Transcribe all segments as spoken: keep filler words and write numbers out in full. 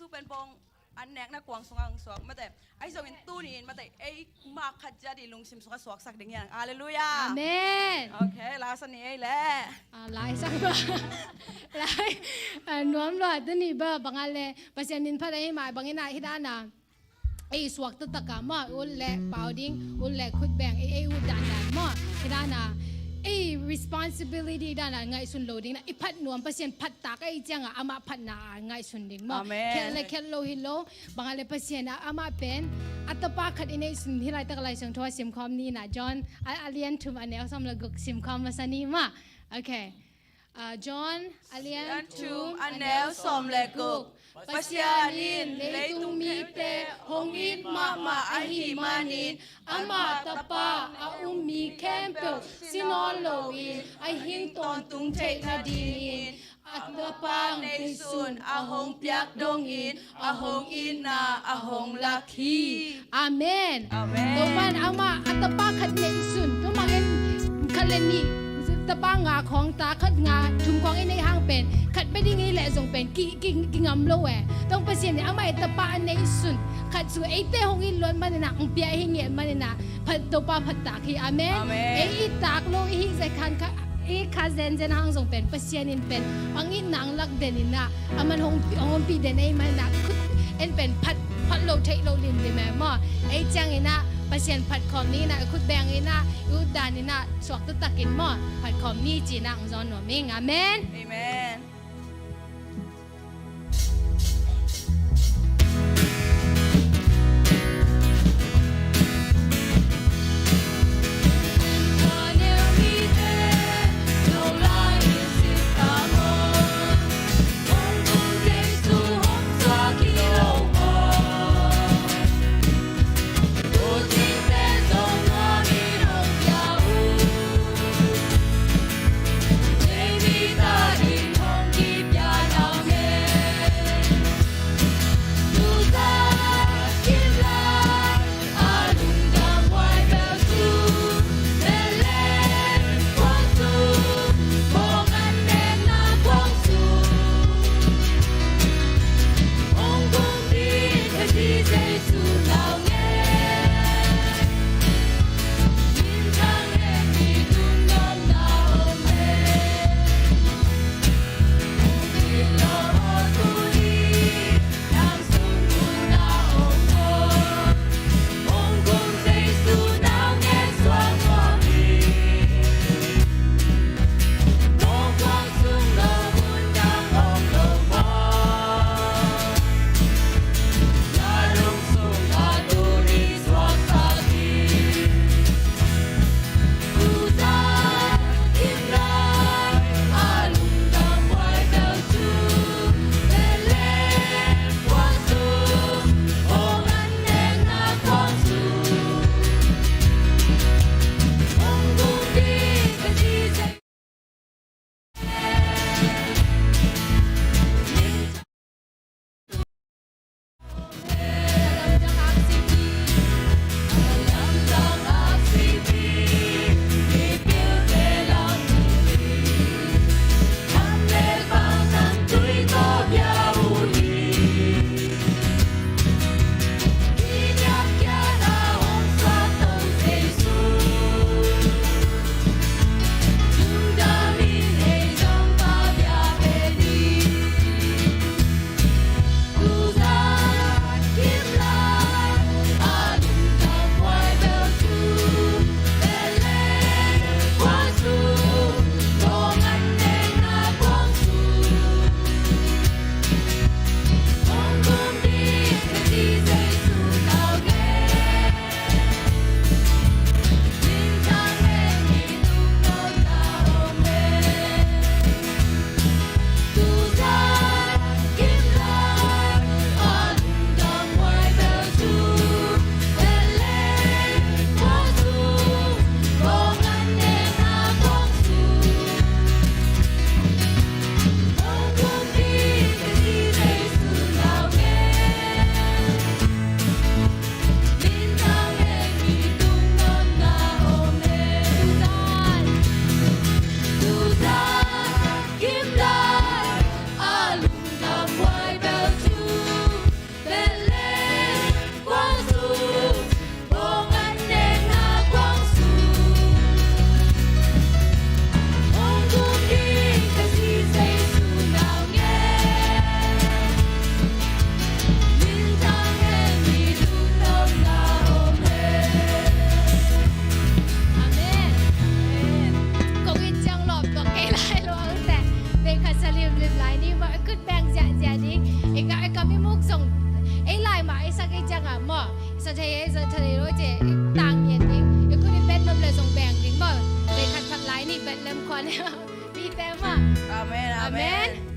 Tu pen pong an nekna kuang sungah hong suak mate. Ahi zongin tuni in mate, ei mah khat ciat i lungsim sungah suaksak ding hi hang. Halleluiah. Amen. Ok, la sa ni ei leh. Ah, lai sa ba. Lai. Ah, nuam lua, tuni ba, bang a leh, Pasian min phat ahi mah, bang in ah hi dan a. Ei suak taktak a mah, ut leh pau ding, ut leh khut beng, ei, ei ut dandan mah. Hi dan a, ei responsibility dan a ngaihsun lo ding na, i phat nuam Pasian phat tak ei ciang a, amah phatna a ngaihsun ding mah. Amen. Khial leh khial lo hi lo, bang a leh Pasian a, amah pen, a tapa khat i neihsun hi laitak Lai Siangtho a simkhawm ni na, John, a, a lian thum a neu sawm leh guk simkhawm masa ni mah. Ok. Ah, John, a lian thum, a neu sawm leh guk. Pasian in leitung mite hong it mahmah ahih manin, amah tapa a um mi khempeuh si nawn loin a hing tawntung theih nadingin, a tapa neihsun a hong piak dongin, a hong itna a hong lak hi. Amen. Amen. Topa'n amah a tapa khat neihsun, tu bangin khat leh nih, tapa nga khawng, ta khat nga thum khawng i neih hang pen, khat bek ding hi leh zong pen ki, ki, kingam lo e. Tua Pasian in amah i tapa a neihsun khat cu eite hong it luat manin ah, hong pia hi ngiat manin ah, phat, Topa phat tak hi. Amen. Amen. Ei i tak lo i hih zah khan kha, i kha zenzen hang zong pen Pasian in pen hong itna hong lak den in ah, aman hong, hong ompih den ei manin ah, khut en pen phat, phat lo theih lo limlim e maw. Ei ciangin ah Pasian phat khawm ni in ah, i khut beng in ah, i ut dan in ah, suak taktak in maw, phat khawm ni ci-in ah hong zawn nuam ing. Amen. Amen. Peter mah. Amen, amen.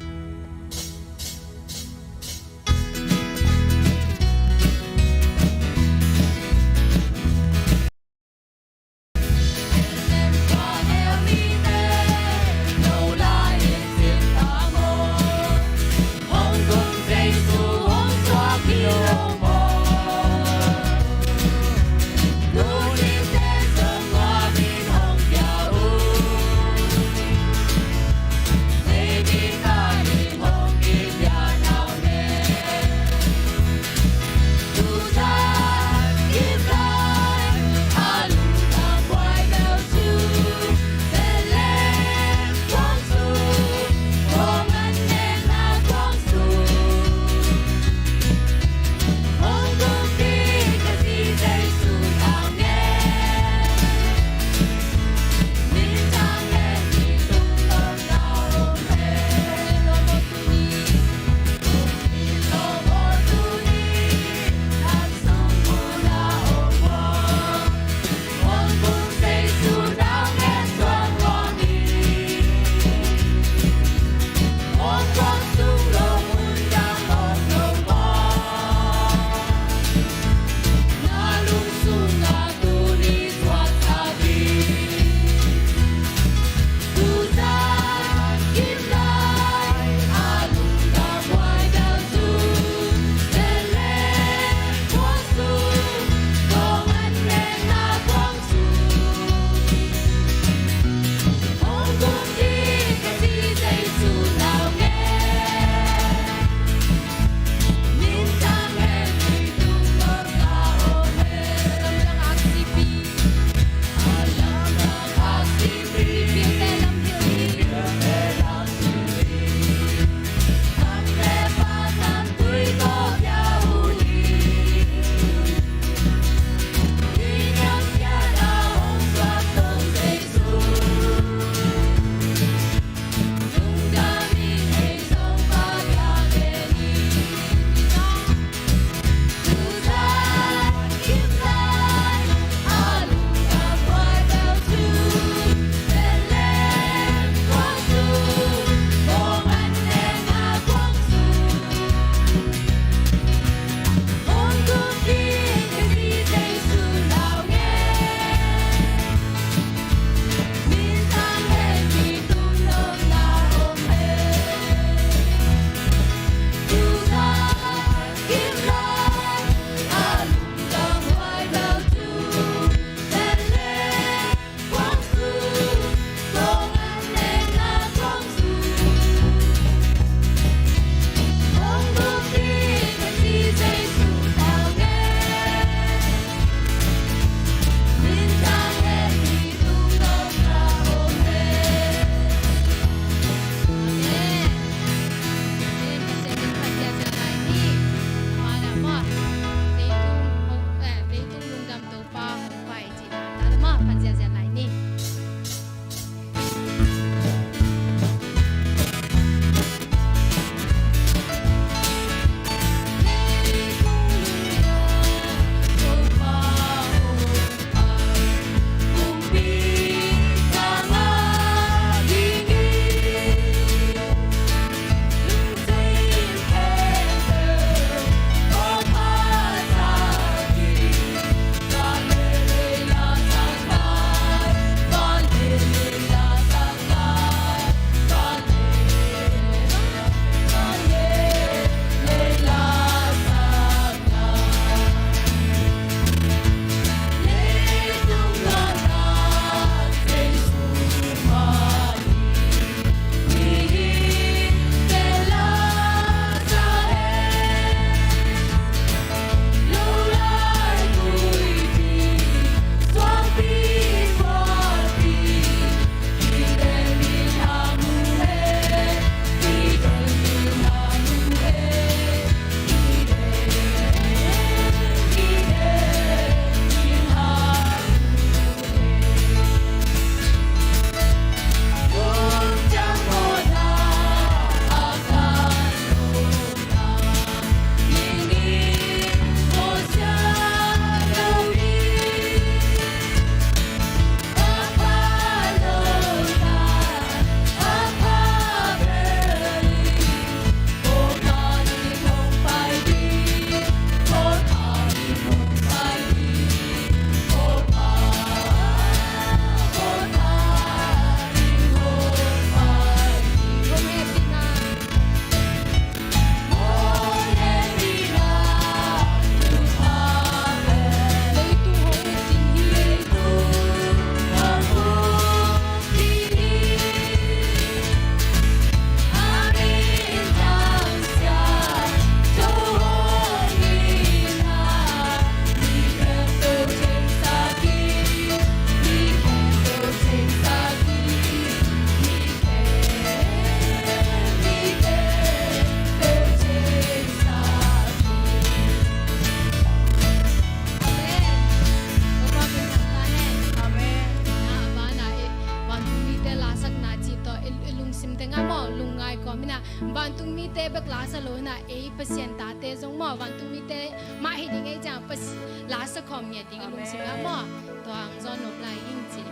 Mina, vantung mite bek la sa lo na, ei Pasian tate zong maw, vantung mite mah hi ding ei ciang, Pas-, la sa khawm ngiat ding i lungsim ah maw. Tua hang zawn nop lai ing ci.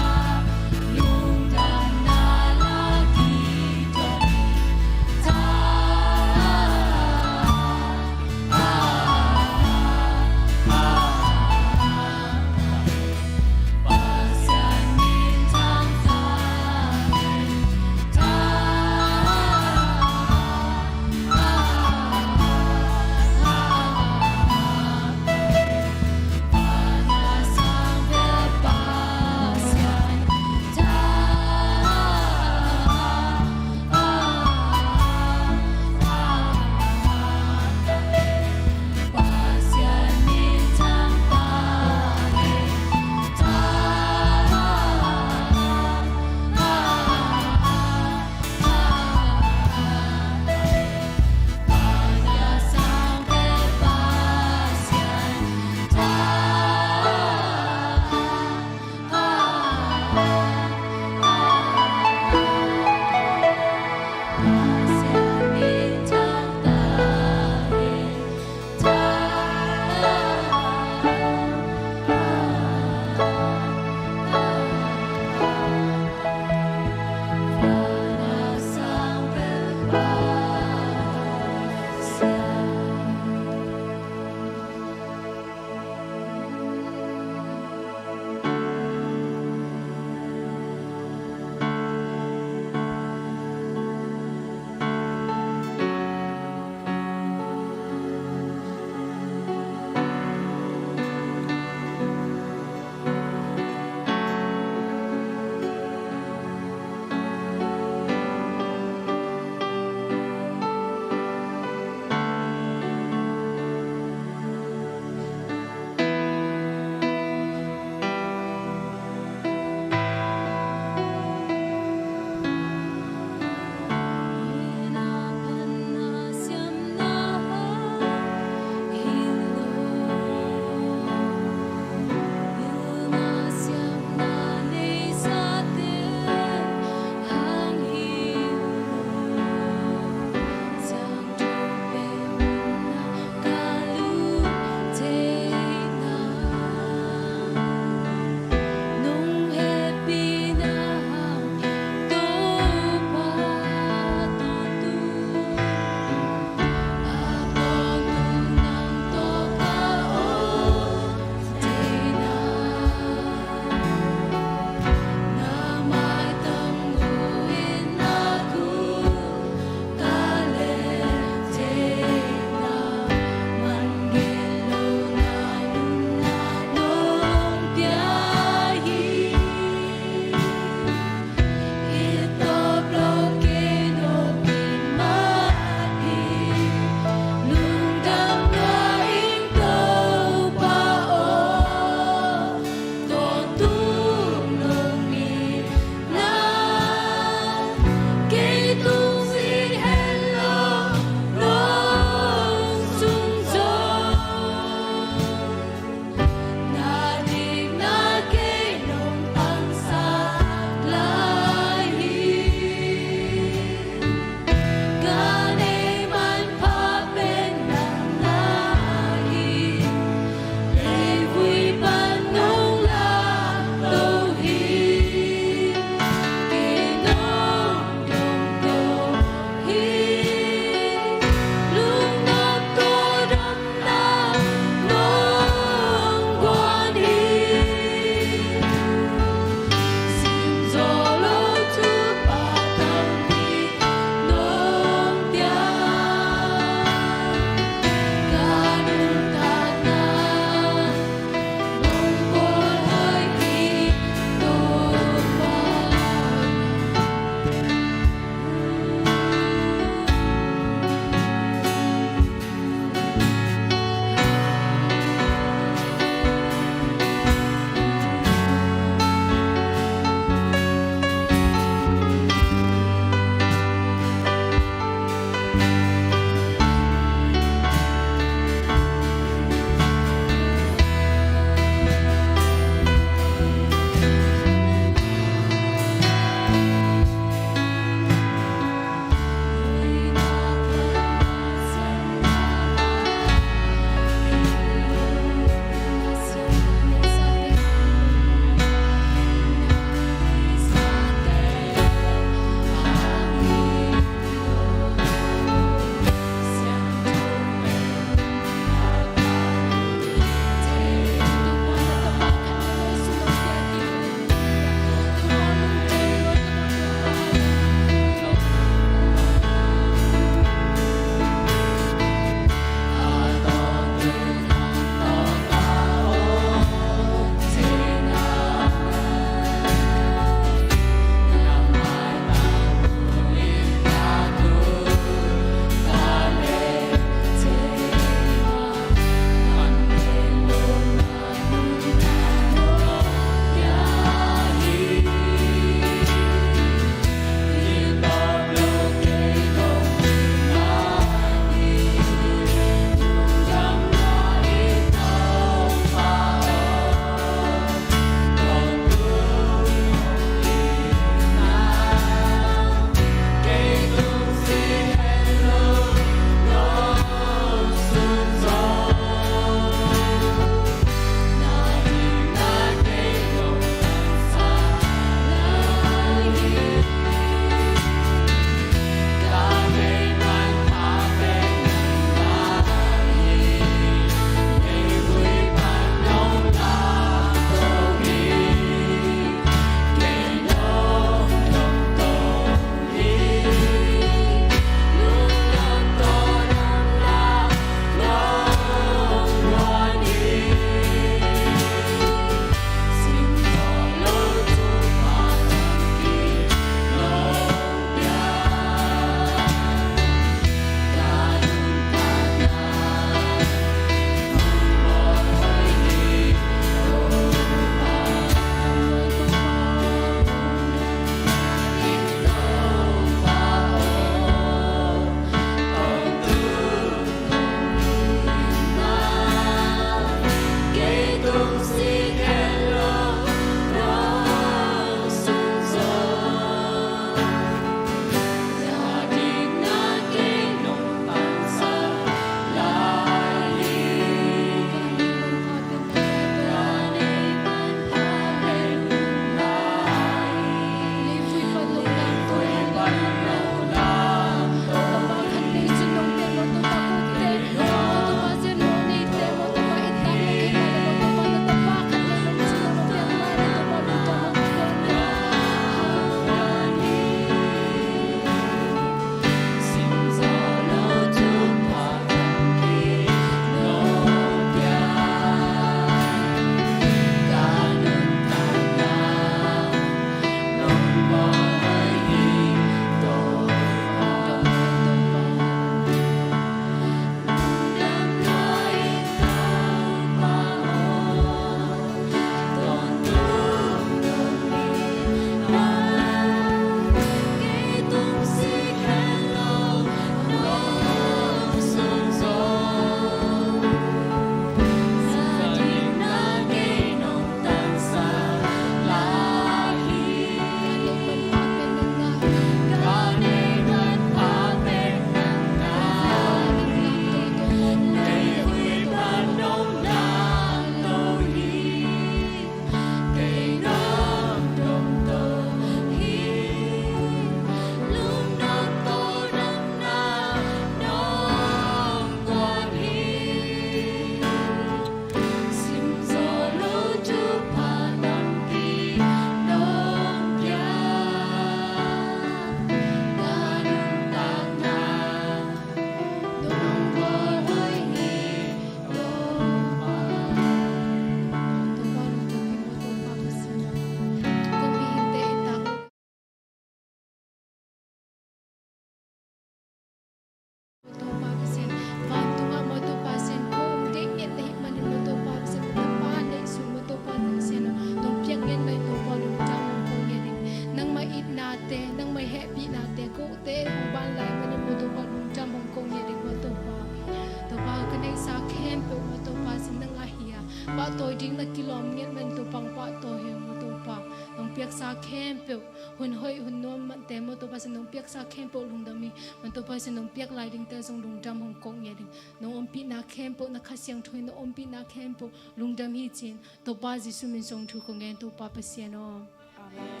Tawi ding na kilawm ngiat man Topa, hong pahtawi hi maw Topa. Nong piaksa khempeuh hun hoih hun nuam mah te maw Topa, Pasian nong piaksa khempeuh lungdam hi. Maw Topa, Pasian nong piak lai dingte zong lungdam hong kong ngiat ding. Nong ompihna khempeuh, na Kha Siangtho in nong ompihna khempeuh lungdam hi ci-in Topa Jesu min suang thu kong ngen, Topa Pasian aw. Amen.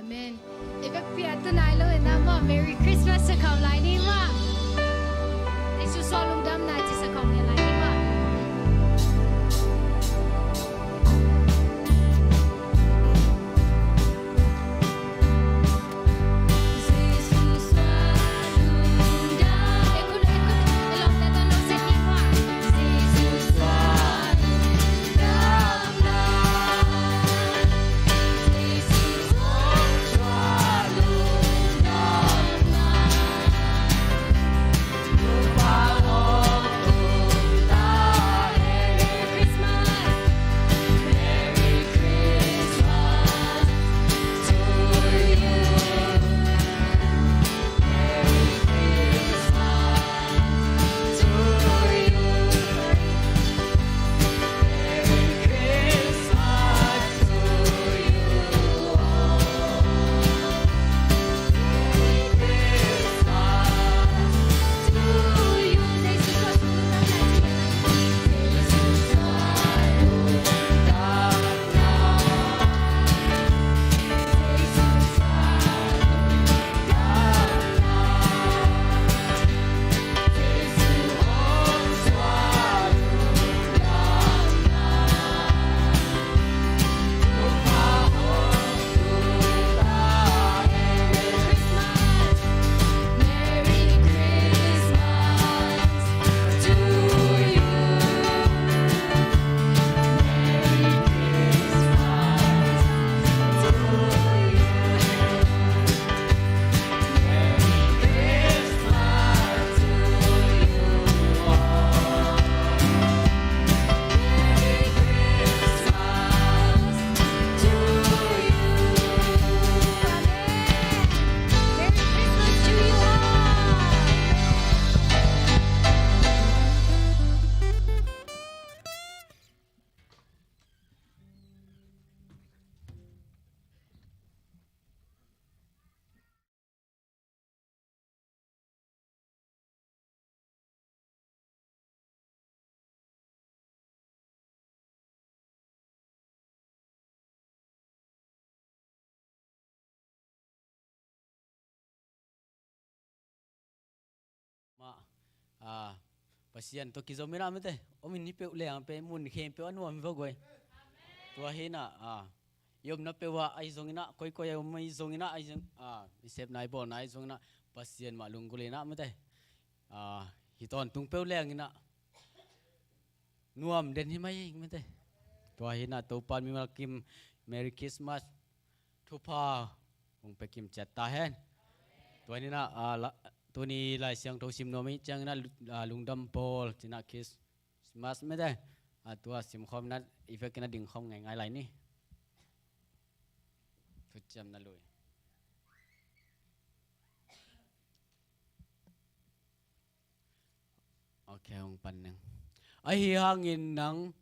Amen. I vekpi a tu nai lo in ah maw, Merry Christmas sa khawm lai ni maw. Jesu suang lungdamna ci sa khawm ngen lai ni maw. Mah, ah, Pasian tawh kizom in ah mate, om in hi peuh leng pen mun khempeuh a nuam vok guai. Tua hi in ah, ah, i omna peuh ah ahi zongin ah, koikoi a om ahi zongin ah, ahi zong, ah, i sepna i bawlna ahi zongin ah, Pasian mah lunggulh in ah mate, ah, hi tawntung peuh leng in ah nuam den hi mai ing mate. Tua hi in ah Topa'n mimal kim Merry Christmas thupha hong pia kim ciat ta hen. Tua hi in ah, ah, la, tuni Lai Siangtho sim nuam i ciangin ah lu-, ah, lungdam bawl ci-in ah Christmas mate, ah, tua simkhawm in ah i vekin ah dingkhawm ngeingai lai ni. Thuciamna lui. Ok, hong pan ning. Ahi hangin nang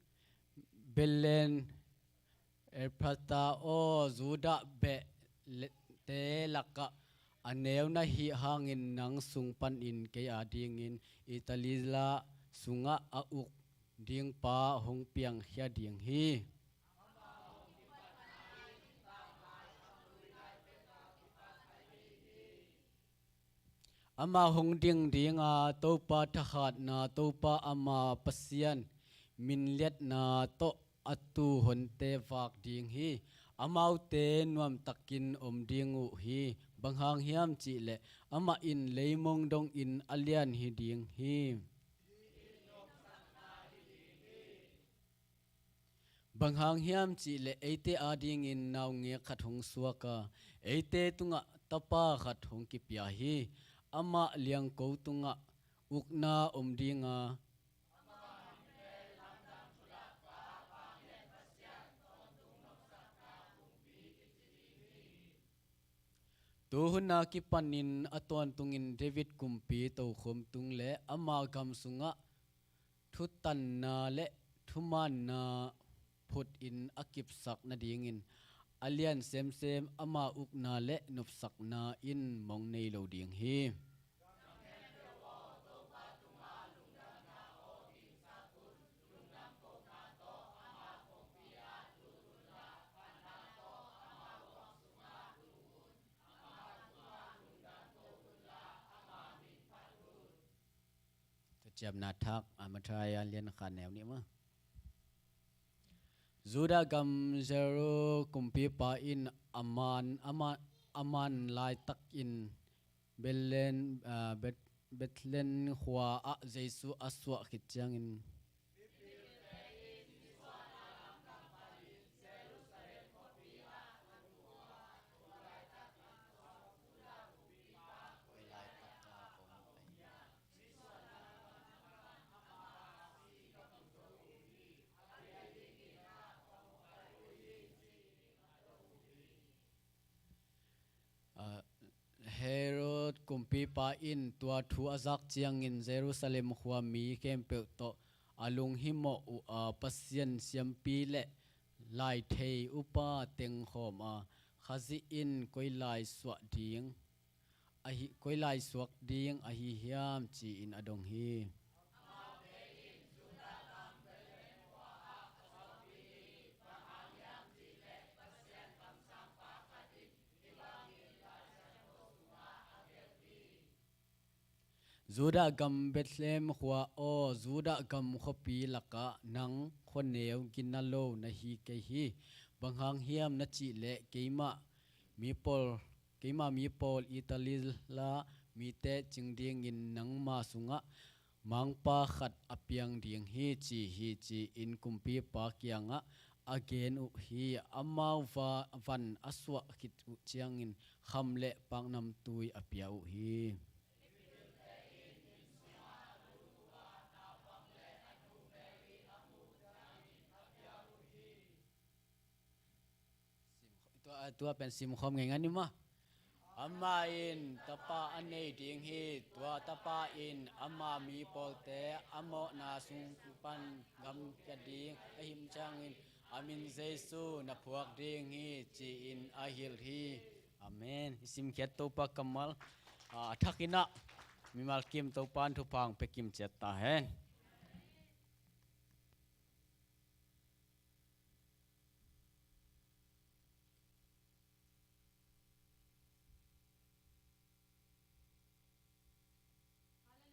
Bethlehem Efrata aw, Judah beh le-, te lakah a neu na hih hangin nang sung panin kei adingin Itali la sungah a uk ding pa hong piangkhia ding hi. Amah hong ding ding a, Topa thahatna, Topa ama Pasian minliatna tawh a tuhonte vak ding hi. Amaute nuamtakin om ding uh hi. Bang hang hiam cihleh amah in leimong dongin a lian hi ding hi. Bang hang hiam cihleh eite adingin naungek khat hong suak a, eite tungah tapa khat hong kipia hi. Amah liangko tungah ukna om ding a, tu hun a kipanin a tawntungin David kumpi tokhom tung le ama gam sungah thutanna le thumaanna phutin a kipsak nadingin a lian semsem ama ukna le nopsakna in mong nei lo ding hi. Thaciamna thak a Matthai a lian khat neu nih maw? Judah gam Herod kumpipa in a man, a man, a man laitakin Bethlehem, ah, Beth-, Bethlehem khua ah Jesu a suah khit ciangin, Herod kumpipa in tua thu a zak ciangin Jerusalem khua mi khempeuh tawh a lunghimawh uh a, Pasian siampi le laithei upa teng khawm a, Khazih in koi lai suak ding ahi, koi lai suak ding ahi hiam, ci-in a dong hi. Judah gam Bethlehem khua aw, Judah gam khuapi lakah nang khuaneu gina lo na hi kei hi. Bang hang hiam na cih leh keimah mi pawl, keimah mi pawl Itali la mite cing dingin nangma sungah mangpa khat a piang ding hi, ci hi, ci-in kumpipa kiangah a gen uh hi. Amau va-, van a suah khit uh ciangin kham le paknamtui a pia uh hi. Tua, tua pen simkhawm ngei ngan ni maw? Amah in tapa a nei ding hi. Tua tapa in ama mi pawlte a mawhna sung pan gamkia ding a him ciangin a min Jesu na phuak ding hi, ci-in a hilh hi. Amen. I simkhiat Topa kammal, ah, a thakin ah mimal kim Topa in thupha hong pia kim ciat ta hen.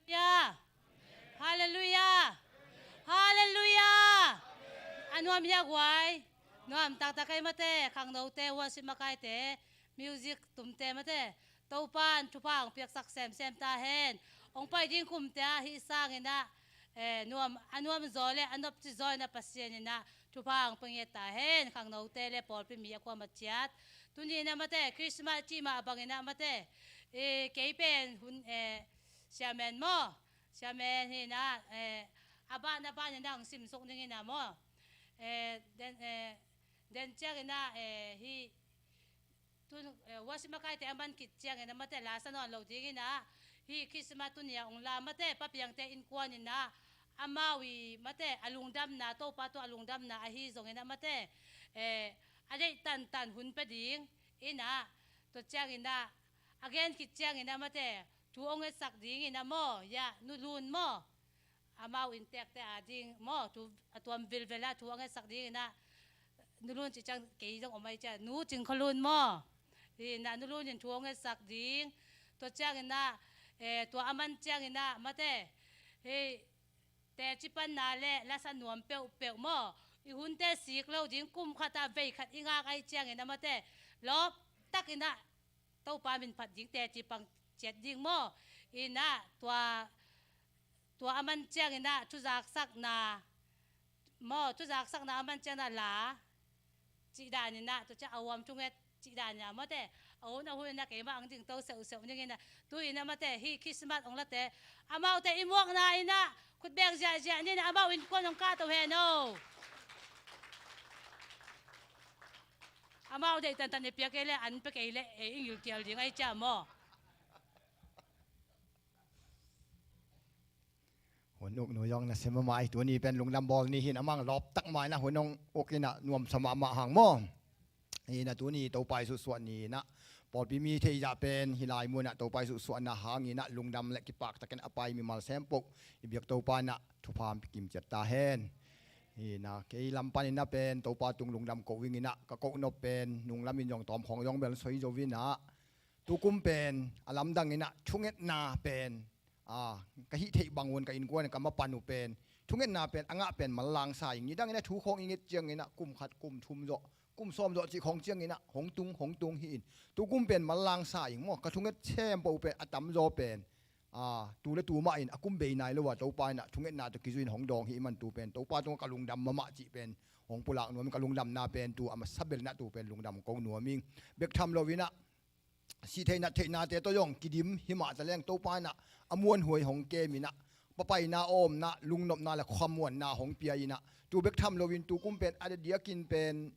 Halleluiah. Halleluiah. Halleluiah. A nuam hia guai? Nuam taktak ei mate, khangnote, worship makaite, music tumte mate. Topa in thupha hong piaksak semsem ta hen. Hong pai ding kumte ah hih sangin ah, eh, nuam, a nuam zaw le a nopci zaw in ah Pasian in ah thupha hong pia ngiat ta hen. Khangnote le pawlpi mi a kuamah ciat. Tuni in ah mate, Christmas cih mah bangin ah mate, eh, kei pen hun, eh, siamen maw? Siamen hi in ah, eh, a ban a ban in ah hong simsuk ning in ah maw? Eh, den, eh, den ciangin ah, eh, hih tun, eh, worship makaite a man khit ciangin ah mate, la sa nawn lo dingin ah, hih Christmas tuni a hong la mate, Pa Piangte innkuan in ah, amau i mate, a lungdamna, Topa tawh a lungdamna ahi zongin ah mate, eh, a deih tantan hun pia ding in ah, tua ciangin ah, a gen khit ciangin ah mate, thu hong etsak dingin ah maw, ya, Nu Lun maw? Amau inntekte a ding maw, thu a tuam vilvel ah thu hong etsak dingin ah, Nu Lun cih ciang kei zong om ai cia, Nu Cing Khua Lun maw? Hi in ah Nu Lun in thu hong etsak ding. Tua ciangin ah, eh, tua a man ciangin ah mate, hih teci panna le la sa nuam peuhpeuh maw? I hunte sik lo ding, kum khat ah vei khat i ngak ai ciangin ah mate, lawp takin ah Topa min phat ding, teci pang ciat ding maw? In ah tua, tua a man ciangin ah thuzaksakna maw, thuzaksakna a man ciangin ah la cih dan in ah, tua ciang a huam thunget cih dan in ah mate, a hun a hun in ah keimah ang ding to seuhseuh ning in ah, tu in ah mate, hih Christmas hong late, amaute i muakna in ah khut beng ziahziah ni in ah, amau innkuan hong kahto hen aw. Amau deih tantan i piak kei leh, an pia kei leh, ei i ngilkial ding ai cia maw? Hun uk nu zong na sem a mai, tuni pen lungdam bawl ni hi in, a mang lawp tak mai na hun uk in ah nuamsa mahmah hang maw. Hi in ah tuni Topa i suhsuah ni in ah pawlpi mi theih zah pen hi lai mun ah Topa i suhsuahna hang in ah lungdam le kipak takin a pai mimal sem poh i biak Topa in ah thupha hong pia kim ciat ta hen. Hi in ah kei lam pan in ah pen Topa tung lungdam ko ing in ah ka koh nop pen nung lam in zong tawm khawng zong bel soi zo in ah tu kum pen a lamdang in ah thungetna pen, a, ka hih theih bang un ka innkuan ka ma pan uh pen thungetna pen a ngah pen manlang sa ing. Nidang in ah thu khawng i nget ciang in ah kum khat, kum thum zawh, kum sawm zawh cih khawng ciang in ah hong tung, hong tung hi in. Tu kum pen manlang sa ing maw, ka thunget sem poh uh pen a tamzaw pen, a, tu le tu mah in a kum bei nai lo a Topa in ah thungetna tawh kizui in hong dawng hi man tu pen Topa tungah ka lungdam mahmah cih pen hong pulak nuam in, ka lungdamna pen tu a masa bel in ah tu pen lungdam ko nuam ing. Bek tham lo in ah sih theih nat theihnate tawh zong kidim hi mah ta leng Topa in ah a muanhuai hong kem in ah papaina, omna, lungnopna le khuamuanna hong pia in ah tu bek tham lo in tu kum pen a diakdiak in pen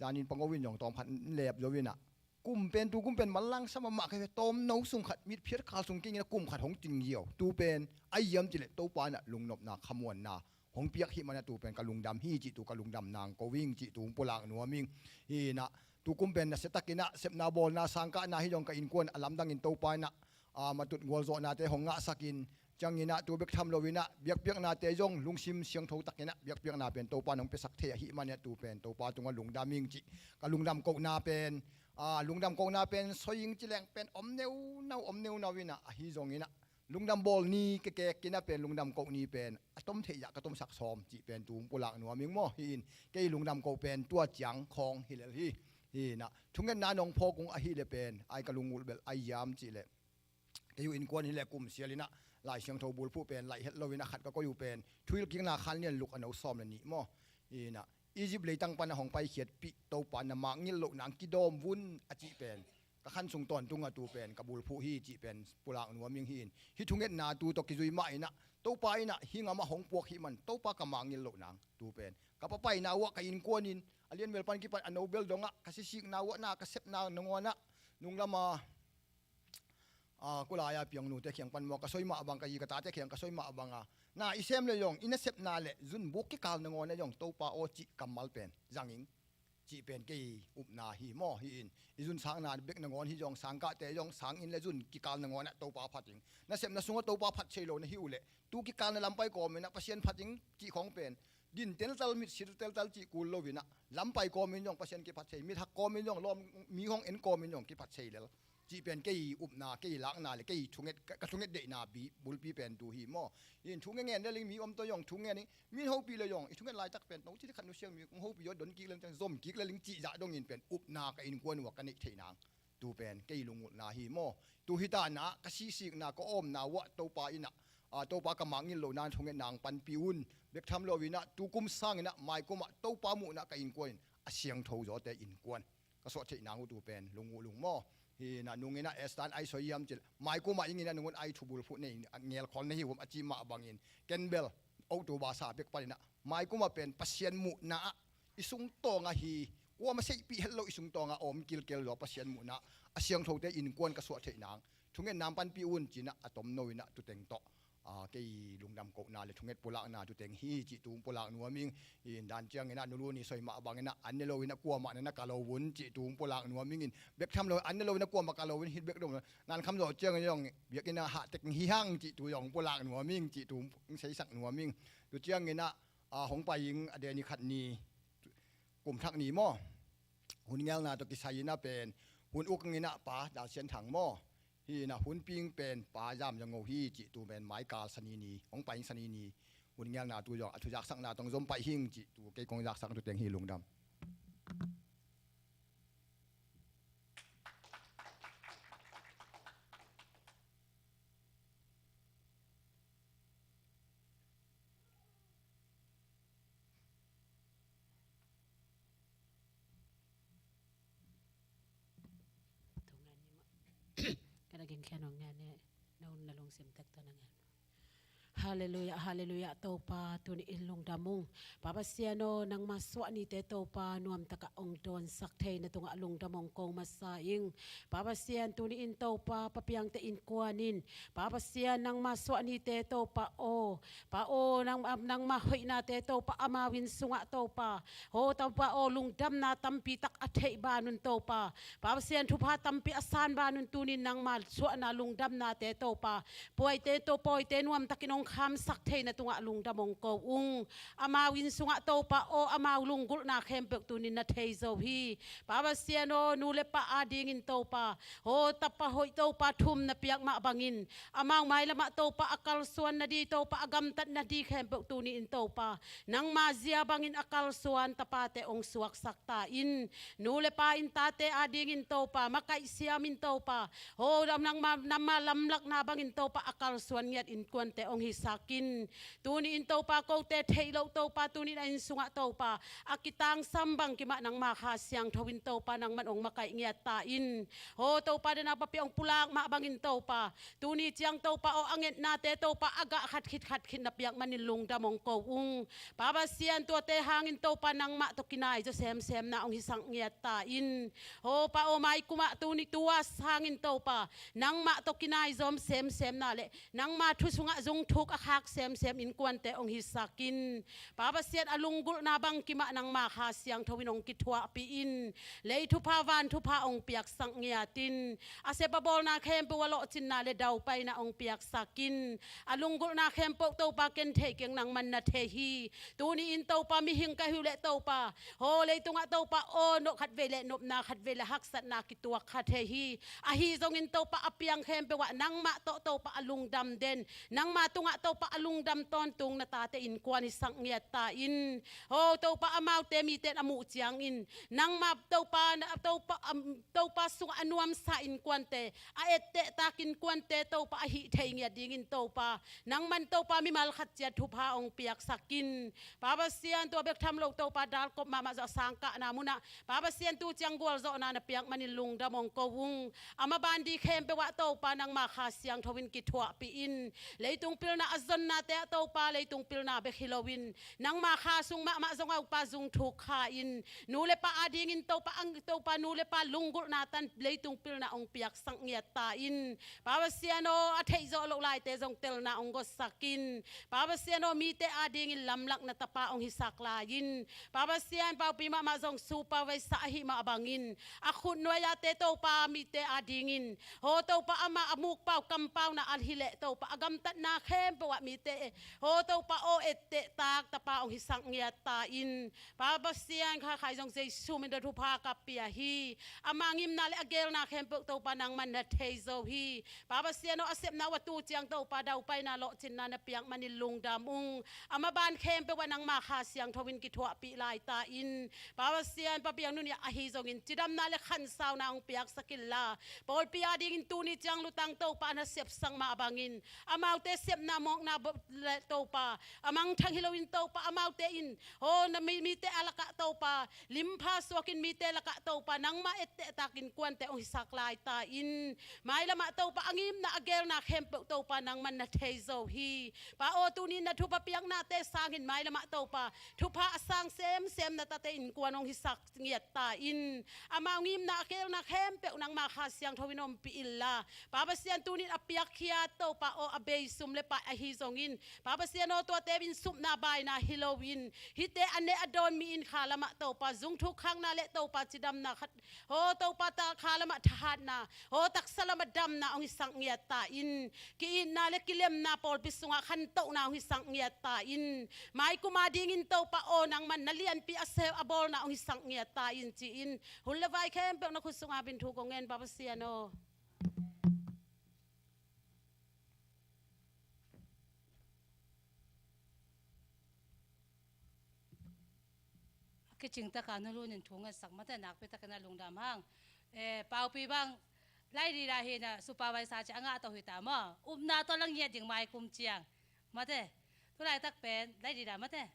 zanin pango in zong tawm khat in lep zo in ah kum pen tu kum pen manlang sa mahmah ka hi ve. Tawmno sung khat mitphiat kal sung kei in ah kum khat hong ting ziau tu pen a hiam cih leh Topa in ah lungnopna, khuamuanna hong piak hi man ah tu pen ka lungdam hi cih tu ka lungdam nang ko ing cih tu hong pulak nuam ing. Hi in ah tu kum pen nasia tak in ah sepna bawlna sangkahna hi zong ka innkuan a lamdang in Topa in ah, a, matut gualzawhnate hong ngahsak in ciang in ah tu bek tham lo in ah biakpiaknate zong lungsim siangtho tak in ah biakpiakna pen Topa in hong piasak thei ahih man ah tu pen Topa tungah lungdam ing cih ka lungdam kohna pen, a, lungdam kohna pen soi ing ci leng pen om neunau, om neunau in ah ahi zong in ah lungdam bawl ni kekek in ah pen lungdam koh ni pen a tom theih zah ka tomsak sawm cih pen tu hong pulak nuam ing maw. Hi in kei lungdam koh pen tua ciang khawng hi lel hi. Hi in ah thungetna nong phawk ung ahih leh pen ai ka lungulh bel ai hiam cih leh kei uh innkuan hi leh kum sial in ah Lai Siangtho bulphuh pen laih het lo in ah khat ka koih uh pen Thuhilhkikna khan lian luk a no sawm le nih maw. Hi in ah Egypt leitang pan a hong paikhiatpih Topa na mangngilh loh nang kidawm vun a cih pen ka khan sung tawntung ah tu pen ka bulphuh hi cih pen pulak nuam ing. Hi in hih thungetna tu tawh kizui mah in ah Topa in ah hih ngam ah hong puak hih man Topa ka mangngilh loh nang tu pen ka papaina uh ah ka innkuan in a lianbel pan kipan a nobel dong ah ka sisikna uh ah na ka sepna nangawn ah nunglam a, a, kulai a piang nute khiang pan maw ka soi mah bang, ka zi ka tate khiang ka soi mah bang a na i sem le zong i nasepna le zunbuk kikal nangawn ah zong Topa aw cih kammal pen zang ing cih pen kei upna hi maw. Hi in i zun sakna bek nangawn hi zong sangkahte zong sang inn le zun kikal nangawn ah Topa phat ing. Nasepna sungah Topa phat thei lo na hi uh leh tu kikal na lampai kawm in ah Pasian phat ing cih khawng pen din teltal, mit sil teltal cih kul lo in ah lampai kawm in zong Pasian kiphat thei, mit hak kawm in zong lawm, mi hong en kawm in zong kiphat thei lel cih pen kei upna, kei lakna le kei thunget, ka, ka thunget deihna bi, bulpi pen tu hi maw. Hi in thu ngen ngen le ling mi om tawh zong thu ngen ing. Min hopih le zong i thunget laitak pen no cih khat nusiang mi kong hopih aw, don kik leng ciang zom kik le ling cih zah dongin pen upna ka innkuan uh ah ka neih theih nang tu pen kei lungulhna hi maw. Tu hi ta in ah ka sisikna, ka omna uh ah Topa in ah, a, Topa ka mangngilh loh nang thungetna hong panpih un. Bek tham lo in ah tu kum sang in ah mai kum ah Topa muhna ka innkuan in a siangtho zawte innkuan ka suah theih nang uh tu pen lunguh lung maw. Hi in ah nung in ah Esther in ai soi hiam cih leh mai kum ah ing in ah nung un ai thu bulphuh nei in ah ngelkhawl na hi uh a cih mah bangin ken bel October sa bek pan in ah mai kum ah pen Pasian muhna ah i sungtawng ah hi, kuamah seihpih het lo i sungtawng ah a om kilkel zaw Pasian muhna ah a siangthote innkuan ka suah theih nang thungetna hong panpih un ci in ah a tomno in ah tu teng tawh, a, kei lungdam kohna le thunget pulakna tu teng hi cih tu hong pulak nuam ing. Hi in dan ciang in ah nulu ni soi mah bang in ah an ne lo in ah kuamah na na ka lo un cih tu hong pulak nuam ing. In bek tham lo an ne lo in ah kuamah ka lo un hi bek dong. Nan kham zawh ciang in zong biakinn ah hah tek hi hang cih tu zong pulak nuam ing cih tu hong seisak nuam ing. Tu ciang in ah, a, hong pai ing a deni khat ni, kum thak ni maw. Hun ngelna tawh kisai in ah pen hun uk in ah Pa Dal Sian Thang maw. Hi in ah hun ping pen Pa Zam Zang Ngo hi cih tu pen mai kal Sani ni, hong pai ing Sani ni. Hun ngelna tu zong a thu zaksakna tawh zom pai hing cih tu kei kong zaksak tu teng hi lungdam. Ka da gingkhia nong ngen e, na un na lungsim tek tawh na ngen. Halleluiah, halleluiah, Topa, tuni in lungdam ung. Pa Pasian aw, nangma suah nite Topa, nuamtaka hong dawnsak thei na tungah lungdam hong ko masa ing. Pa Pasian, tuni in Topa, papiangte innkuan in, Pa Pasian, nangma suah nite Topa aw, Pa aw, nang, nangma hoihnate Topa, amau inn sungah Topa, aw Topa aw, lungdamna tampi tak a theih banun Topa, Pa Pasian, thupha tampi a san banun tuni in nangma suahna lungdamnate Topa, puaite Topa, pawite nuamtakin hong khamsak thei na tungah lungdam hong ko ung. Amau inn sungah Topa aw, amau lunggulhna khempeuh tuni in na thei zo hi. Pa Pasian aw, nu le pa adingin Topa, aw tapa hoih Topa thum na piak mah bangin, amau mailamah Topa a kalsuan nadi Topa, a gamtat nadi khempeuh tuni in Topa, nangma zia bangin a kalsuan tapate hong suaksak ta in. Nu le pa in tate adingin Topa, makaih siamin Topa, aw nangma, nangma lamlakna bangin Topa, a kalsuan ngiat innkuante hong hisak in. Tuni in Topa, kote theih loh Topa, tuni in a inn sungah Topa, a kitangsam bangkimah nangma Kha Siangtho in Topa, nangman hong makaih ngiat ta in. Aw Topa, den a papi hong pulak mah bangin Topa, tuni ciang Topa aw, a ngetnate Topa, a gah khat khit khat khit na piak manin lungdam hong ko ung. Pa Pasian, tuate hangin Topa, nangmah tawh kinaizaw semsemna hong hisak ngiat ta in. Aw Pa aw, maikumah tuni tua hangin Topa, nangmah tawh kinaizaw semsemna le nangma thu sungah zungthuk a khak semsem innkuante hong hisak in. Pa Pasian, a lunggulhna bangkimah nangma Kha Siangtho in hong kithuahpih in. Lei thupha van thupha hong piaksak ngiat in. A sep a bawlna khempeuh a lawhcinna le daupaina hong piaksak in. A lunggulhna khempeuh Topa, ken thei keng, nangman na thei hi. Tuni in Topa, mihing ka hi uh leh Topa, aw leitungah Topa aw, nop khatvei le nopna khatvei le haksatna kituak kha thei hi. Ahi zongin Topa, a piang khempeuh ah nangmah tawh Topa a lungdam den, nangma tungah Topa a lungdam tawntung na tate innkuan hisak ngiat ta in. Aw Topa, amaute mite in a muh ciangin nangmah Topa, Topa, am, Topa sungah a nuamsa innkuante, a ettehtak innkuante Topa, a hih thei ngiat dingin Topa, nangman Topa mimal khat ciat thupha hong piaksak in. Pa Pasian, tua bek tham lo Topa, dalkop mahmah zawh a sangkahna munah Pa Pasian, tu ciang gualzawhna na piak manin lungdam hong ko ung. A maban di khempeuh ah Topa, nangma Kha Siangtho in kithuahpih in. Leitung pilna a zonnate ah Topa, leitung pilna bek hi loin nangma Kha sung mahmah zong a upa zungthuk kha in. Nu le pa adingin Topa, ang Topa, nu le pa lunggulhna tan leitung pilna hong piaksak ngiat ta in. Pa Pasian aw, a theihzawh loh laite zong telna hong gotsak in. Pa Pasian aw, mite adingin lamlakna tapa hong hisak lai in. Pa Pasian, Paupi mahmah zong supervisor ahih mah bangin, a khutnuai-ate Topa, mite adingin, aw Topa, amah a mukpau kampauna a hileh Topa, a gamtatna khempeuh ah mite, aw Topa aw, ettehtak tapa hong hisak ngiat ta in. Pa Pasian, kha khai zong Jesu min tawh thupha ka pia hi. Ama ngimna le a gelna khempeuh Topa, nangman na thei zo hi. Pa Pasian aw, a sepna uh a tu ciang Topa, daupaina lawhcinna na piak manin lungdam ung. A maban khempeuh ah nangma Kha Siangtho in kithuahpih lai ta in. Pa Pasian, Pa Piang Nu Nih ah ahi zongin cidamna le khansauna hong piaksak inla, pawlpi adingin tuni ciang lutang Topa na sepsak mah bangin, amaute sepna mawkna le Topa, a mangthang hi loin Topa, amaute in, aw na mi, mite a lakah Topa, limpha suakin mite lakah Topa, nangmah ettehtak innkuante hong hisak lai ta in. Mailamah Topa, a ngimna a gelna khempeuh Topa, nangman na thei zo hi. Pa aw, tuni na thupha piaknate sangin mailamah Topa, thupha a sang semsem na tate innkuan hong hisak ngiat ta in. Amau ngimna a gelna khempeuh nangma Kha Siangtho in ompih inla, Pa Pasian, tuni in a piakkhiat Topa aw, a bei sum le pai ahi zongin, Pa Pasian aw, tuate in supna baina hi loin, hihte a neh a dawn mi in kha lamah Topa, zungthuk khakna le Topa cidamna khat, aw Topa, ta kha lamah thahatna, aw taksa lamah damna hong hisak ngiat ta in. Ki-itna le kilemna, pawlpi sungah khantohna hong hisak ngiat ta in. Maikum adingin Topa aw, nangman na lianpi a sep a bawlna hong hisak ngiat ta in, ci-in hun le vai khempeuh na khut sungah pen thu kong ngen, Pa Pasian aw. A kicingtaka Nu Lun in thu ngetsak mate, nakpitakin a lungdam hang. Eh, Paupi bang, lai dida hi na, supervisor ci a ngah tawh hi ta maw. Upna tawh la ngiat ding maikum ciang. Mate, tu laitak pen lai dida mate.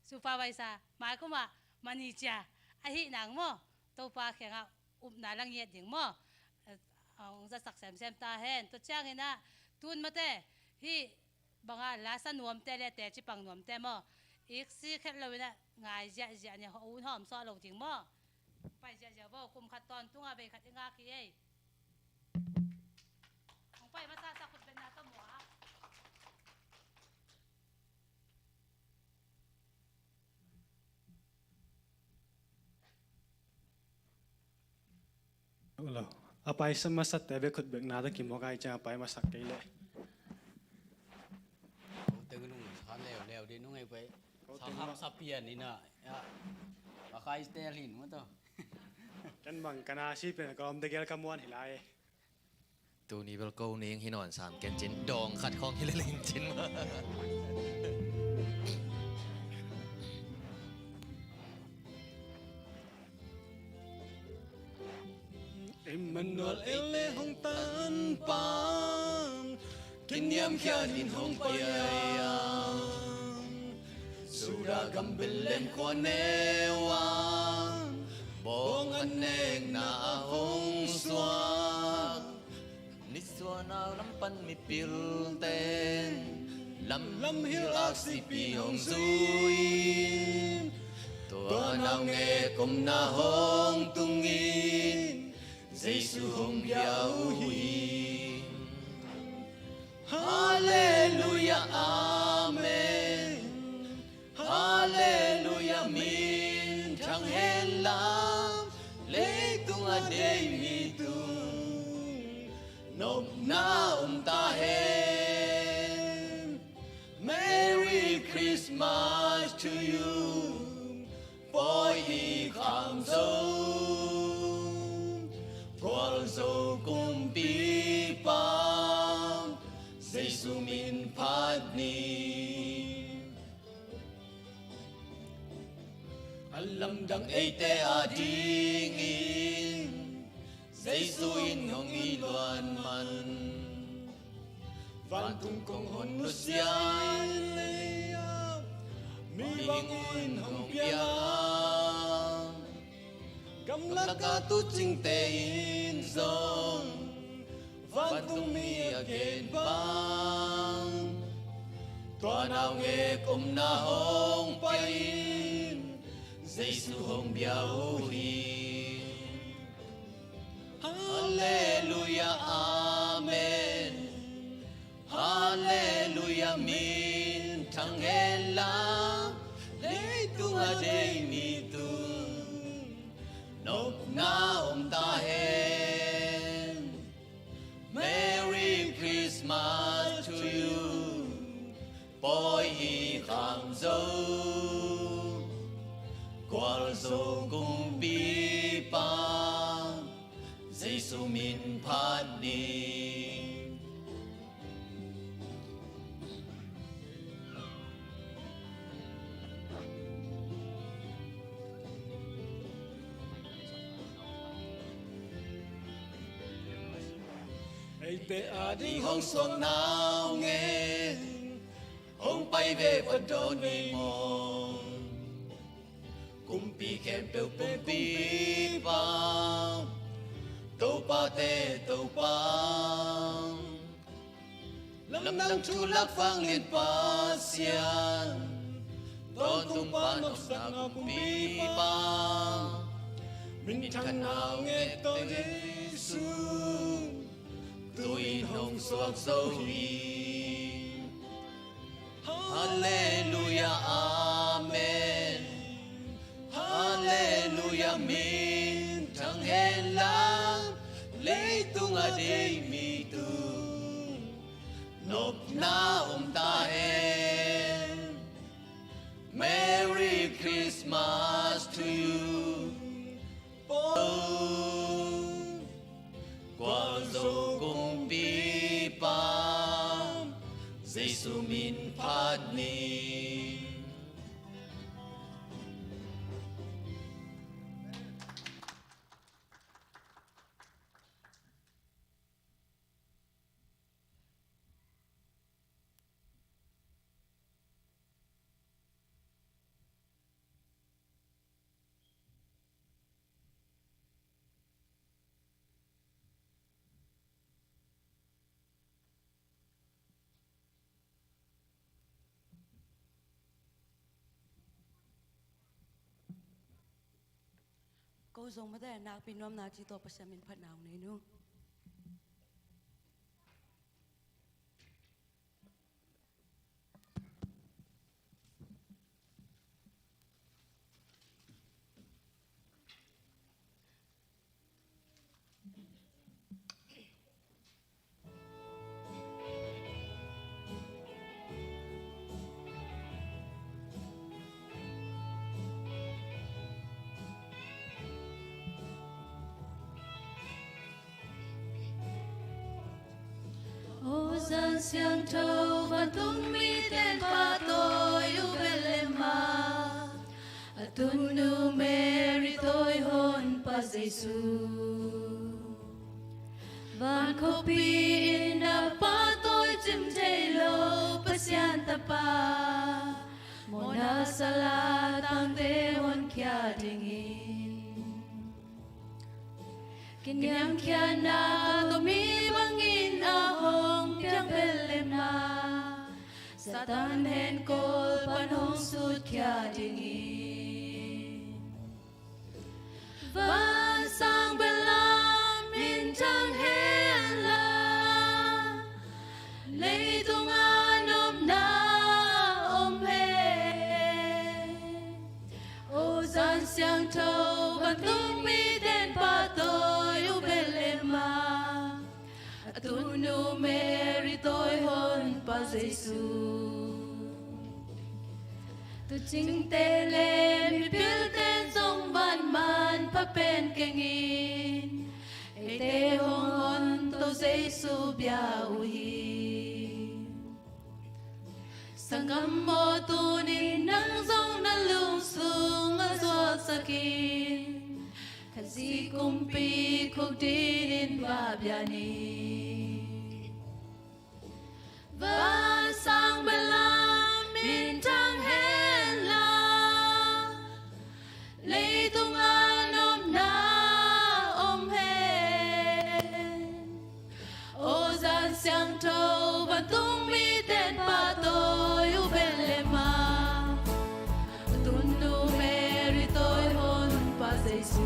Supervisor, maikum ah manager ahih nang maw, Topa kiangah upna la ngiat ding maw. Eh, hong zasak semsem ta hen. Tua ciangin ah, tun mate, hih Bang a, la sa nuamte le teci pang nuamte maw, iksi khet lo in ah ngai ziahziah ni, hun hawm sawh lo ding maw. Pai ziahziah vo, kum khat tawntung a vei khat i ngak hi ei. Hong pai masa sa khut bengna tawh mua. Olo. A pai sa masate ve khut bekna ta kimuak ai ciang a pai masak kei leh. Ko teng nung sa leuleu ding nung ei pai. Ko sa teng hap ma- sa pian ina. Ya. A khai stel hin ma to. Ken bang kana si pen ka om tegel ka muan hi lai. Tuni bel ko ning hi nawn sam ken cin dawng khat khawng hi le ling cin ma. Emmanuel ei le hong tanpa, kiniamkhiat in hong pai a, Judah gam Bethlehem khua neu a, bawng a nekna a hong suak. Nisuahna lam pan mipilte lamlam hil aksipi hong zui in, tua naungek omna hong tung in, Jesu hong bia uh hi. Halleluiah, amen. Halleluiah, minthang hen la, leitung a deih mi tung nopna om ta hen. Merry Christmas to you, Pawi i Kham Zo. Gualzo kumpipa, Jesu min phat ni. A lamdang eite adingin Jesu in hong it luat man. Vantung kong hon nusia in lei-ah mi bangin hong piang. Gamlak a tuucingte in zong vantungmi a gen bang, tua naungek omna hong pai in, Jesu hong bia uh hi. Halleluiah, amen. Halleluiah, minthang hen la, leitung a deih mi tung nopna om ta hen. Merry Christmas to you, Pawi i Kham Zo. Gualzo kumpipa, Jesu min phat ni. Eite ading hong suak naungek hong pai ve, va dawn vei maw. Kumpi khempeuh kumpipa, topate Topa, lamdang thu lak vanglian Pasian, tawntung Pa, nopsakna kumpipa, minthang naungek tawh Jesu tu-in hong suak zo hi. Halleluiah, amen. Halleluiah, minthang hen la, leitung a deih mi tung nopna om ta hen. Merry Christmas to you, Pawi. Gualzo kumpipa, Jesu min phat ni. Ko zong mate nakpi nuamna ci tawh Pasian min phatna hong nei nu. O Zan Siangtho, vantung mite in pahtawi uh Bethlehem ah, a tunnu Mary tawi Honpa Jesu. Van khuapi in a pahtawi cim thei lo Pasian Tapa, mawhna sal a tangte honkhia dingin. Kiniamkhiatna tawh mi bangin a hong piang Bethlehem ah, Satan henkawl pan hong sutkhia dingin. Vansang belam minthang hen la, leitung ah nopna om hen. O Zan Siangtho, vantung mite in pahtawi uh Bethlehem ah, a tunnu Mary tawi Honpa Jesu. Tuucingte le mipilte zong van manpha pen keng in, eite hong honto Jesu bia uh hi. Sanggam aw, tuni-in nang zong na lung sungah suaksak in, Khazih kumpi khukdin in va bia ni. Vansang belam minthang hen la, leitung ah nopna om hen. O Zan Siangtho, vantung mite in pahtawi uh Bethlehem ah, a tunnu Mary tawi Honpa Jesu.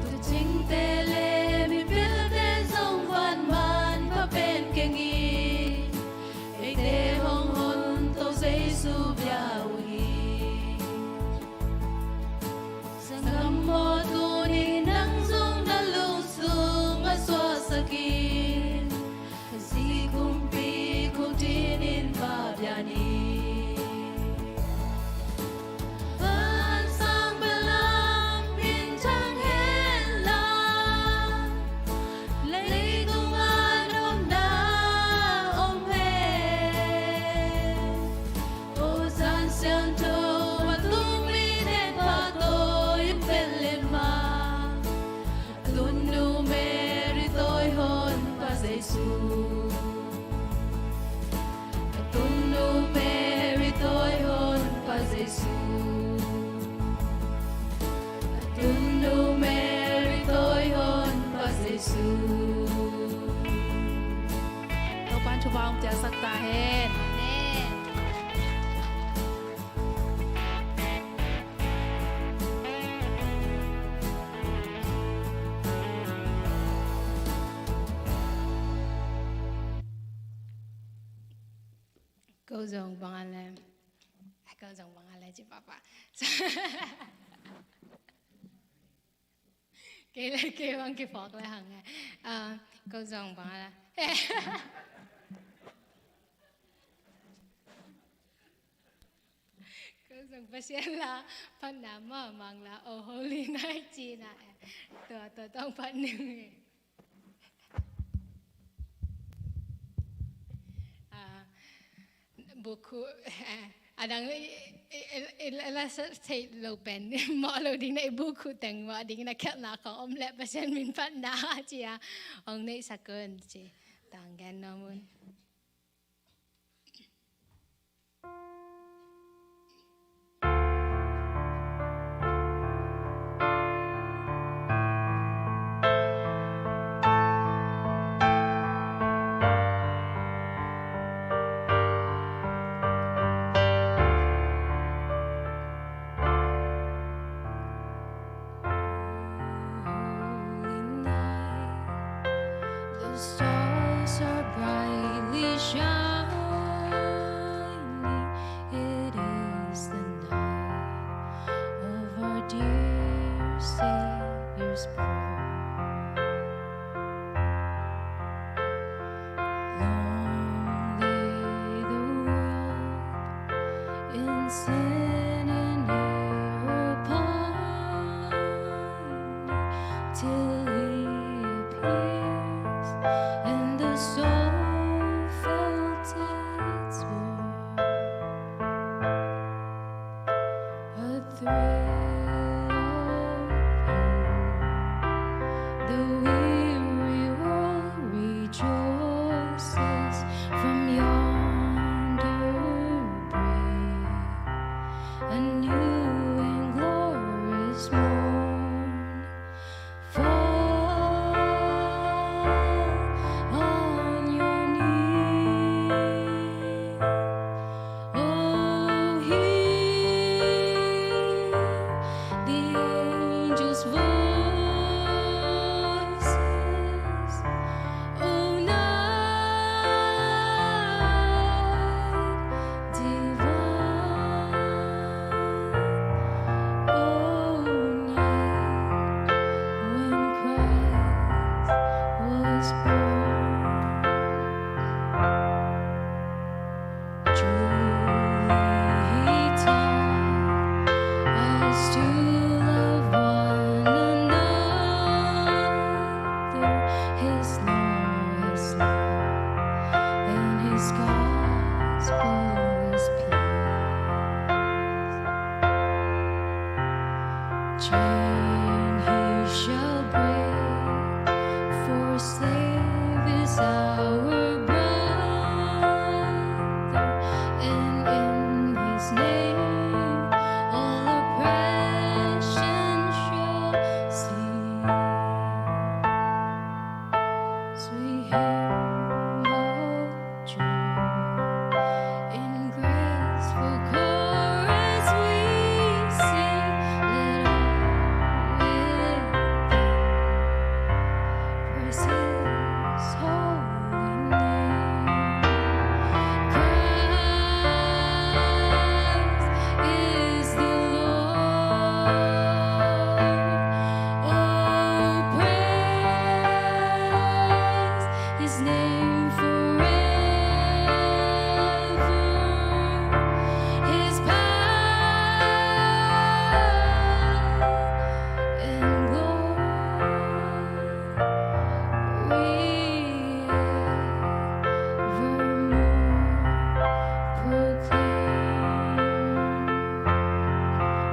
Tuucingte le mipilte zong van manpha pen keng in, eite hong honto Jesu bia uh hi. Sanggam aw, tuni-in nang zong na lung sungah suaksak in, Khazih kumpi khukdin in va bia ni. Vansang belam minthang hen la, leitung ah nopna om hen. O Zan Siangtho, vantung mite in pahtawi uh Bethlehem ah, a tunnu Mary tawi Honpa Jesu. A tunnu Mary tawi Honpa Jesu. A tunnu Mary tawi Honpa Jesu. Topa'n thupha hong piaksak ta hen. Amen. Ko zong bang a le, ko zong bang a le ci papa. Kei le kei bang kiphawk le hang e. Ah, ko zong bang a le. Ko zong Pasian la phatna mah mang la, oh holy night ci na e. Tua, tua tawh phat ning e. Ah, bukhu, eh, a dang i, i, i, i la sa thei lo pen mawh lo ding na, i bukhu teng mawh ding na, khialhna khawng om leh Pasian min phatna ci a hong neihsak un ci. Tang gen nuam un. Sin and error upon me till he appears, and the soul felt its worth. A thrill of hope, the weary world rejoices from yonder break. A new and glorious morn. Fall on your knees. Oh, hear the angels' voices. Oh, night divine, oh night when Christ was born. Truly he taught us to love one another. His law is love, and his gospel is peace. Chain he shall break, for slave is our brother, and in his name all oppression shall cease. Sweet hymn of joy, in graceful chorus we sing, let all within praise his holy name. Christ is the Lord. Oh, praise his name forever. His power and glory evermore proclaim.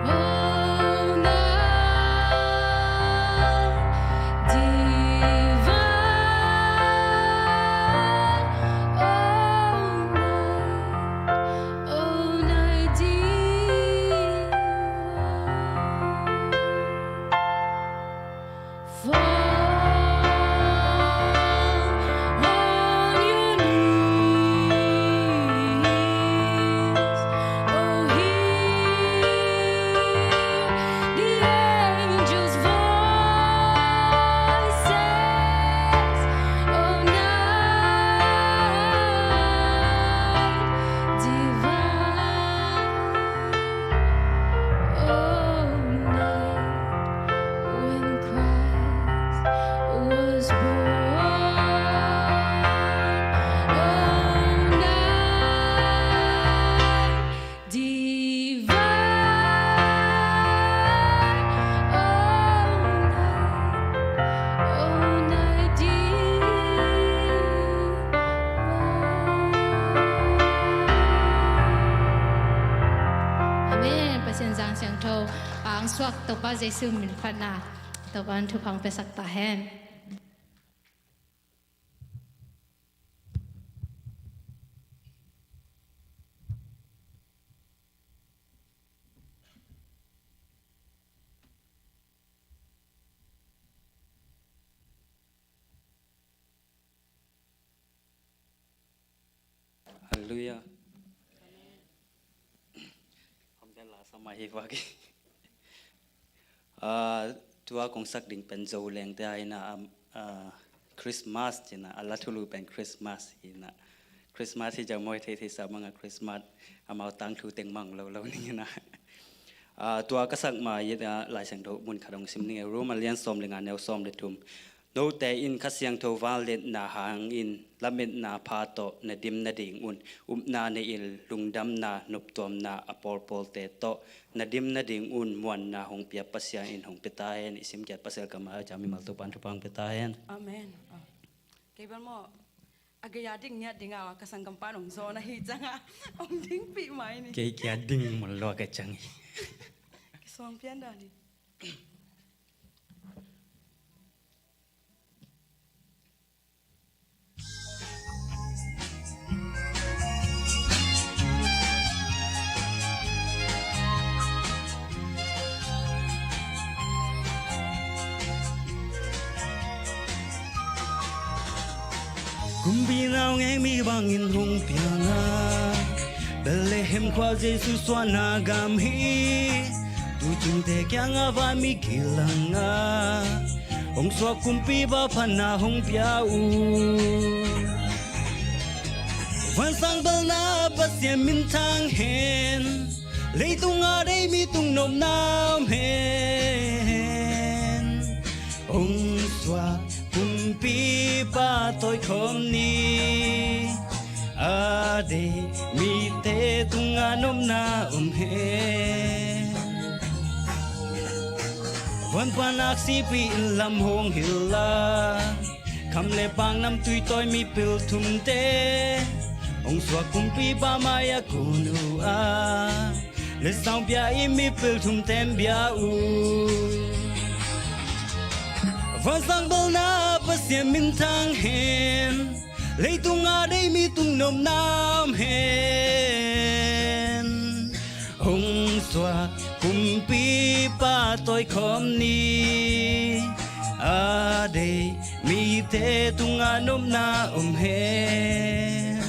Oh, night divine, oh, night, oh, night divine. Fall on your knees. Oh, hear the angels' voices. Oh, night divine. Oh, night when Christ was born. Oh, night divine. Oh, night, oh, night divine. Amen. Pasian zang siangtho a hong suak Topa Jesu min phatna Topa in thupha hong piasak ta hen. Halleluiah. Om den la sa mai hi vak hi. Ah, tua kong sak ding pen Zolengte a hi na, ah, Christmas ci na, a la thulu pen Christmas hi na. Christmas hi zong mawi thei thei sa bang a Christmas amau tangthu teng mang lo lo ning hi na. Ah, tua ka sak ma hi a, Lai Siangtho mun khat hong sim ning e, Roma lian sawm le nga neu sawm le thum. Note in Kha Siangtho vangliatna hangin lametna pha tawh na dim nadingun upna, na il, lungdamna, noptuamna a pawlpawlte tawh na dim nadingun muanna hong pia Pasian in hong pia ta hen. I simkiat Pasian kammal a ciang mimal Topa'n thupha hong pia ta hen. Amen. Ah. Kei bel maw, a gei a ding ngiat ding a, ka sanggampa in hong zawn ahi ciangin hong dingpih mai ni. Kei kia ding mawk lo ka ciang hi. Kisuang pian dan hi. Kumpi naungek mi bangin hong piang a, Bethlehem khua Jesu suahna gam hi. Tuucingte kiangah vai mi kilang a, hong suak kumpipa phatna hong pia uh. Vansang belna Pasian minthang hen, leitung a deih mi tung nopna om hen. Hong suak kumpipa tawikhawm ni, a deih mite tungah nopna om hen. Van pan aksipi in lam hong hilh a, kham le paak namtui tawi mipil thumte, hong suak kumpipa mai-ah kun uh a, letsong pia in mipil thumte in bia uh. Vansang belna Pasian minthang hen, leitung a deih mi tung nopna om hen. Hong suak kumpipa tawikhawm ni, a deih mite tungah nopna om hen.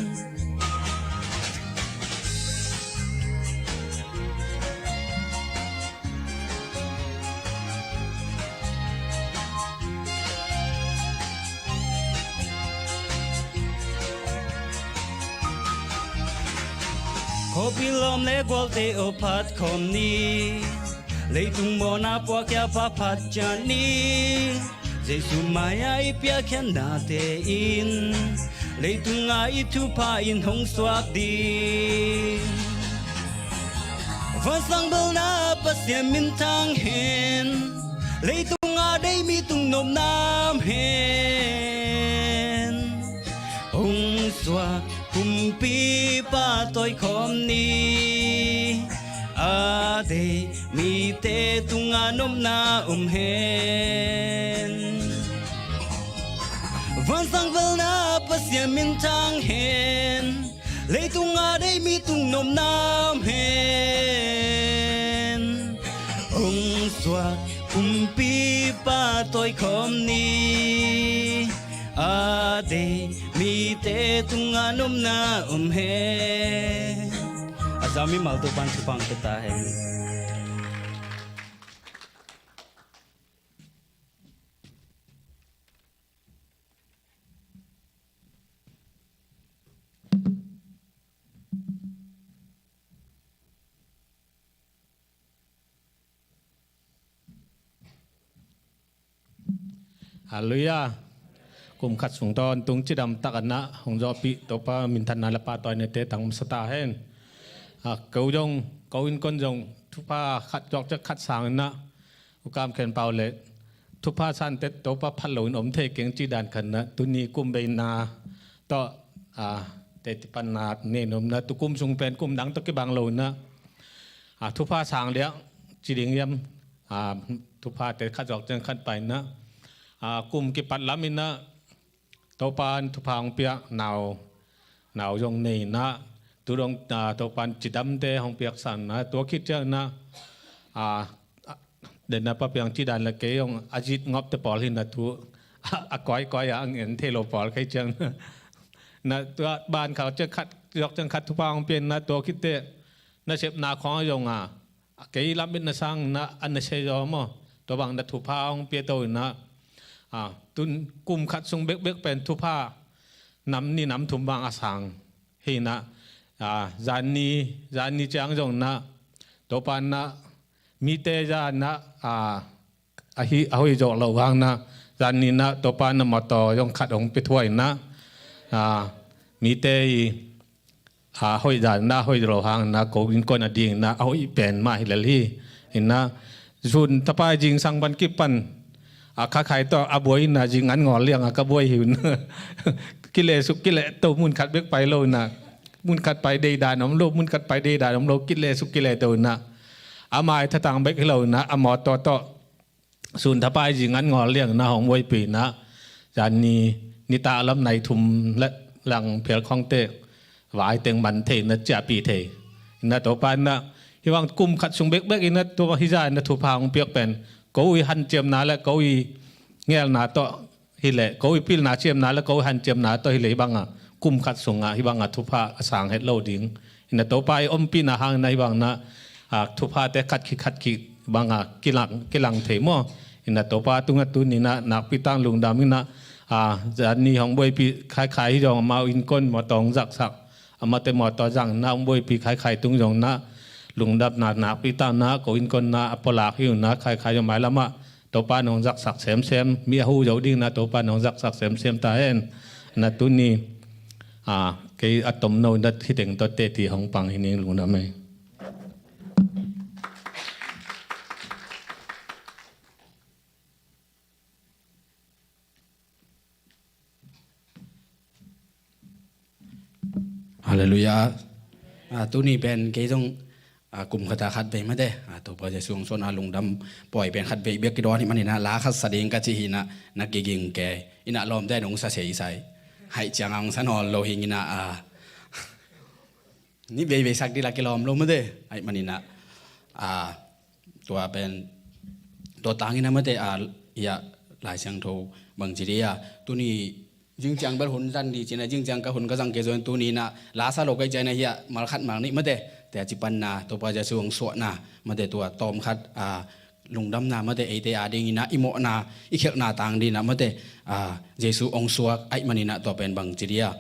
Khawpi lawm le gualte aw phat khawm ni, leitung mawhna puahkhiapa phat ciat ni. Jesu mai-ah i piakkhiatnate in, leitung a i thupha in hong suak ding. Vansang belna Pasian minthang hen, leitung a deih mi tung nopna om hen. Hong suak kumpipa tawikhawm ni, a deih mite tungah nopna om hen. Vansang belna Pasian minthang hen, leitung a deih mi tung nopna om hen. Hong suak kumpipa tawikhawm ni, a deih mite tungah nopna om hen. A za mimal Topa'n thupha hong pia ta hen. Halleluiah. Kum khat sung tawntung cidam takin ah hong zawhpih Topa minthanna le pahtawinate tang masa ta hen. A, ko zong, ko innkuan zong thupha khat zawh ciang khat sang in ah, U Kam Khen Pau le thupha sante Topa phat loin om thei keng cih dan khat in ah, tuni kum beina tawh, a, teci panna nei nuam in ah, tu kum sung pen kum dang tawh kibang lo in ah, a, thupha sang liah ci ding hiam, a, thuphate khat zawh ciang khat pai in ah, a, kum kipat lam in ah, Topa'n thupha hong pia nau, nau zong nei in ah, tu dong, a, Topa'n cidamte hong piaksan in ah, tua khit ciang in ah, a, a, den a Pa Piang cih dan le kei zong a zit ngawpte pawl hi in ah, tu, a, a kawikawi a, a ngen thei lo pawl khei ciang in ah, tua ban khat zawh ciang khat, zawh ciang khat thupha hong pia in ah, tua khit teh nasepna khawng ah zong a, a kei lametna sang in ah, a nasia zaw maw, tua bang in ah thupha hong pia to in ah, a, tun kum khat sung bekbek pen thupha nam nih nam thum bang a sang hi in ah, a, zan ni, zan ni ciang zong in ah, Topa'n ah mite zan ah, a, a hi, a hoih zawh loh hang in ah, Zan ni na Topa na mawtaw zong khat hong pia thuah in na, a, mite i, a, hoih zan na hoih lo hang na ko innkuan a ding na a hoih pen mah hi lel hi. In na sun thapai zingsang pan kipan a kha khai tawh a buai in na zing an ngawl liang a ka buai hi un. Kileh suk kileh to mun khat bek pai lo na, mun khat pai deidan om lo, mun khat pai deidan om lo, kileh suk kileh to na, a mai thatang bek hi lo na a mawtaw tawh sun thapai zing an ngawl liang na hong buaipi na, zan ni, nitak lam nai thum le lang phial khawngte vai teng man thei na ciahpih thei. Na Topa na hih bang kum khat sung bekbek in na Topa hih zan na thupha hong piak pen ko i hanciamna le ko i ngelna tawh hileh ko i pilna ciamna le ko i hanciamna tawh hileh hih bangah kum khat sungah hih bangah thupha a sang het lo ding. Ina Topa i ompihna hang na hih bang na, a, thuphate khat khit khat khit bangah kilang, kilang thei maw? Ina Topa tungah tuni na nakpi tang lungdam ina, a, zan ni hong buaipi khaikhai hi zong amau innkuan mawtaw hong zaksak, amate mawtaw zang na hong buaipi khaikhai tung zong na lungdamna nakpi tang na ko innkuan na a pawlak hi uh na khaikhai zong mailamah Topa nong zaksak semsem, mi a hu zo ding na Topa nong zaksak semsem ta hen. Na tuni, a, kei a tomno na hiteng tawh teti hong pang hi ning lungdam ei. Halleluiah. A, tuni pen kei zong, a, kum khata khat vei mate, a, Topa Jesu hong suahna lungdam pawi pen khat vei biak kidawn hi maninah la khat sa ding ka ci hinah na kiging ke inah lawmte nong sa sei sai. Haih cianga hong sa nawn lo hing inah, a, ni veivei sak dila kilawm lo mate. Aih maninah, a, tua pen tua tangin a mate, a, ia Lai Siangtho bangci dia tuni zingciang bel hun zan di cina zingciang ka hun ka zang kei zaw in tuni inah la sa lo kai ciana hiah mal khat mal nih mate. Tia ci panna Topa Jesu hong suahna mate tua tawm khat, a, lungdamna mate eite a ding inah i mawhna i khelhna tang dinah mate, a, Jesu hong suak aih maninah tua pen bangci dia.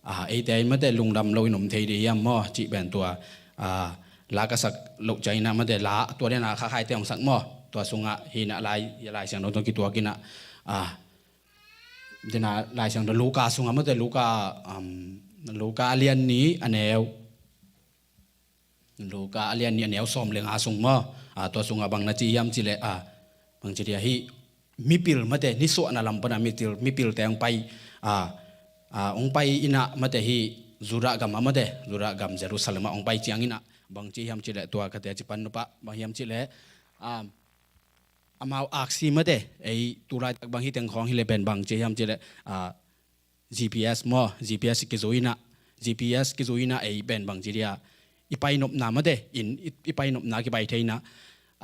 A, eite in mate lungdam lo in om thei dih hiam maw cih pen tua, a, la ka sak loh cianginah mate la tua dena khakhaite hong sak maw? Tua sungah hinah lai, Lai Siangtho tawh kituak inah, a, dena Lai Siangtho Luka sungah mate Luka, um, Luka a lian ni a neu Luka a lian ni a neu sawm le nga sung maw? A, tua sungah bang na ci hiam cileh, a, bang ci dia hi mipil mate nisuahna lam pana mipil, mipilte hong pai, a, a, hong pai inah mate hi Judah gam a mate, Judah gam Jerusalem ah hong pai cianginah bang ci hiam cileh tua ka tia ci pan nupah bang hiam cileh, a, amau aksi mate ei tulaitak bang hi teng khawng hileh pen bang ci hiam cileh, a, G P S maw, G P S kizui inah, G P S kizui inah ei pen bang ci dia i painopna mate in i, i painopna kipai thei inah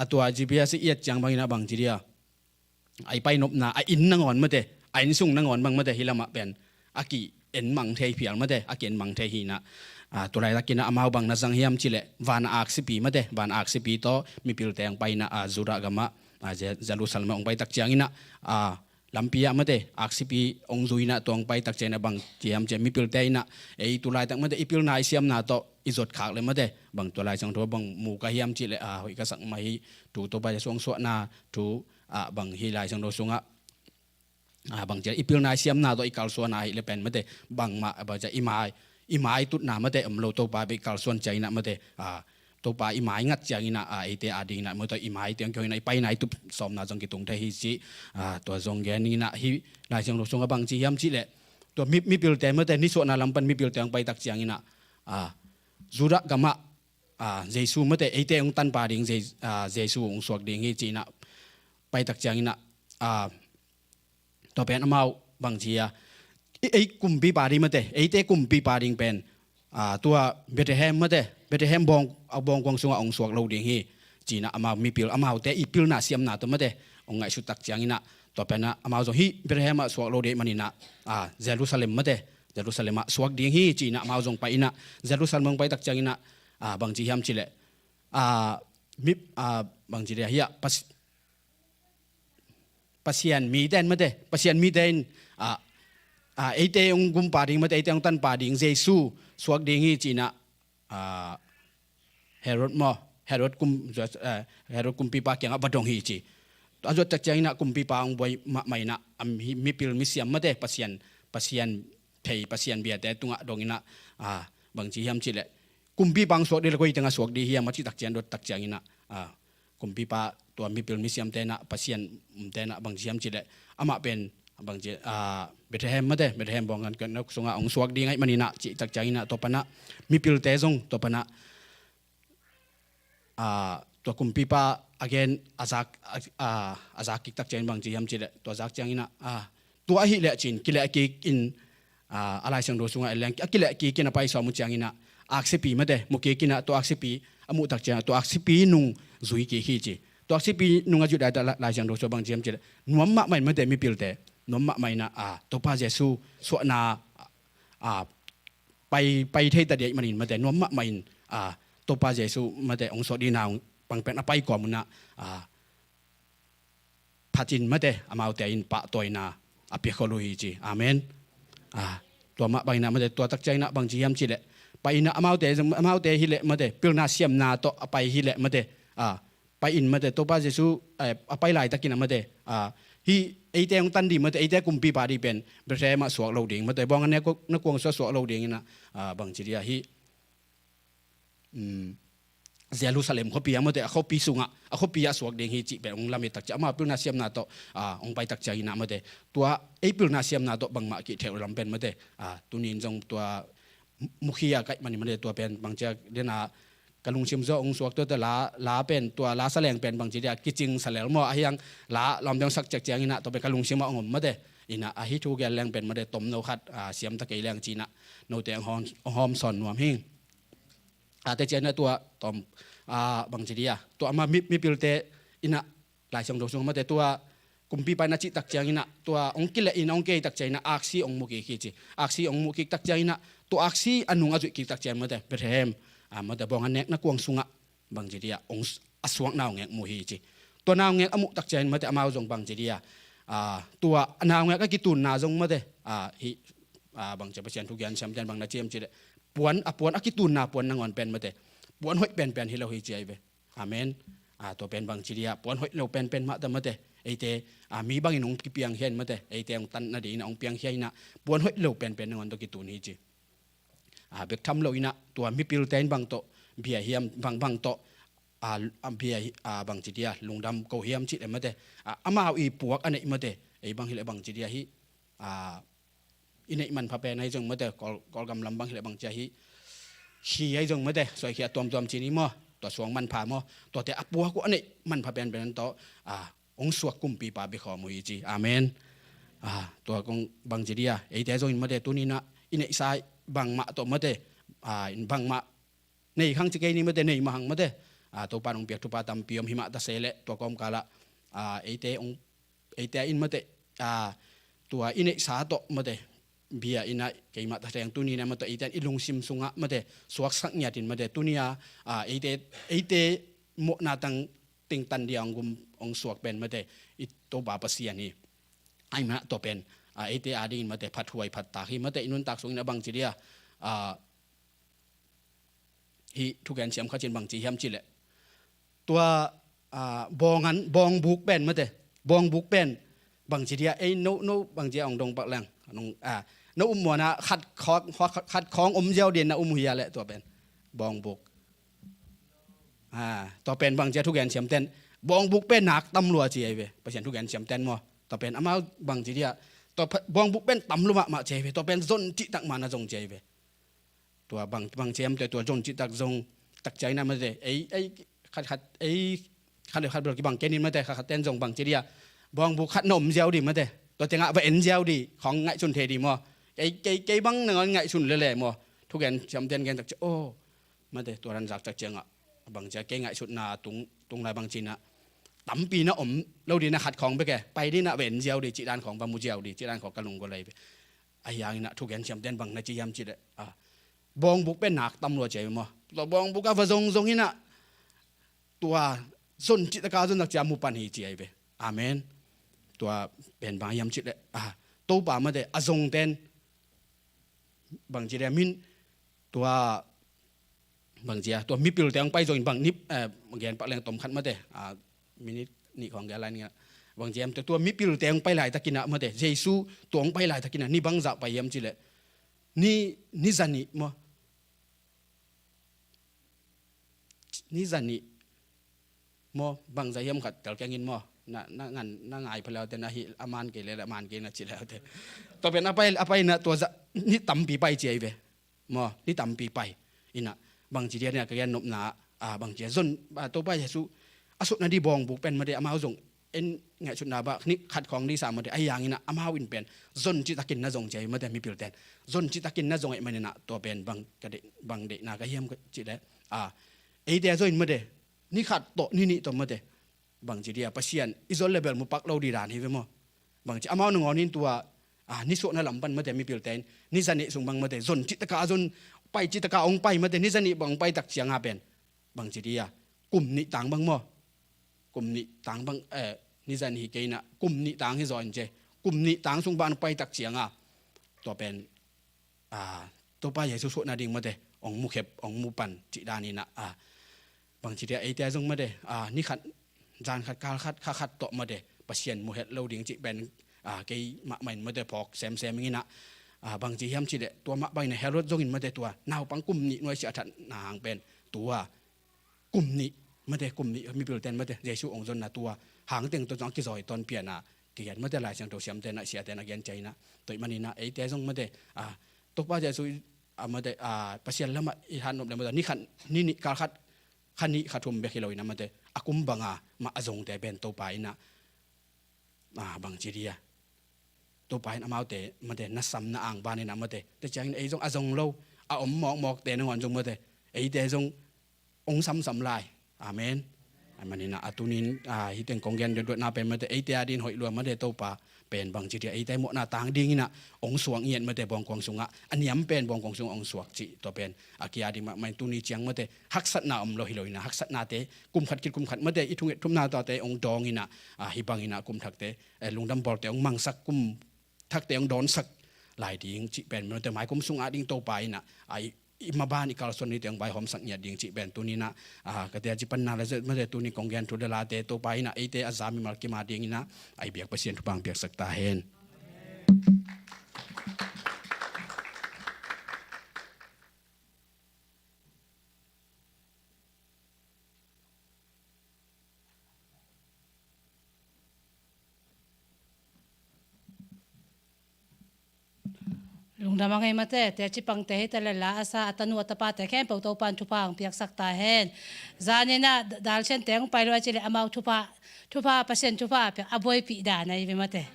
a tua G P S i et ciang bang inah bang ci dia a i painopna a inn nangawn mate, a inn sung nangawn bang mate hi lamah pen a ki en mang thei phial mate, a ki en mang thei hinah, a, tulaitak inah amau bang na zang hiam cileh van aksipi mate, van aksipi tawh mipilte hong pai inah, a, Judah gamah, a, Je-, Jerusalem ah hong pai tak cianginah, a, lampi ah mate aksipi hong zui inah tua hong pai tak cianginah bang ci hiam cileh mipilte inah ei tulaitak mate i pilna i siamna tawh i zot khak le mate bang tua Lai Siangtho bang mu ka hiam cileh, a, hoih ka sak mah hi thu Topa Jesu hong suahna thu, a, bang hi Lai Siangtho sungah, a, bang ci i pilna i siamna tawh i kalsuan a hileh pen mate bangmah, a, bang ci i mai, i mai tutna mate om lo Topa bek kalsuan cianginah mate, a, Topa i mai ngat cianginah, a, eite a dinginah mate i mai tiang kihoinah i paina i tup sawmna zong kitung thei hi ci, a, tua zong gen inah hi Lai Siangtho sungah bang ci hiam cileh tua mi, mipilte mate nisuahna lam pan mipilte hong pai tak cianginah, a, Judah gamah, a, Jesu mate eite hong tanpa ding Je-, a, Jesu hong suak ding hi cinah pai tak cianginah, a, tua pen amau bang ci a i, ei kumpipa ding mate, eite kumpipa ding pen, a, tua Bethlehem mate, Bethlehem bawng, a, bawngkuang sungah hong suak lo ding hi cinah amau mipil, amaute i pilna siamna tawh mate hong ngaihsut tak cianginah tua penah amau zong hi Bethlehem ah suak lo ding maninah, a, Jerusalem mate, Jerusalem ah suak ding hi cinah amau zong pai inah Jerusalem hong pai tak cianginah, a, bang ci hiam cileh, a, mi, a, bang ci dia hiah pas, Pasian mite in mate, Pasian mite in, a, a, eite hong gumpa ding mate, eite hong tanpa ding Jesu suak ding hi cinah, a, Herod maw, Herod kum, a, Herod kumpipa kiangah va dong hi ci. Tua a zuat tak ciangin ah kumpipa hong buai mahmah in ah, a mi, mipil misiam mate, Pasian, Pasian thei, Pasian biate tungah dong in ah, a, bangci hiam cih leh, kumpipa hong suak ding leh koi teng a suak ding hiam a cih tak ciang, dot tak ciangin ah, a, kumpipa tua mipil misiamte in ah, Pasian umte in ah bangci hiam cih leh, amah pen bangci, a, Bethlehem mate, Bethlehem bawng ganhing sungah hong suak ding ahih manin ah cih tak ciangin ah, tua pan ah mipilte zong tua pan ah, a, tua kumpipa a gen a zak, a, a, a zak kik tak ciangin bangci hiam cih leh, tua zak ciangin ah, a, tua ahih leh ci-in kileh kik in, a, a Lai Siangtho sungah en leng, a kileh kik in a pai sawm uh ciangin ah, aksipi mate, mu kik in ah, tua aksipi a muh tak ciangin ah, tua aksipi nung zui kik hi ci. Tua aksipi nung a zuih dai tak Lai, Lai Siangtho sungah bangci hiam cih leh, nuam mahmah in mate, mipilte nuam mahmah in ah, a, Topa Jesu suahna, a, pai, pai thei ta ding ahih manin mate, nuam mahmah in, a, Topa Jesu mate hong suak ding nau pang pen a pai kawm un ah, a, phat in mate, amaute in pahtawina a pia khol uh hi ci. Amen. A, tua mah bangin ah mate, tua tak ciangin ah bangci hiam cih leh, pai in ah amaute, amaute hi leh mate, pilna siamna tawh a pai hi leh mate, a, pai in mate, Topa Jesu, eh, a pai laitakin ah mate, a, hih eite hong tan ding mate, eite kumpipa ding pen Bethlehem ah suak lo ding mate, bawng ganhing sungah, na kuang sungah suak lo ding in ah, a, bangci ding ah hih, um, Jerusalem khuapi ah mate, a khuapi sungah, a khuapi ah suak ding hi cih pen hong lamet tak ciang, amau pilna siamna tawh, a, hong pai tak ciangin ah mate, tua ei pilna siamna tawh bangmah kithei lo lam pen mate, a, tuni in zong tua mukhia ka hih manin mate, tua pen bangci a, den a, ka lungsim sungah hong suak tua, tua la, la pen, tua la sa leng pen bangci ding ah kicing sa lel maw, ahi hang la lawmte hong sak tak ciangin ah tua pen ka lungsim ah hong om mate, in ah ahi thu gen leng pen mate, tomno khat, a, siam ta kei leng ci-in ah note hong hawm, hong hawmsawn nuam hi. A, teci-in ah tua tawm, a, bangci ding ah, tua amah mi, mipilte in ah Lai Siangtho sung mate, tua kumpipa in a cih tak ciangin ah, tua hong kileh in hong kei tak ciangin ah, aksi hong mu kik hi ci. Aksi hong mu kik tak ciangin ah, tua aksi a nung a zuih kik tak ciangin mate, Bethlehem, a, mate, bawng ganhing na kuang sungah bangci ding ah hong s-, a suak naungek mu hi ci. Tua naungek a muh tak ciangin mate, amau zong bangci ding ah, a, tua naungek a kitunna zong mate, a, hih, a, bangci a Pasian thugen siamte in bang na ci hiam cih leh, puan, a puan a kitunna puan nangawn pen mate, puan hoih penpen hi lo hi ci ahi ve. Amen. A, tua pen bangci ding ah, puan hoih lo penpen mah ta mate, eite, a, mi bangin hong kipiangkhia in mate, eite hong tan nadingin ah hong piangkhia in ah, puan hoih lo penpen nangawn tawh kitun hi ci. A, bek tham lo in ah, tua mipilte in bang tawh bia hiam, bang, bang tawh, a, a bia hi, a, bangci ding ah, lungdam ko hiam cih leh mate, a, amau i puak a neih mate, ei bang hi leh bangci ding ah hih, a, i neih manpha pen ahi zong mate, Kawl, Kawlgam lam bang hi leh bangci a hih, khi ahi zong mate, suaikhia tuamtuam ci ni maw, tua suang manpha maw, tuate a puak uh a neih manpha penpen tawh, a, hong suak kumpipa bia khawm uh hi ci. Amen. A, tua kong bangci ding ah, eite zong in mate, tuni in ah i neihsa bangmah tawh mate, a, in bangmah nei khang ci kei ni mate, nei mah hang mate, a, Topa in hong piak thupha tampi om hi mah ta se leh, tua kawmkal ah, a, eite hong, eite in mate, a, tua i neihsa tawh mate, bia in ah keimah ta theng, tuni in ah mate, eite in i lungsim sungah mate, suaksak ngiat in mate, tuni a, a, eite, eite mawhna tang tingtan ding a hong gum, hong suak pen mate, i Topa Pasian hi. Ahih manin ah tua pen, a, eite adingin mate, phathuai phattak hi mate, i nuntak sungin ah bangci ding ah, a, hih thugen siam khat in bangci hiam cih leh, tua, a, bawng an, bawngbuk pen mate, bawngbuk pen bangci ding ah, ei no, no bangci a hong dong pak leng, nong, a, no um muan ah khat khawng, khat khawng om ziau ding na um uh hia leh, tua pen bawngbuk. A, tua pen bangci a thugen siamte in, bawngbuk pen nak tam lua ci ahi ve, Pasian thugen siamte in maw. Tua pen amau bangci ding ah, tua pha-, bawngbuk pen tam lua mahmah ci ahi ve, tua pen zon cihtak mah na zong ci ahi ve. Tua bang, bang ciam te tua zon cihtak zong tak ciangin ah mate, ei, ei, khat khat, ei, khat le khat bel kibang kei ni mate, khat khat ten zong bangci ding ah, bawngbuk khat na om ziau ding mate, tua tengah va en ziau ding, khawng ngaihsun thei ding maw. Kei, kei, kei bang nangawn ngaihsun lele maw. Thugen siamte in gen tak ciang, oh, mate, tua dan zak tak ciangah, bangci a kei ngaihsutna tung, tung lai bangci in ah, tampi na om lo ding, na khat khawng bek e, pai ding ah va en ziau ding, cih dan khawng va mu ziau ding, cih dan khawng ka lunggulh lai ve. Ahi hangin ah thugen siamte in bang na ci hiam cih leh, a, bawngbuk pen nak tam lua ci ahi ve maw. Tua bawngbuk ah va zong zong in ah, tua zon cihtak a zon tak ciang mu pan hi ci ahi ve. Amen. Tua pen bang hiam cih leh, a, Topa mate, a zongte in bangci ding a, min, tua bangci a, tua mipilte hong pai zongin bang ni, eh, gen pak leng tom khat mate, a, minit nih khawng gen lai ni ah. Bang ci hiam, tua, tua mipil teng pai laitakin ah, mate, Jesu tua hong pai laitakin ah, ni bangzah pai hiam cih leh, ni, ni zanih maw. Ni zanih maw, bangzah hiam khat tel keng in maw. Na, na ngan, na ngai pha le uh teh, na hih a man kei le, a man kei na ci le uh teh. Tua pen a pai, a pai na tua zah, ni tampi pai ci ahi ve. Maw, ni tampi pai. Ina, bang ci dia ina ka gen nopna, ah, bang ci dia zon, ah, Topa Jesu a sutna ding bawngbuk pen, mate, amau zong en ngaihsutna bah, ni khat khawng ding sa, mate, ahi hangin ah amau in pen zon citakin na zong ci ahi, mate, mipil ten. Zon citakin na zong ahih manin ah, tua pen bang ka deih, bang deihna ka hiam ka cih leh, ah, eite zong in, mate, ni khat tawh, ni nih tawh, mate, bang ci dia, Pasian i zon le bel mu pak lo ding dan hi ve maw. Bang ci amau nangawn in tua, ah, nisuahna lam pan, mate, mipil ten ni zanih sung bang, mate, zon citaka zon, pai citaka hong pai, mate, ni zanih bang pai tak ciang a pen, bang ci dia, kum nih tang bang maw. Kum nih tang bang, eh, ni zanih hi kei ina, kum nih tang hi zaw in ci. Kum nih tang sung bang pai tak ciang a, tua pen, ah, Topa Jesu suahna ding, mate, hong mu khep, hong mu pan cih dan ina, ah, bang ci dia, eite zong, mate, ah, ni khat, zan khat, kal khat, kha khat tawh, mate, Pasian mu het lo ding cih pen, ah, kei mahmah in, mate, phawk semsem ing ina, ah, bang ci hiam cih leh, tua mah bang ina Herod zong in, mate, tua naupang kum nih nuai siah a thatna hang pen, tua kum nih, mate, kum nih, mipil ten, mate, Jesu hong zonna tua hang teng tawh zong a kizawi tawn pian a, kigen, mate, Lai Siangtho siamte na, siate na gen ciang ina, tua ahih manin ah eite zong, mate, ah, Topa Jesu, ah, mate, ah, Pasian lamah i hat nop le, mate, ni khat, ni nih, kal khat, kha nih, kha thum bek hi lo ina, mate, a kum bang a mah a zongte pen Topa ina, ah, bang ci dia, Topa in amaute, mate, na sam na angvan ina, mate, tua ciangin ei zong a zong lo, a om mawkmawkte nangawn zong, mate, eite zong hong samsam lai. Amen. Ahih manin ah, a tuni in, ah, hih teng kong gen duatduatna pen, mate, eite a ding hoih lua, mate, Topa pen, bang ci dia, eite mawhna tang ding ina hong suak ngiat, mate, bawngkuang sungah, a niam pen bawngkuang sungah hong suak cih, tua pen a kia ding mahmah in, tuni ciang, mate, haksatna om lo hi lo ina, haksatnate kum khat khit kum khat, mate, i thunget thumna tuate hong dawng ina, ah, hih bang ina kum thakte, eh, lungdam bawlte hong mangsak, kum thakte hong dawnsak lai ding cih pen, mate, mai kum sung a ding Topa ina, ah, i, i maban i kalsuan nite hong vaihawmsak ngiat ding cih pen tuni ina, ah, ka teci panna le, mate, tuni kong gen thu le late Topa ina eite a za mimal kim a ding ina, a i biak Pasian thupha hong piaksak ta hen. Lungdam a ngei, mate, teci pangte hi ta le la a sa, a tanu a tapate khempeuh Topa in thupha hong piaksak ta hen. Zan ina dalsiante hong pai lua ci leh amau thupha, thupha, Pasian thupha a piak, a buaipih dan ahi ve, mate.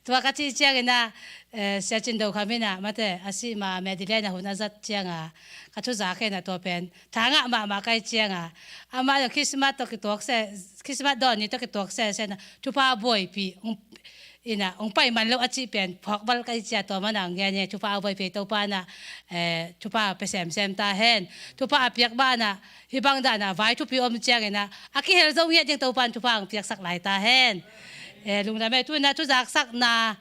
Tua ka cih ciang ina, eh, Sia Cin Do Kham ina, mate, a sih ma Madeline a hun a zat ciang a, ka thuzak hen a, tua pen tha ngah mahmah ka hih ciang a, amah zong Christmas tawh kituak se, Christmas dawn ni tawh kituak sese ina, thupha buaipih, hong, ina, hong pai man lo a cih pen phawk bal ka hih ciang, tua man a hong gen hi. Thupha a buaipih, Topa ina, eh, thupha pia semsem ta hen. Thupha a piak bang ina, hih bang dan a vai thupi om ciang ina, a kihel zo ngiat ding Topa in thupha hong piaksak lai ta hen. Eh, lungdam e. Tu ina thuzaksakna,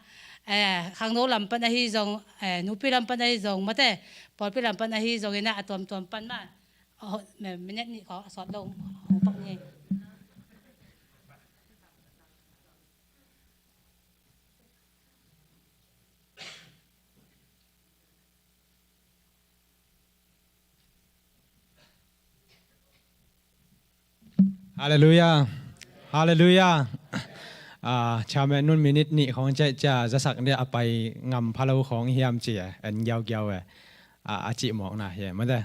eh, khangno lam pan ahi zong, eh, nupi lam pan ahi zong, mate, pawlpi lam pan ahi zong ina, a tuamtuam pan mah, oh, mi-, minute nih khawng a sawt lo, hong pak ni. Halleluiah. Halleluiah. Ah, chairman nu'n minute nih khawng ciah ciah zasak dia a pai ngam pha lo khawng hiam ci e, en giaugiau e. Ah, a cih mawkna hi e, mate.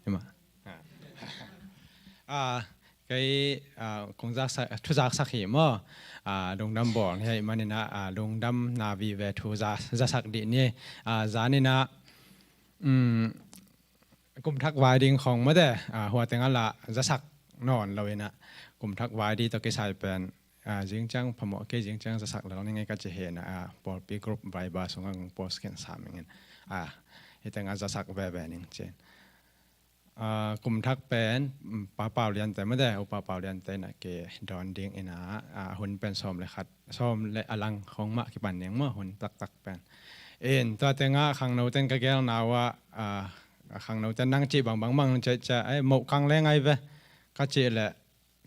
Hi mah. Ah, kei, ah, kong zaksak, thuzaksak hi maw. Ah, lungdam bawl hi ahih manin ah, ah, lungdamna vive thu za, zasak dih ni. Ah, zan ina, um, kum thak vai ding khawng, mate, ah, hua teng a la zasak nawn lo ina, kum thak vai ding tawh kisai pen, ah, zingciang phamawh kei, zingciang zasak lel ning ei ka ci hi ina, ah, pawlpi group Viber sungah kong post khin sam ing in. Ah, hih teng a zasak veve ning ci. Ah, kum thak pen, mm, Pa Pau Liante, mate, U Pa Pau Liante ina kidawn ding ina, ah, hun pen sawm le khat, sawm le a lang khawng mah kipan ding maw, hun taktak pen. In, tua teng ah khangnote'n ka gelna uh ah, ah, khangnote'n nang cih bangbang mang ciahciah, eh, moh kang le ngai ve, ka cih leh,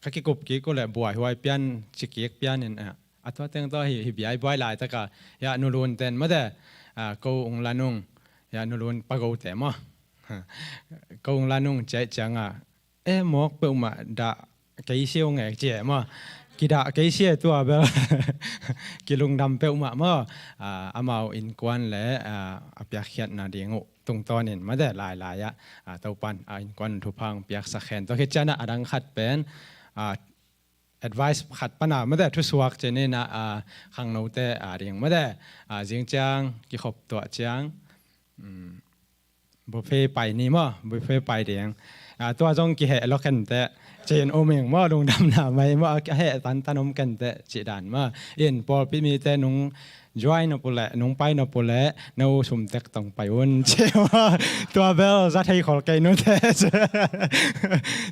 ka kikup kik uh leh buaihuai pian, cikik pian in, ah, a tua teng tawh hi, hi biaibuai laitaka, ya, nulun ten mate, ah, ko ung la nung, ya, nulun pago te maw. Ko ung la nung ciai cianga, e, mawk peuhmah dah kei siu nge cia maw. Kidah kei sia tua bel. Kilungdam peuhmah maw. Ah, amau innkuan le, ah, a piakkhiatna ding uh tungtawnin mate lailai ah, ah, Topan, ah, innkuan thupha hong piaksak hen. Tua khit cianah a dang khat pen, ah, advice khat pana mate thusuak cianinah, ah, khangnote, ah, ding mate, ah, zing ciang kikhop tuah ciang, um, buffet pai ni maw, buffet pai ding. Ah, tua zong kiheh lo kenteh, cin um ing maw, lungdamna mai maw, a heh tantan om kenteh cih dan maw. In pawlpi mite nung join nop uh leh, nung pai nop uh leh, no sum tek tong pai un ci maw. Tua bel za thei khol kei nute.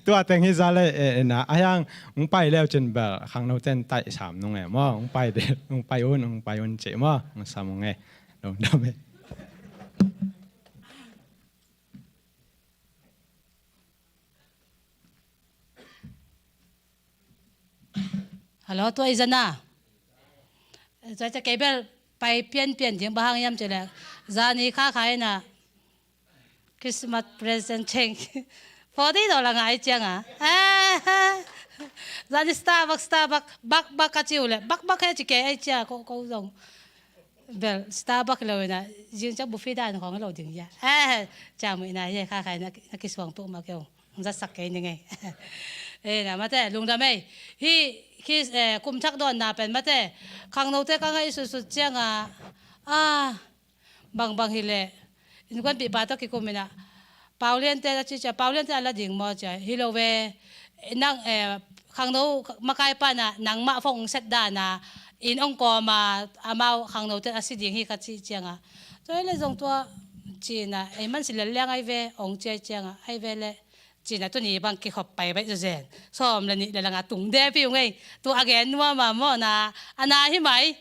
Tua teng hi za le, eh, na a hiang, ung pai leu cin bel khangnoten taih sam nung e maw, ung pai de, ung pai un, ung pai un ci maw, ung sam ung e. Lungdam e. Hello, tua i zana. Tua cia kei bel pai pianpian ding bang hang hiam cih leh, zani kha kha ina Christmas present ceng. Forty dollar ngai cianga. Eh, zani Starbucks, Starbucks, bak bak ka ci uh leh, bak bak he ci kei ai cia ko, ko zong. Bel, Starbucks lo ina, zing ciang buffet dan khong lo ding ya. Eh, ciang mu ina ye, kha kha ina, na kisuang peuhmah kei ung. Zatsak kei ning ei. Eh, na mate, lungdam ei. Hi, hi, eh, kum thak dawnna pen mate. Khangnote ka ngaih sutsut cianga, ah, bangbang hi leh. Innkuanpihpa tawh kikum ina. Pauliante a ci cia, Pauliante a la ding maw cia. Hi lo ve, nang, eh, khangno makaipa na, nangmah phone set dana, inn ong kawma, amau khangnote a si ding hi ka ci cianga. Tua hi leh zong tua, cina, ei man si lel liang ai ve, ong cia cianga, ai ve leh. Cina tuni bang kikhop pai baih zawzen. Sawm le nih le langa tung de pi ung ei. Tu a gen nuam a mawhna, a na hi mai.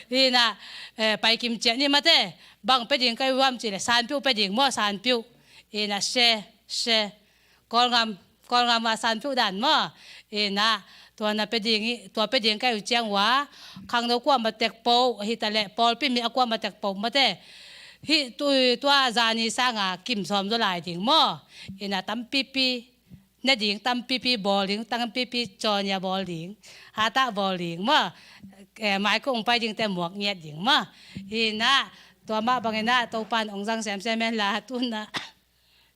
Ina, eh, pai kim ciah ni mate. Bang pe ding kai uam ci le, sanpiuh pe ding maw, sanpiuh. Ina, se, se. Kawlngam, Kawlngam a sanpiuh dan maw. Ina, tua na pe ding hi, tua pe ding kai uh ciang ua. Khangno kuamah tek po, hi ta le, pawlpi mi a kuamah tek po mate. Hi, tu, tua zani sanga kim sawm zaw lai ding maw. Ina tampipi, ne ding tampipi bawl ding, tampipi cawnia bawl ding, hatah bawl ding maw. Eh, mai ko ung pai ding te muak ngiat ding maw. Ina, tua mah bang ina, Topan ong zang semsem en la, tuna.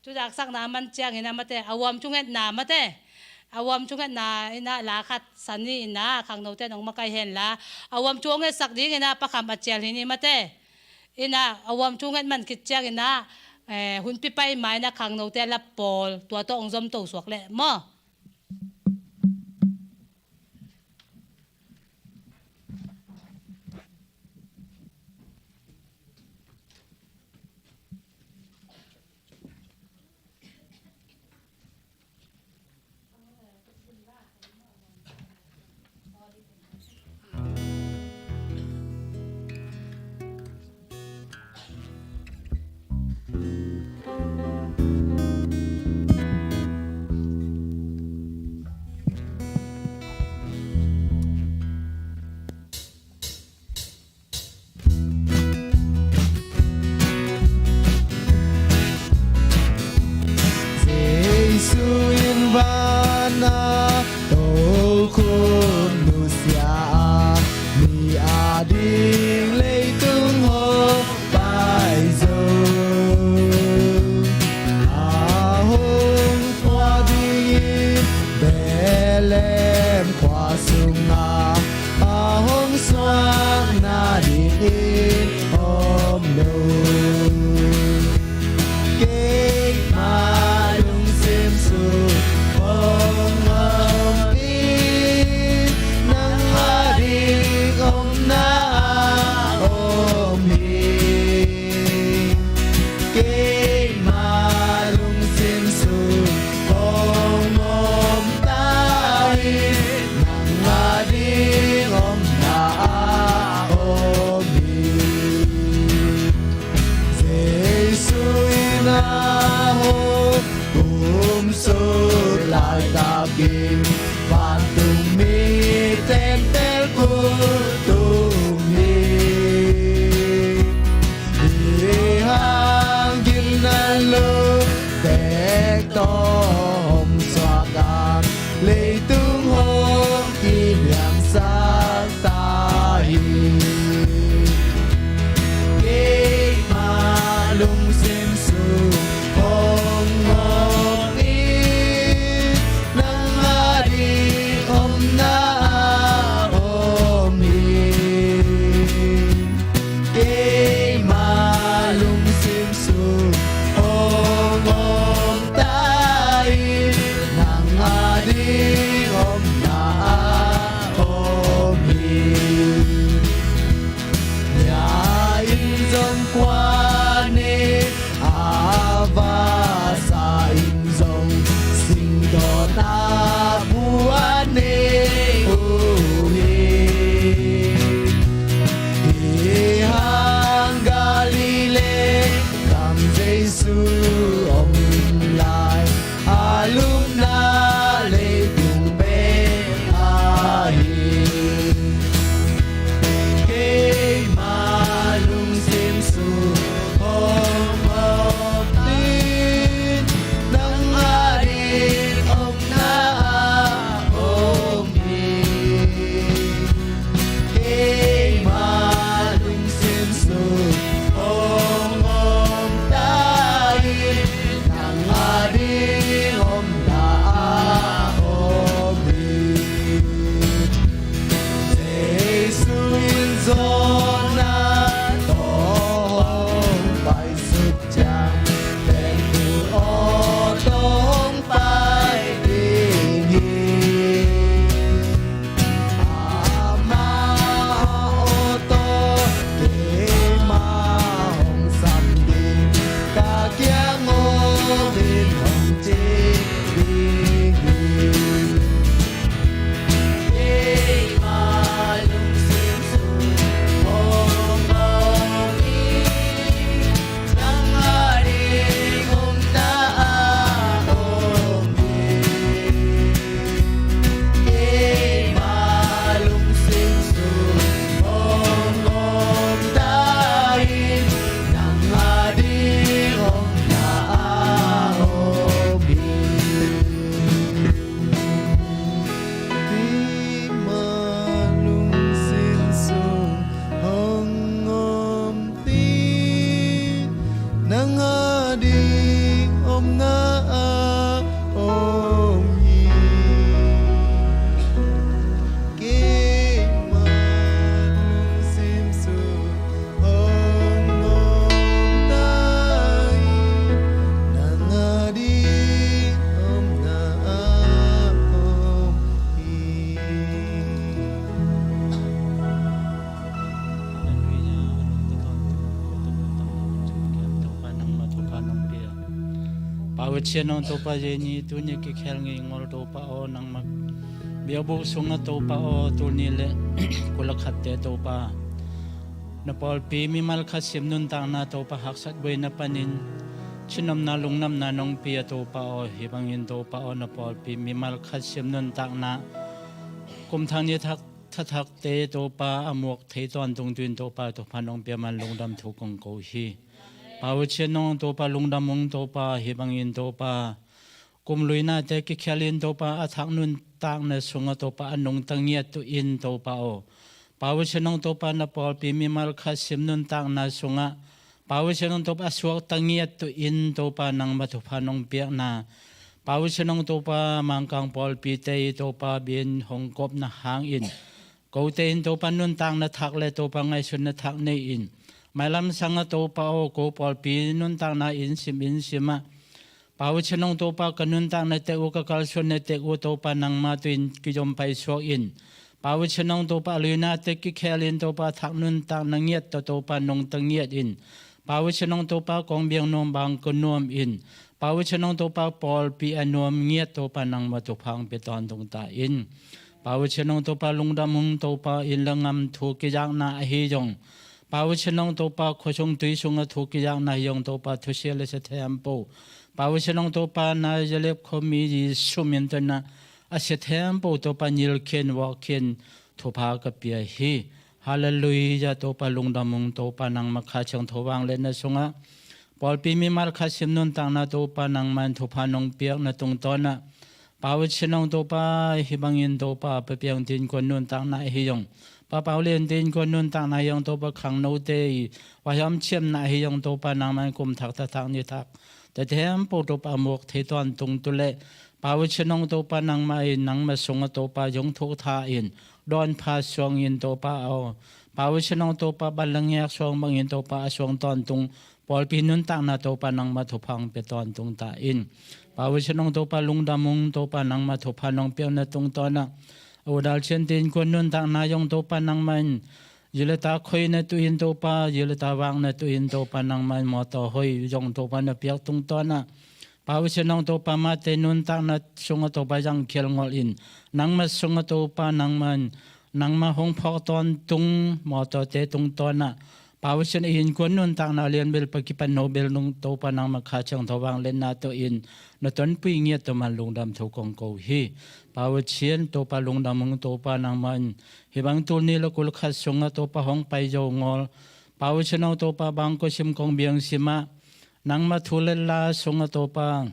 Thu daksakna man ciang ina mate, a uam thungetna mate. A uam thungetna ina la khat sani ina, khangnote nong makai hen la. A uam thu ong etsak ding ina, pakham a cial hi ni mate. Ina, a uam thunget man khit ciang ina, eh, hunpi pai ma ina khangnote a lap pawl, tua tawh ong zom to suak leh maw. Lungsim sung hong om in, nang ading omna ah om in. Keima lungsim sung hong om ta in, nang ading omna ah om in. Nia in zong kuan in, a vasa in zong singtawna puan in uh hi. Hih hang Galilee gam Jesu om lai, a lupna leitung pen ahi. Keima lungsim sung hong om in, nang ading omna ah om in. Keima lungsim sung hong om ta in, nang ading omna ah om in. Jesu in Jonah tawh hong paisuk ciang, pengkul aw tawh hong pai ding hi. Amah aw tawh keima hong sam ding, ka kiang om in hong ci ding hi. Keima lungsim sung hong om in, nang ading omna ah om in. Keima lungsim sung hong om ta in, nang ading omna ah om in. Keima lungsim sung hong om in, nang ading omna ah om in. Keima lungsim sung hong om ta in, nang ading omna ah om in. Halleluijah. A nungta tawntung, a nungta tawntung, Topa nangmah thupha nong pia. Pa Pasian aw Topa, Jenny tuni kikhel ngei ngol Topa aw, nangmah biakbuk sungah Topa aw, tuni le kul a khatte Topa, na pawlpi mimal khat sim nuntakna Topa haksat buaina panin cinomna lungnopna nong pia Topa aw, hih bangin Topa aw, na pawlpi mimal khat sim nuntakna kum thak ni thak tha thakte Topa a muak thei tawntung tu in Topa thupha nong pia man lungdam thu kong ko hi. Pa Pasian aw Topa, lungdam ung Topa, hih bangin Topa kum luinate kikhial in Topa a thak nuntakna sungah Topa a nungta ngiat tu in Topa aw. Pa Pasian aw Topa, na pawlpi mimal khat sim nuntakna sungah Pa Pasian aw Topa a suakta ngiat tu in Topa nangmah thupha nong piakna, Pa Pasian aw Topa Mangkang pawlpite i Topa biakinn hong kopna hangin kote in Topa nuntakna thak le Topa ngaihsutna thak nei in, mailam sangah Topa aw, ko pawlpi nuntakna in sim in simah Pa Pasian aw Topa, ka nuntakna tek uh, ka kalsuanna tek uh Topa nangmah tu in kizom paisuak in, Pa Pasian aw Topa a luinate kikhel in Topa thak nuntakna ngiat tawh Topa nungta ngiat in, Pa Pasian aw Topa kong biak nuam bang ko nuam in, Pa Pasian aw Topa pawlpi a nuam ngiat Topa nangmah thupha hong pia tawntung ta in. Pa Pasian aw Topa lungdam ung Topa, inn le gam thu kizakna ahi zong, Pa Pasian aw Topa khuasung tuisung a thu kizakna ahi zong Topa thusia le sia thempo, Pa Pasian aw Topa Nazareth khuami Jesu min tawh na a sia thempo Topa nilkhin vuakkhin thupha ka pia hi. Halleluijah. Topa lungdam ung Topa, nangmah Kha Siangtho vangliatna sungah pawlpi mimal khat sim nuntakna Topa nangmah in thupha nong piakna tungtawnah Pa Pasian aw Topa, hih bangin Topa Papiang Tin Kuan nuntakna ahi zong, Pa Pau Lian te innkuan nuntakna hi hang Topa, khangnote i vaihawm ciamna hi hang Topa, nangman kum thak, tha thak, ni thak, tha thempo Topa a muak thei tawntung tu leh, Pa Pasian aw Topa, nangmah in nangmah sungah Topa zong thuk tha in, dawn pha suang in Topa aw, Pa Pasian aw Topa, ban la ngek suang bangin Topa a suang tawntung pawlpi nuntakna Topa, nangmah thupha hong pia tawntung ta in. Pa Pasian aw Topa, lungdam ung Topa, nangmah thupha nong piakna tungtawnah a u Dal Cian te innkuan nuntakna zong Topa, nangmah in zi le ta khoina tu in Topa, zi le ta vakna tu in Topa, nangmah in mawtaw hoi zong Topa na piak tungtawnah, Pa Pasian aw Topa, amate nuntakna sungah Topa zangkhial ngol in, nangmah sungah Topa, nangmah in nangmah hong phawk tawntung mawtawte tungtawnah, Pa Pasian, i innkuan nuntakna lianbel pakipan nobel nung Topa, nangmah Kha Siangtho vangliatna tawh in na tonpui ngiat tawh man lungdam thu kong ko hi. Pa Pasian Topa, lungdam ung Topa, nangmah in hih bang tul nih le kul khat sungah Topa hong pai zo ngol, Pa Pasian aw Topa, bangkua sim kong biang simah nangmah thu le la sungah Topa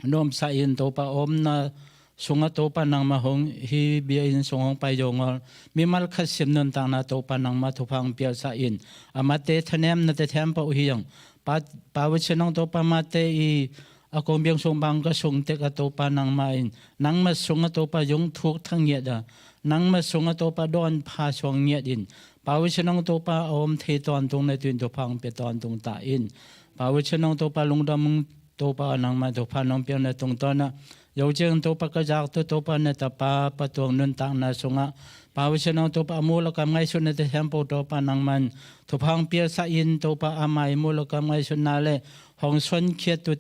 nuamsa in Topa, omna sungah Topa, nangmah hong hi, bia inn sung hong pai zo ngol, mimal khat sim nuntakna Topa, nangmah thupha hong piaksa in, amate thanemna tha thempo hi hang. Pa, Pa Pasian aw Topa, amate i a kong biang sung, bangkua sung tek ah Topa, nangmah in nangmah sungah Topa zong thuk tha ngiat a, nangmah sungah Topa dawn pha suang ngiat in, Pa Pasian aw Topa, a om thei tawntung na tu in thupha hong pia tawntung ta in. Pa Pasian aw Topa, lungdam ung Topa, nangmah thupha nong piakna tungtawnah zo ciang Topa, ka zaktu Topa, na tapa Pa Tuang nuntakna sungah, Pa Pasian aw Topa, a mul a kam ngaihsutna tha thempo Topa, nangmah in thupha hong piaksa in Topa, amah i mul a kam ngaihsutna le hong suankhiat tu,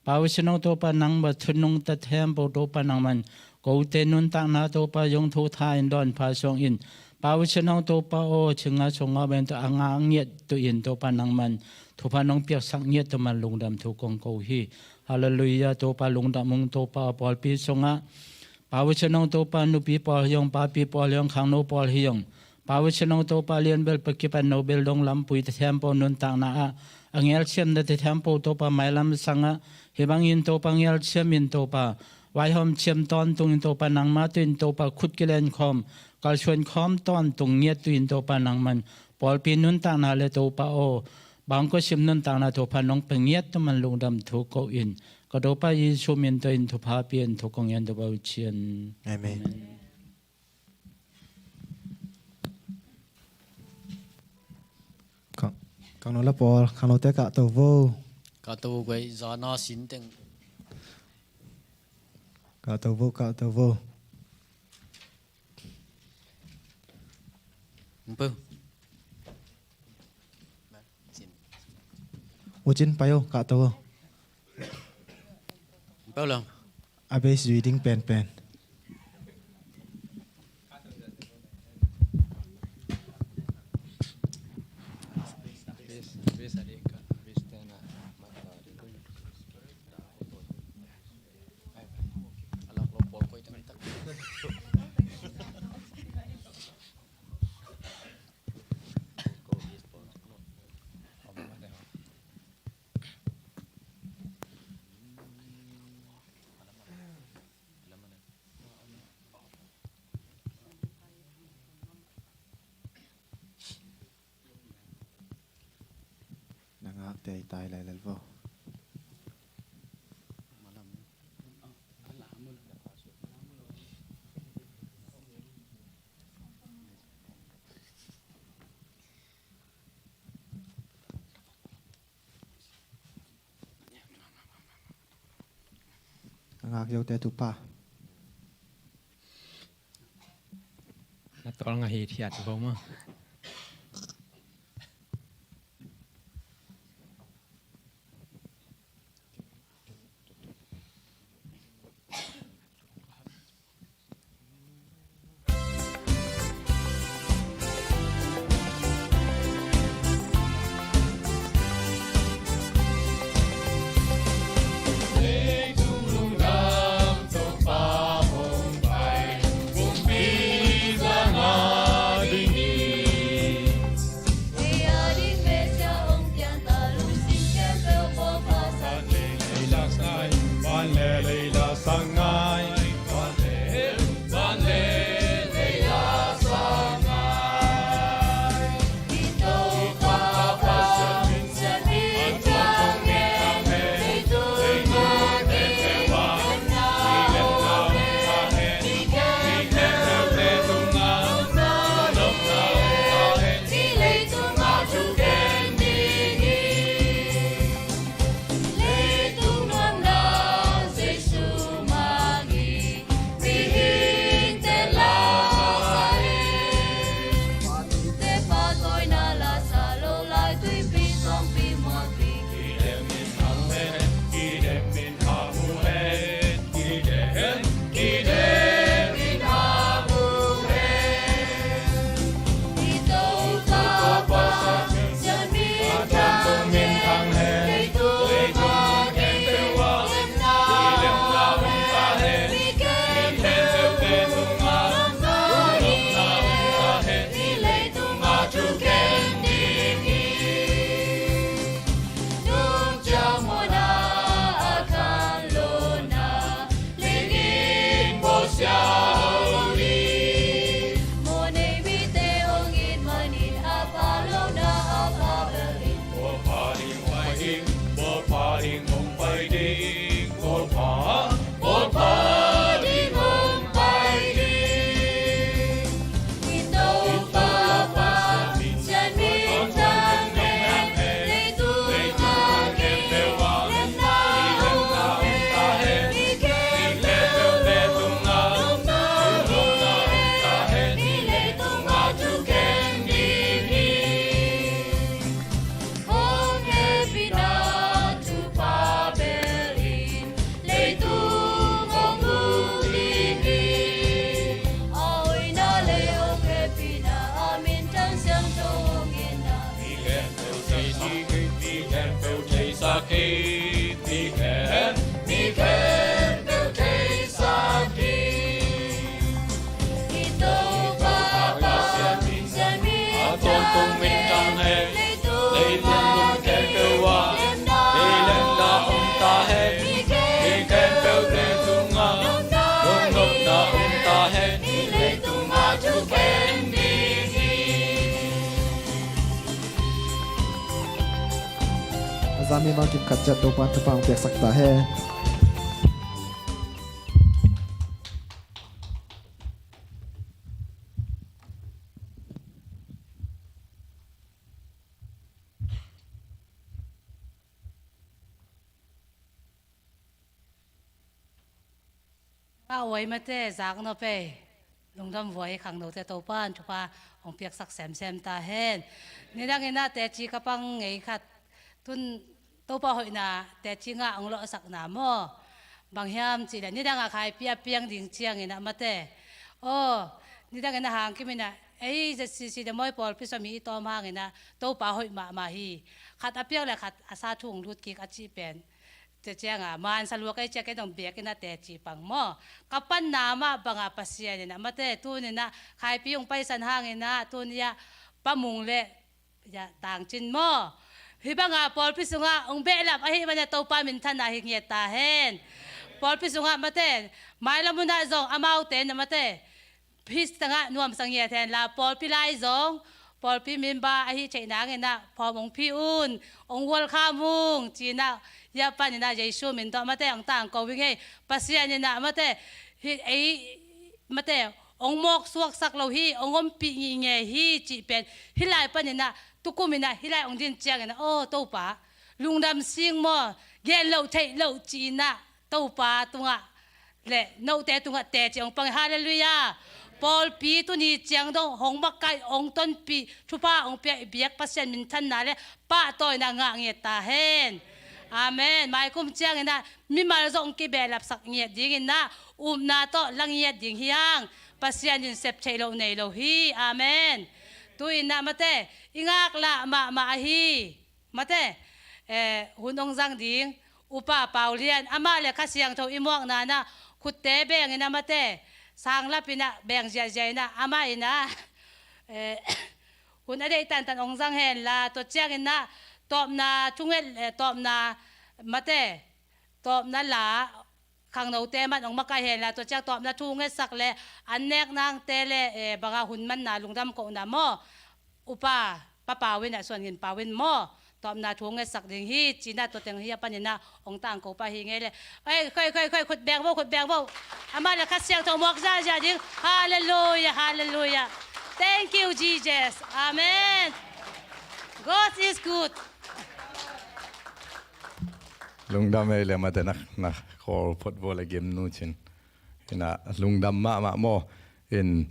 Pa Pasian aw Topa, nangmah thunung tha thempo Topa, nangmah in kote nuntakna Topa zong thuk tha in, dawn pha suang in, Pa Pasian aw Topa aw, cingah sungah ben tu a ngak ngiat tu in Topa, nangmah in thupha nong piaksak ngiat tawh man lungdam thu kong ko hi. Halleluiah Topa, lungdam ung Topa, pawlpi sungah Pa Pasian aw Topa, nupi pawl hi hang, papi pawl hi hang, khangno pawl hi hang, Pa Pasian aw Topa, lianbel pakipan nobel dong lampui tha thempo nuntakna ah a ngelsiamna tha thempo Topa, mailam sangah hih bangin Topa ngelsiam in Topa, vaihawm ciam tawntung in Topa, nangmah tu in Topa khut kilenkhawm, kalsuan khawm tawntung ngiat tu in Topa, nangmah in pawlpi nuntakna le Topa aw, bangkua sim nuntakna thupha nong pia ngiat tawh man lungdam thu ko in, ka Topa Jesu min tawh in thupha pia in thu kong ngen, Topa Pasian. Amen. Amen. Khang, khangno la pawl, khangnote kahto vo. Kahto vo guai, zana sin teng. Kahto vo, kahto vo. Mpe. Ucin payo, kahto vo. Mpe lo. A base reading pen pen. Na ngakte i tai lai lel vo. A ngak yote tupa. Na tol nga hi thiat bo ma. Zami mangkim khat ciat Topa thupha hong piaksak ta hen. A uai mate, zak nop ei. Lungdam vua hi khangnote, Topa in thupha hong piaksak semsem ta hen. Nidang in ah teci ka pang ngei khat. Tun Topa hoihna teci ngah hong lawhsakna maw? Bang hiam cihleh nidang a Khaipi a piang ding ciangin ah mate, aw, nidang in ah hangkim in ah ei Z C C le mawi pawlpi sawm hi i tawm hangin ah Topa hoih mahmah hi. Khat a piang le khat a sa thu hong lut kik a cih pen. Tua cianga mansa lua kei cia kei dong biakinn a teci pang maw? Ka panna mah banga Pasian in ah mate, tuni in ah Khaipi hong paisan hangin ah tuni ah Pa Mung le, ya, Tang Cin maw? Hih banga pawlpi sungah hong behlap ahih manin ah Topa minthanna hi ngiat ta hen. Pawlpi sungah mate, mailam hun ah zong amaute in ah mate, hih tangah nuamsa ngiat hen la, pawlpi lai zong, pawlpi member ahi theih nangin ah phawm hong phi un, hong welcome ung ci-in ah, hia panin ah Jesu min tawh mate hong tangko ing ei. Pasian in ah mate, hih ei mate, hong mawk suaksak lo hi, hong ompih ngingei hi cih pen hih lai panin ah, tukum in ah hih lai hong din ciangin ah, aw Topa, lungdam sing maw, gen loh theih loh ci-in ah Topa tungah le note tungah teci hong pang hi. Halleluiah. Pawlpi tuni ciang dong hong makaih, hong tonpih, thupha hong pia i biak Pasian minthanna le pahtawina ngah ngiat ta hen. Amen. Maikum ciangin ah mimal zong hong kibehlapsak ngiat dingin ah upna tawh la ngiat ding hi hang. Pasian in sep theih loh nei lo hi. Amen. Tu-in ah mate, i ngaklah mahmah ahi mate, eh, hun hong zang ding Upa Pau Lian, amah le Kha Siangtho i muakna in ah khutte beng in ah mate, sanglap in ah beng ziahziah in ah amah in ah, eh, hun a deih tantan hong zang hen la, tua ciangin ah tawpna thunget, eh, tawpna mate, tawpna la khangnote man hong makaih hen la, tua ciang tawpna thu ngetsak le an nek nangte le, eh, banga hun manna lungdam kohna maw? Upa Pa Pau in ah, Suan Ngin Pau in maw, tawpna thu ngetsak ding hi ci-in ah tua teng hia panin ah hong tangko pah hi ngei le. Ei, khoi, khoi, khoi, khut beng vo, khut beng vo. Amah le Kha Siangtho muak ziahziah ding. Halleluiah, halleluiah. Thank you, Jesus. Amen. God is good. Lungdam ei le mate, na, na khawl phot vo le gim nu cin. In ah lungdam mahmah maw? In,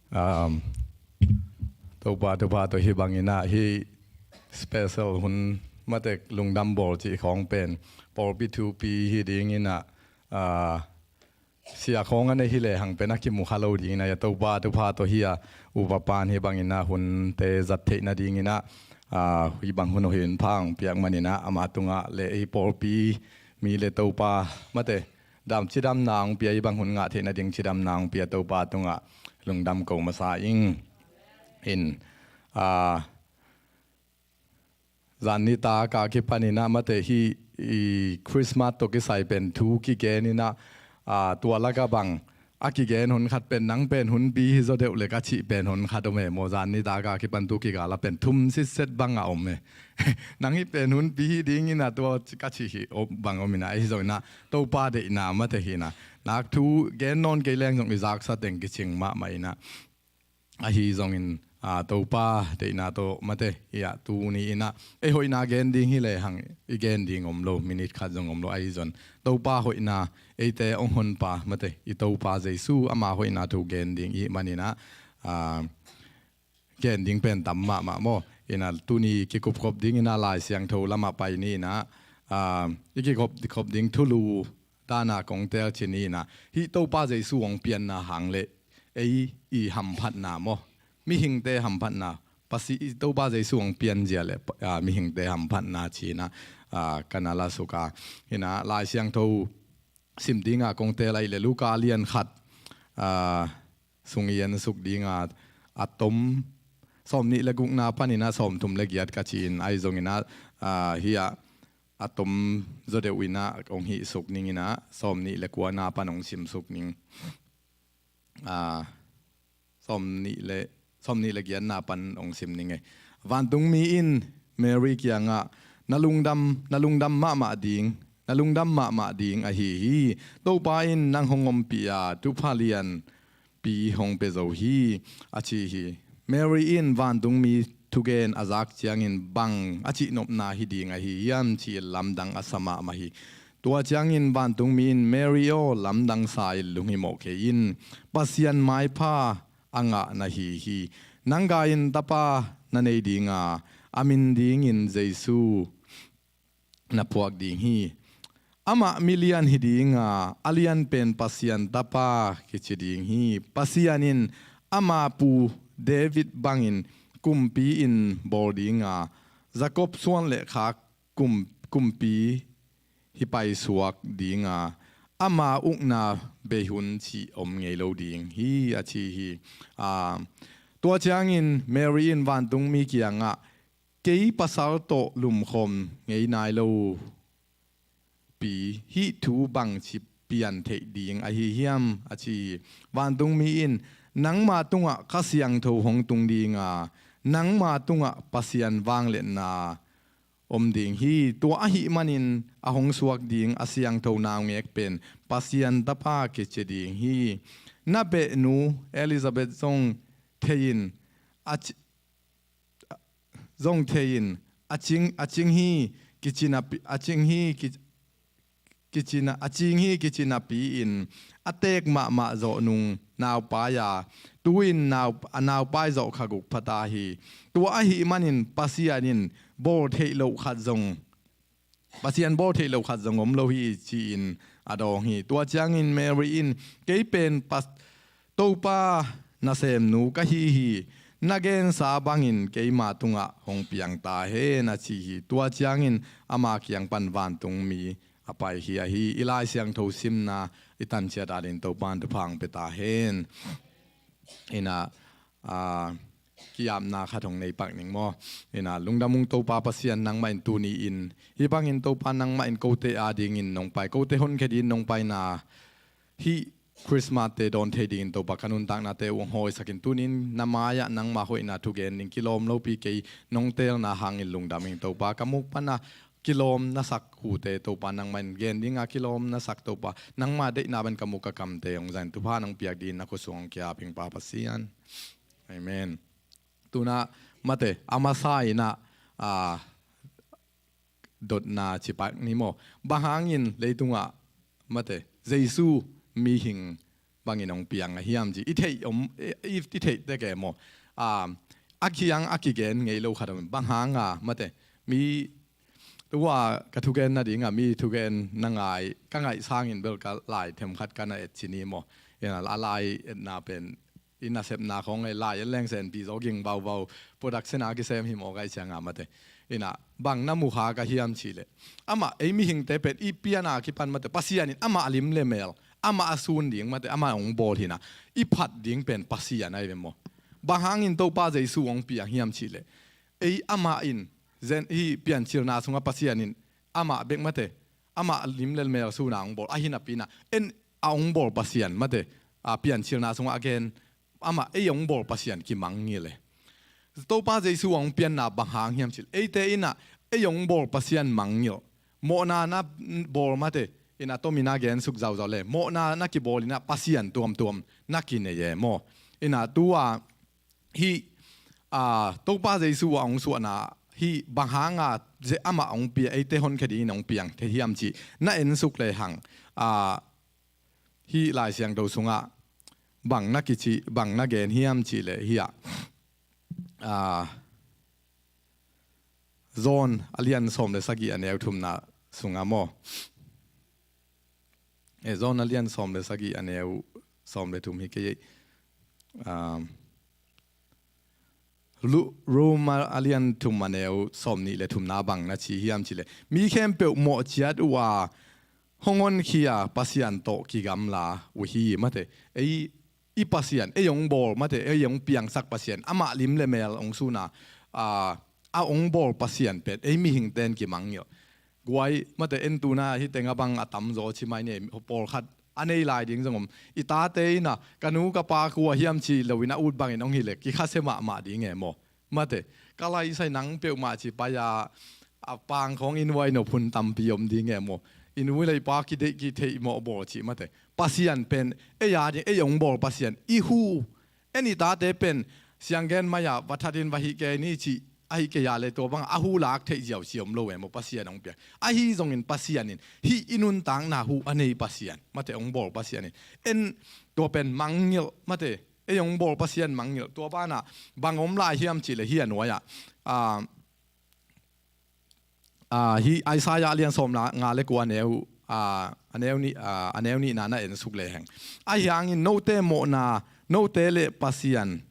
um, Topa thupha tawh hih bangin ah hih special hun mate, lungdam bawl cih khawng pen pawlpi thupi hi dingin ah, ah, sia khawng a nei hi lehang pen a kimu kha lo dingin ah, hia Topa thupha tawh hi a, upa pan hih bangin ah hunte zat theih nadingin ah, ah, hih bang hun hoih hun pha hong piak manin ah amah tungah le hih pawlpi mi le Topa mate, dam cidamna hong pia, hih bang hun ngah theih nading cidamna hong pia Topa tungah lungdam ko masa ing. In, ah, zan nitak a kipanin ah mate, hih i Christmas tawh kisai pen thu kigen in ah, aa, tua lak ah bang a kigen hun khat pen, nang pen hunpi hi zaw deuh le ka cih pen hun khat om e maw? Zan nitak a kipan tu kikal ah pen thum sitset bang a om e. Nang hih pen hunpi hi dingin ah tua ka cih hi om, bang om in ah, ahi zongin ah Topa deihna mate hi in ah, nak thu gen nawn kei leng zong i zaksa teng kicing mahmah in ah, ahi zongin, aa, Topa deihna tawh mate, hia, tuni in ah ei hoihna gen ding hi lehang i gen ding om lo, minit khat zong om lo, ahi zong Topa hoihna, eite hong honpa mate, i Topa Jesu ama hoihna thu gen ding i hih manin ah, aa, gen ding pen tam mahmah maw? In ah tuni kikupkhop dingin ah Lai Siangtho lamah pai ni in ah, aa, i kikop, kop ding thulu dan a kong teel cih ni in ah, hih Topa Jesu hong pianna hang le ei i hamphatna maw, mihingte hamphatna, Pasi-, i Topa Jesu hong pianzia le, ah, mihingte hamphatna ci-in ah, ah, ka na la suk a. In ah Lai Siangtho sim ding a kong teel ahih leh Luka lian khat, ah, sung i en suk ding a, a tom sawmnih le gukna panin ah sawmthum le giat ka ci-in, ahi zongin ah, ah, hia, a tom zaw deuh in ah hong hih suk ning in ah, sawmnih le kuana pan hong sim suk ning. Aa, sawmnih le, sawmnih le giatna pan hong sim ning e. Vantungmi in Mary kiangah, na lungdam, na lungdam mahmah ding, na lungdam mahmah ding ahi hi. Topa in nang hong ompih a, thupha lianpi hong pia zo hi, a ci hi. Mary in vantungmi thugen a zak ciangin bang a cihnopna hi ding ahi hiam ci-in lamdang a sa mahmah hi. Tua ciangin vantungmi in, Mary aw, lamdang sa-in lunghimawh kei in. Pasian maipha a ngah na hi hi. Nang gai-in tapa na nei ding a, a min dingin Jesu na phuak ding hi. Amah milian hi ding a, a lianpen Pasian tapa kici ding hi. Pasian in ama pu David bangin kumpi in bawl ding a, Jakob suan le khak kum, kumpi hi paisuak ding a, ama ukna bei hun cih om ngei lo ding hi, a ci hi. Aa, tua ciangin Mary in vantungmi kiangah, kei pasal tawh lumkhawm ngei nai lo pi, hih thu bangci pian theih ding ahi hiam, a ci hi. Vantungmi in, nangma tungah Kha Siangtho hong tung ding a, nangma tungah Pasian vangliatna om ding hi. Tua ahih manin a hong suak ding a siangtho naungek pen Pasian tapa kici ding hi. Na behnu Elizabeth zong thei in a ci-, zong thei in a cing, a cing hi kici napi, a cing hi ki-, kici na, a cing hi kici napi-in a teek mahmah zawh nung naupai a, tu-in nau, a naupai zawh kha guk pha ta hi. Tua ahih manin Pasian in bawl theih loh khat zong, Pasian bawl theih loh khat zong om lo hi, ci-in a dawng hi. Tua ciangin Mary in, kei pen Pas-, Topa nasemnu ka hi hi. Na gensa bangin keima tungah hong piang ta hen, a ci hi. Tua ciangin ama kiang pan vantungmi a paikhia hi. I Lai Siangtho simna i tanciat adingin Topa in thupha hong pia ta hen. Ina, aa, ki-apna khat hong nei pak ning maw. Ina, lungdam ung Topa Pasian, nangmah in tuni-in hih bangin Topa nangmah in kote adingin nong pai, kote honkhia dingin nong paina, hih Christmas-te dawn thei dingin Topa ka nuntaknate uh hong hawisakin, tuni-in na mai-ah nangma hoihna thugen ding kilawm lopi kei nong teelna hangin lungdam ing Topa. Ka muk pana kilawm na sak hute Topa nangmah in gen dinga kilawm na sak Topa, nangma deihna bang ka muk ka kamte hong zang, thupha nong piak dingin na khut sung hong ki-ap ing Pa Pasian. Amen. Tuna mate, a masa ina, a, dotna ci pak ni maw. Bang hangin leitungah mate, Jesu mihing bangin hong piang a hiam ci i theih om, i, i, i theih tek e maw. A, a kiang a kigen ngei lo khat om, bang hanga mate, mi tua ka thugen nadinga mi thugen na ngai, ka ngaih sangin bel ka lai them khat ka na et ci ni maw. Ina, a lai etna pen i nasepna khong e, lai en leng senpi zaw ging vauvau, production a kisem hi maw, gai cianga mate. Ina, bang na mukha ka hiam cihleh, amah ei mihingte pen i piana kipan mate, Pasian in amah lim le mel, amah a sun ding mate, amah hong bawl hina, i phat ding pen Pasian ahi ve maw. Bang hangin Topa Jesu hong piang hiam cihleh, ei amah in zen hi piancilna sungah Pasian in amah bek mate, amah lim le mel suna hong bawl, ahi napina en a hong bawl Pasian mate, a, piancilna sungah a gen, amah ei hong bawl Pasian kimangngilh e. Topa Jesu a hong pianna bang hang hiam cih leh, eite ina ei hong bawl Pasian mangngilh, mawhna na bawl mate, ina tomin a gensuk zauzau le, mawhna na kibawl ina Pasian tuamtuam na kinei e maw. Ina tua hih, a, Topa Jesu a hong suahna hih bang hanga amah a hong pia, eite honkhia dingin hong piang thei hiam cih na ensuk lehang, a, hih Lai Siangtho sungah bang na kici, bang na gen hiam cih leh hiah, a, John a lian sawm le sagih a neu thumna sungah maw. E, John a lian sawm le sagih a neu sawm le thum hi kei. A, Lu-, Roma a lian thum a neu sawm nih le thumna bang na ci hiam cih leh, mi khempeuh mawh ciat uh a, hong honkhia Pasian tawh kigamla uh hi mate. Ei, i Pasian, ei hong bawl mate, ei hong piangsak Pasian, amah lim le mel hong suna, a, a hong bawl Pasian pen ei mihingte in kimangngilh. Guai mate, en tuna hih tengah bang a tamzaw ci mai ni, pawlkhat a nei lai ding zong om. I tate ina ka nu ka pa kua hiam ci lo ina ut bangin hong hileh kikhasia mahmah ding e maw. Mate, ka laisai nang peuhmah ci pai-a, A pang khawng i nuai nop hun tampi om ding e maw? I nu le i pa kideih kitheih mawh bawl cih mate. Pasian pen ei a ding, ei hong bawl Pasian i hu. En i tate pen sianggen mai-ah va thatin va hih kei ni cih ahi kei a le tua bang a hu lak theih ziauziau om lo e maw, Pasian hong piak. Ahi zongin Pasian in hih i nuntakna hu a nei Pasian mate, hong bawl Pasian in en tua pen mangngilh mate. Ei hong bawl Pasian mangngilh. Tua banah bang om lai hiam cih le hih a nuai-ah, ah, ah, hih Isaiah a lian sawm nga le kua a neu, ah, a neu nih, ah, a neu nihna na en suk lehang. Ahi hangin note mawhna, note le Pasian,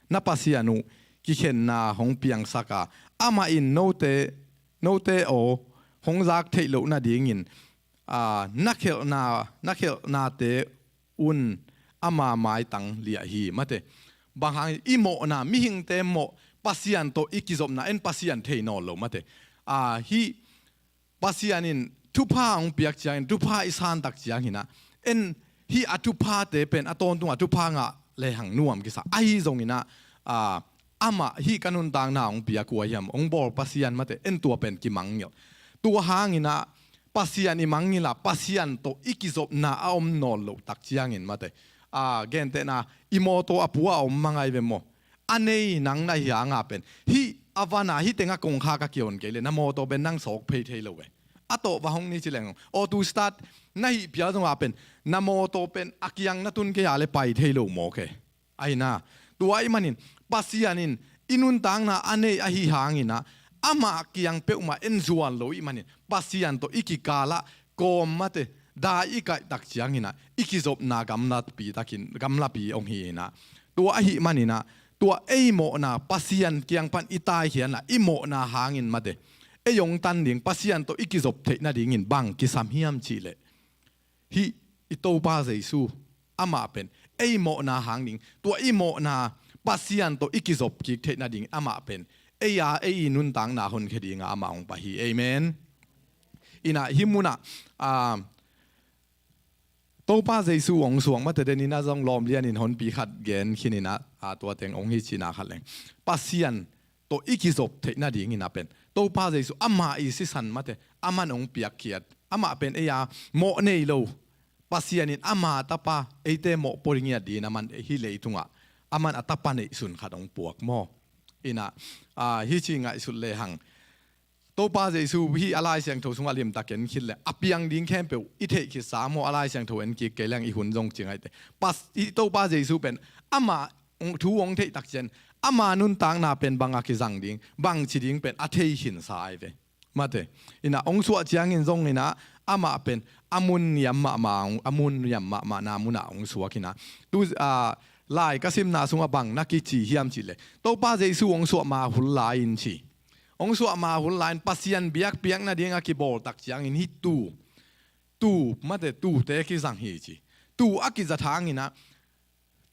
na Pasian uh kikhenna hong piangsak a, amah in note, note aw hong zak theih loh nadingin, ah, na khelhna, na khelhnate un ama maitang liah hi mate. Bang hang i mawhna, mihingte mawh, Pasian tawh i kizopna, en Pasian thei nawn lo mate. Ah, hih Pasian in thupha hong piak ciangin, thupha i santak ciangin ah, en hih a thuphate pen a tawntung a thupha ngah lehang nuam kisa. Ahi zongin ah, ah, amah hih ka nuntakna hong piak uh a hiam, hong bawl Pasian mate, en tua pen kimangngilh. Tua hangin ah Pasian i mangngilh a, Pasian tawh i kizopna a om nawn loh tak ciangin mate. Ah, gentehna, i mawtaw a pua a om mangai ve maw? A nei nang na hi hanga pen, hih a vana hih tenga kongkhak a kihon kei le na mawtaw pen nang sawk phei thei lo ve. A tawh va hong ni ci leng, auto start na hih pial zonga pen na mawtaw pen a kiang na tun kei a le pai thei lo mawk e. Ahi na, tua ahih manin Pasian in i nuntakna a nei ahi hangin ah, amah kiang peuhmah en zuan lo ih manin Pasian tawh i kikalah kawm mate, dai i kaih tak ciangin ah i kizopna gamlapi takin, gamlapi hong hi in ah. Tua ahih manin ah, tua ei mawhna, Pasian kiang pan i taikhiatna, i mawhna hangin mate, ei hong tan ding, Pasian tawh i kizop theih nadingin bang kisam hiam cih leh, hih i Topa Jesu, amah pen ei mawhna hang ding, tua i mawhna Pasian tawh i kizop kik theih nading amah pen ei a, ei i nuntakna honkhia dinga amah hong pai hi. Amen. In ah hih munah, ah, Topa Jesu hong suak mate, den in ah zong lawm lianin honpi khat gen khin in ah, ah, tua teng hong hi cihna khat leng. Pasian tawh i kizop theih nadingin ah pen Topa Jesu amah i sisan mate, aman hong piakkhiat, amah pen ei a mawh nei lo, Pasian in ama tapa eite mawh pua ngiat dingin aman hih leitungah aman a tapa neihsun khat hong puak maw? In ah, ah, hih ci ngaihsut lehang, Topa Jesu hih a Lai Siangtho sungah limtak en khit leh a piang ding khempeuh i theih khitsa maw, a Lai Siangtho en kik kei leng i hun zong ci ngaihte. Pas, hih Topa Jesu pen amah thu hong theih tak ciang ama nuntakna pen bang a kizang ding, bang ci ding pen a thei khinsa ai ve. Mate, in ah hong suah ciangin zong in ah amah pen a mun niam mahmah, a mun niam mahmahna munah hong suak in ah. Tu, ah, lai ka simna sungah bang na kici hiam cih leh, Topa Jesu hong suah ma hun lai-in ci. Hong suah ma hun lai-in Pasian biakpiak nading a kibawl tak ciangin hih tuu, tuu mate, tuute kizang hi ci. Tuu a kizat hangin ah,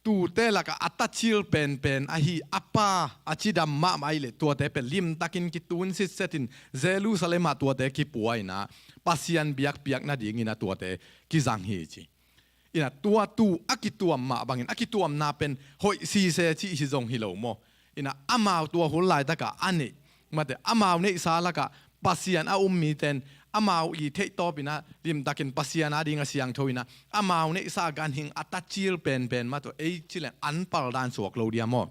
tuute lakah a tacil penpen ahi a pa a cidam mahmah ahih leh tuate pen limtakin kitun sitsetin Jerusalem ah tuate kipua in ah, Pasian biakpiak nadingin ah tuate kizang hi ci. In ah tua tuu a kituam mah bangin, a kituamna pen hoih sise cih hi zong hi lo maw? In ah amau tua hun laitakah a neih, mate, amau neihsa lakah Pasian a um mite in amau i theihtawp in ah limtakin Pasian a ding a siangtho in ah amau neihsa ganhing a tacil penpen mate, ei ci leng an paldan suak lo dia maw?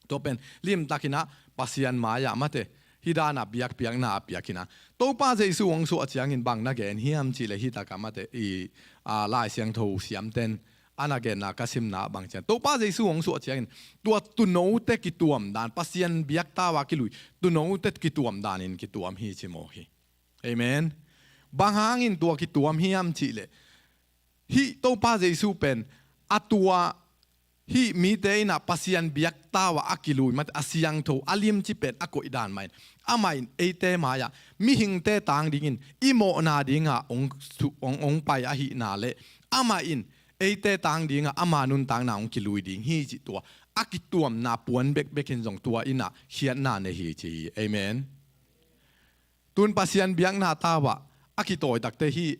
Tua pen limtakin ah Pasian mai-ah mate, hih dan a biakpiakna a piak in ah. Topa Jesu hong suah ciangin bang na gen hiam cih leh hih takah mate, i, a, Lai Siangtho siamten a na genna ka simna bang ciang, Topa Jesu hong suah ciangin tua tuunote kituam dan, Pasian biakta-a kilui tuunote kituam danin kituam hi ci maw hi. Amen. Bang hangin tua kituam hiam cih leh, hih Topa Jesu pen a tua, hih mite in ah Pasian biakta-a a kilui mate, a siangtho a limci pen a koih dan mah in, amah in eite mai-ah mihingte tang dingin i mawhna dinga hong su-, hong, hong pai ahihna leh, amah in eite tang dinga ama nuntakna hong kilui ding hi cih tua a kituamna puan bekbek in zong tua in ah khiatna nei hi ci hi. Amen. Tun Pasian biakna tau-ah a kitawi takte hih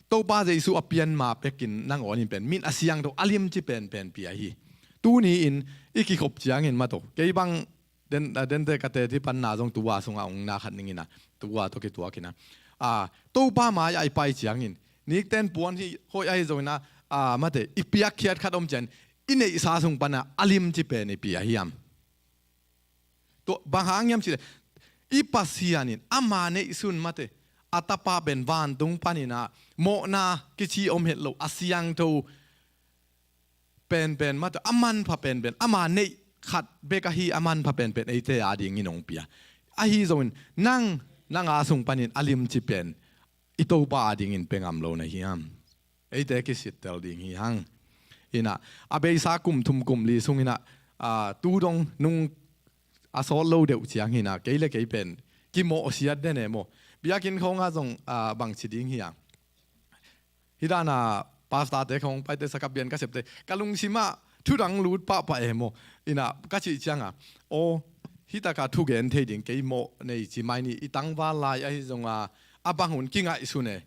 Topa Jesu a pian ma pekin nangawnin pen min a siangtho a limci penpen pia hi. Tuni-in i kikhop ciangin mate, kei bang Den, a, dente ka teci panna zong tua sungah ong na khat ning ina, tua tawh kituak ina. A, Topa mai-ah i pai ciangin, nikten puan hi, hoih ahi zongina, a, mate, i piakkhiat khat om ciang, i neihsa sung pana a limci pen i pia hiam? Tua, bang hang hiam cih leh, i Pasian in ama neihsun mate, a Tapa pen vantung panina, mawhna kici om het lo, a siangtho penpen mate, a manpha penpen, ama neih khat bek ahi a manpha penpen, eite adingin ong pia. Ahi zongin, nang, nang a sung panin a limci pen, i Topa adingin pia ngam lo na hiam? Eite kisittel ding hi hang. Ina, a beisa kum thum kum li sung ina, a, tu dong nung a sawt lo deuh ciang hina, kei le kei pen, kimawhsiat den e maw. Biakinn khawngah zong, a, bangci ding hi a. Hih dana pastor te khawng paite sakapian ka septe, ka lungsimah thudang lut pahpah e maw. Ina, ka cih cianga, aw, hih taka thugen thei ding kei mawh nei ci mai ni, i tangval lai ahi zonga, a bang hun kingaihsun e.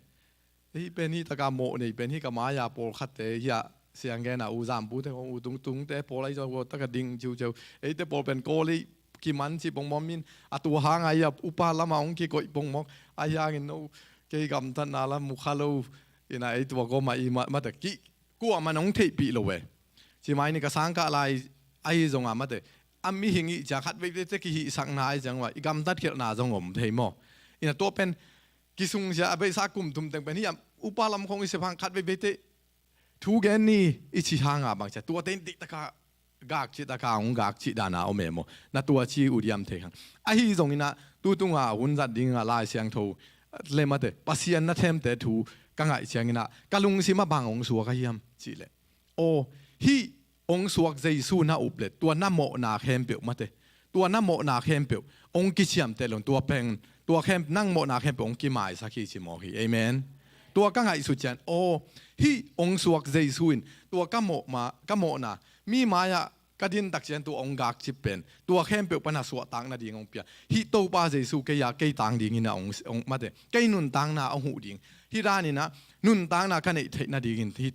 Hih pen hih taka mawh nei pen hih ka mai-a pawlkhatte hia siang gena u zampute khawng u tungtungte pawl ahi zong ua taka ding ciuciau. Eite pawl pen kawl ei kiman cih pongmawk min a tua hanga hia upa lama hong kikoih pongmawk. Ahi hangin no kei gamtatna la mukha lo. Ina ei tua kawma i ma, mate ki kuaman hong theihpih lo e. Ci mai ni ka sangkah lai ahi zonga mate. A mihing i cia khat veivei te kihihsakna ahi zongua i gamtat khelhna zong om thei maw. Ina tua pen kisungsia a beisa kum thum teng pen hi a upa lam khawng i sep hang khat veivei te thu gen ni i ci hanga bangcia tua tein dihtaka gakcih taka hong gakcih dana om e maw. Na tua ci uh diam thei hang. Ahi zongina tu tunga hun zat dinga Lai Siangtho le mate Pasian na themte thu ka ngaih ciangina ka lungsima bang hong suak a hiam cih leh, aw, hih hong suak Jesu na up le tua na mawhna khempeuh mate. Tua na mawhna khempeuh hong kiciamteh lo, tua pen, tua khem, nang mawhna khempeuh hong kimaisak hi ci mawk hi. Amen. Tua ka ngaihsut ciang, aw, hih hong suak Jesu in tua ka mawhma, ka mawhna mi mai-ah ka din tak ciang tua hong gakcip pen tua khempeuh pana suahtak nading hong pia. Hih Topa Jesu kei-a kei tang dingin a hong, hong mate, kei nuntakna hong huh ding. Hih daninah nuntakna ka neih theih nadingin hih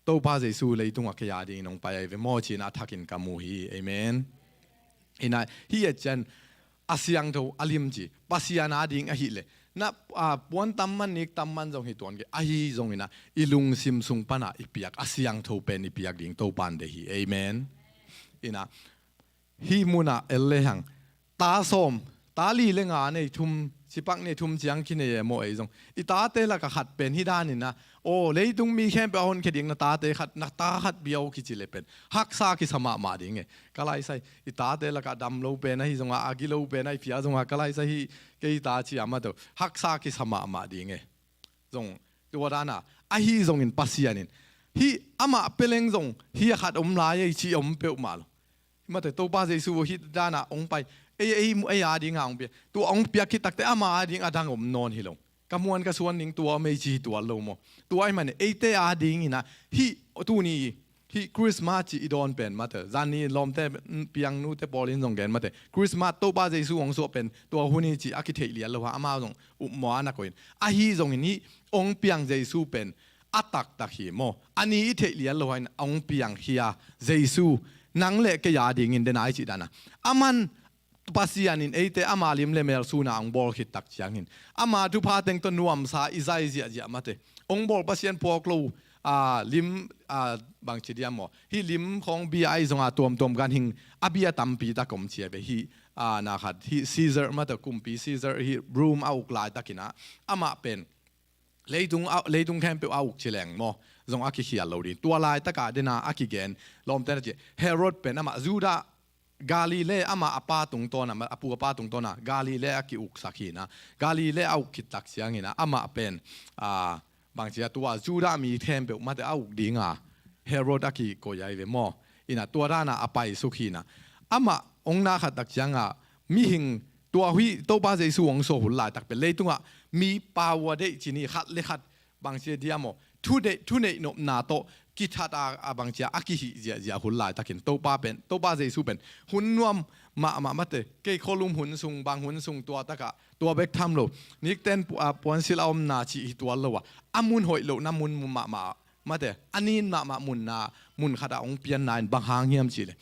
Topa Jesu leitungah kei-a dingin hong pai ahi ve maw cina a thakin ka mu hi. Amen. Ina hih et cian a siangtho a limci Pasian a ding ahileh na, a, puan tamman nik tamman zong hi tuan kei ahi zongina i lungsim sung pana i piak a siangtho pen i piak ding Topan de hi. Amen. Ina hih munah el le hang ta sawm, ta li le nga nei thum, cipak nei thum ciang kinei e maw ei zong. I tate laka khat pen hih daninah, aw, leitung mi khempeuh a honkhia ding na tate khat, na ta khat biau kici le pen haksa kisa mahmah ding e. Ka laisai, i tate laka dam lo pen ahi zonga, a gi lo pen ahi pia zonga, ka laisai hih kei ta ci a mate haksa kisa mahmah ding e. Zong, tua dana, ahi zongin Pasian in hih amah peleng zong hih a khat om lai ei ci om peuhmah lo. Mate Topa Jesu hih dana hong pai. Ei, ei, ei a dinga hong pia. Tua hong pia khit takte ama a ding a dang om nawn hi lo. Ka muan ka suan ning tua om ei ci hi tuan lo maw. Tua ahi mane eite a dingina hih tuni hih Christmas ci i dawn pen mate. Zani lawmte, mm, piangnute pawlin zong gen mate. Christmas Topa Jesu hong suah pen tua hun hi ci a kitheih lian lo ha amau zong upmaw a na koin. Ahi zongin hih hong piang Jesu pen a taktak hi maw. A ni i theih lian lo hain hong piang hi a Jesu nang le kei a dingin dena i cih dana. Aman Pasian in eite ama lim le mel suna hong bawl khit tak ciangin ama thupha teng tawh nuamsa i zai ziahziah mate. Hong bawl Pasian puak lo, a, lim, a, bangci diam maw. Hih lim khawng bia ahi zonga tuamtuam ganhing a bia tampi tak om cia ve hih, a, na khat hih Caesar mate kumpi Caesar hih Rome a uk laitakinah amah pen leitung, a, leitung khempeuh a uk ci leng maw. Zong a kikhial lo ding. Tua laitaka dena a kigen lawmte na ci Herod pen amah Judah Galilee ama a pa tungtawna, a pu a pa tungtawna Galilee a ki-uksak hina. Galilee a uk khit tak ciangina amah pen, a, bangcia tua Judah mi khempeuh mate a uk dinga Herod a kikoih ahi ve maw. Ina tua dana a paisuk hina. Amah hong na khat tak cianga mihing tua hih Topa Jesu hong suah hun laitak pen leitungah mi pau a deih cini khat le khat bangcia diam maw. Thuneih, thuneih nopna tawh kithat a, a bangcia a kihih ziahziah hun laitakin Topa pen, Topa Jesu pen hun nuam mahmah mate. Kei khualum hun sung, bang hun sung tua takah tua bek tham lo. Nikten pu-, a, puansilh a omna cih hi tuan lo a. A mun hoih lohna mun mahmah mate. A nin mahmah munna, mun khatah hong pianna in bang hang hiam cihleh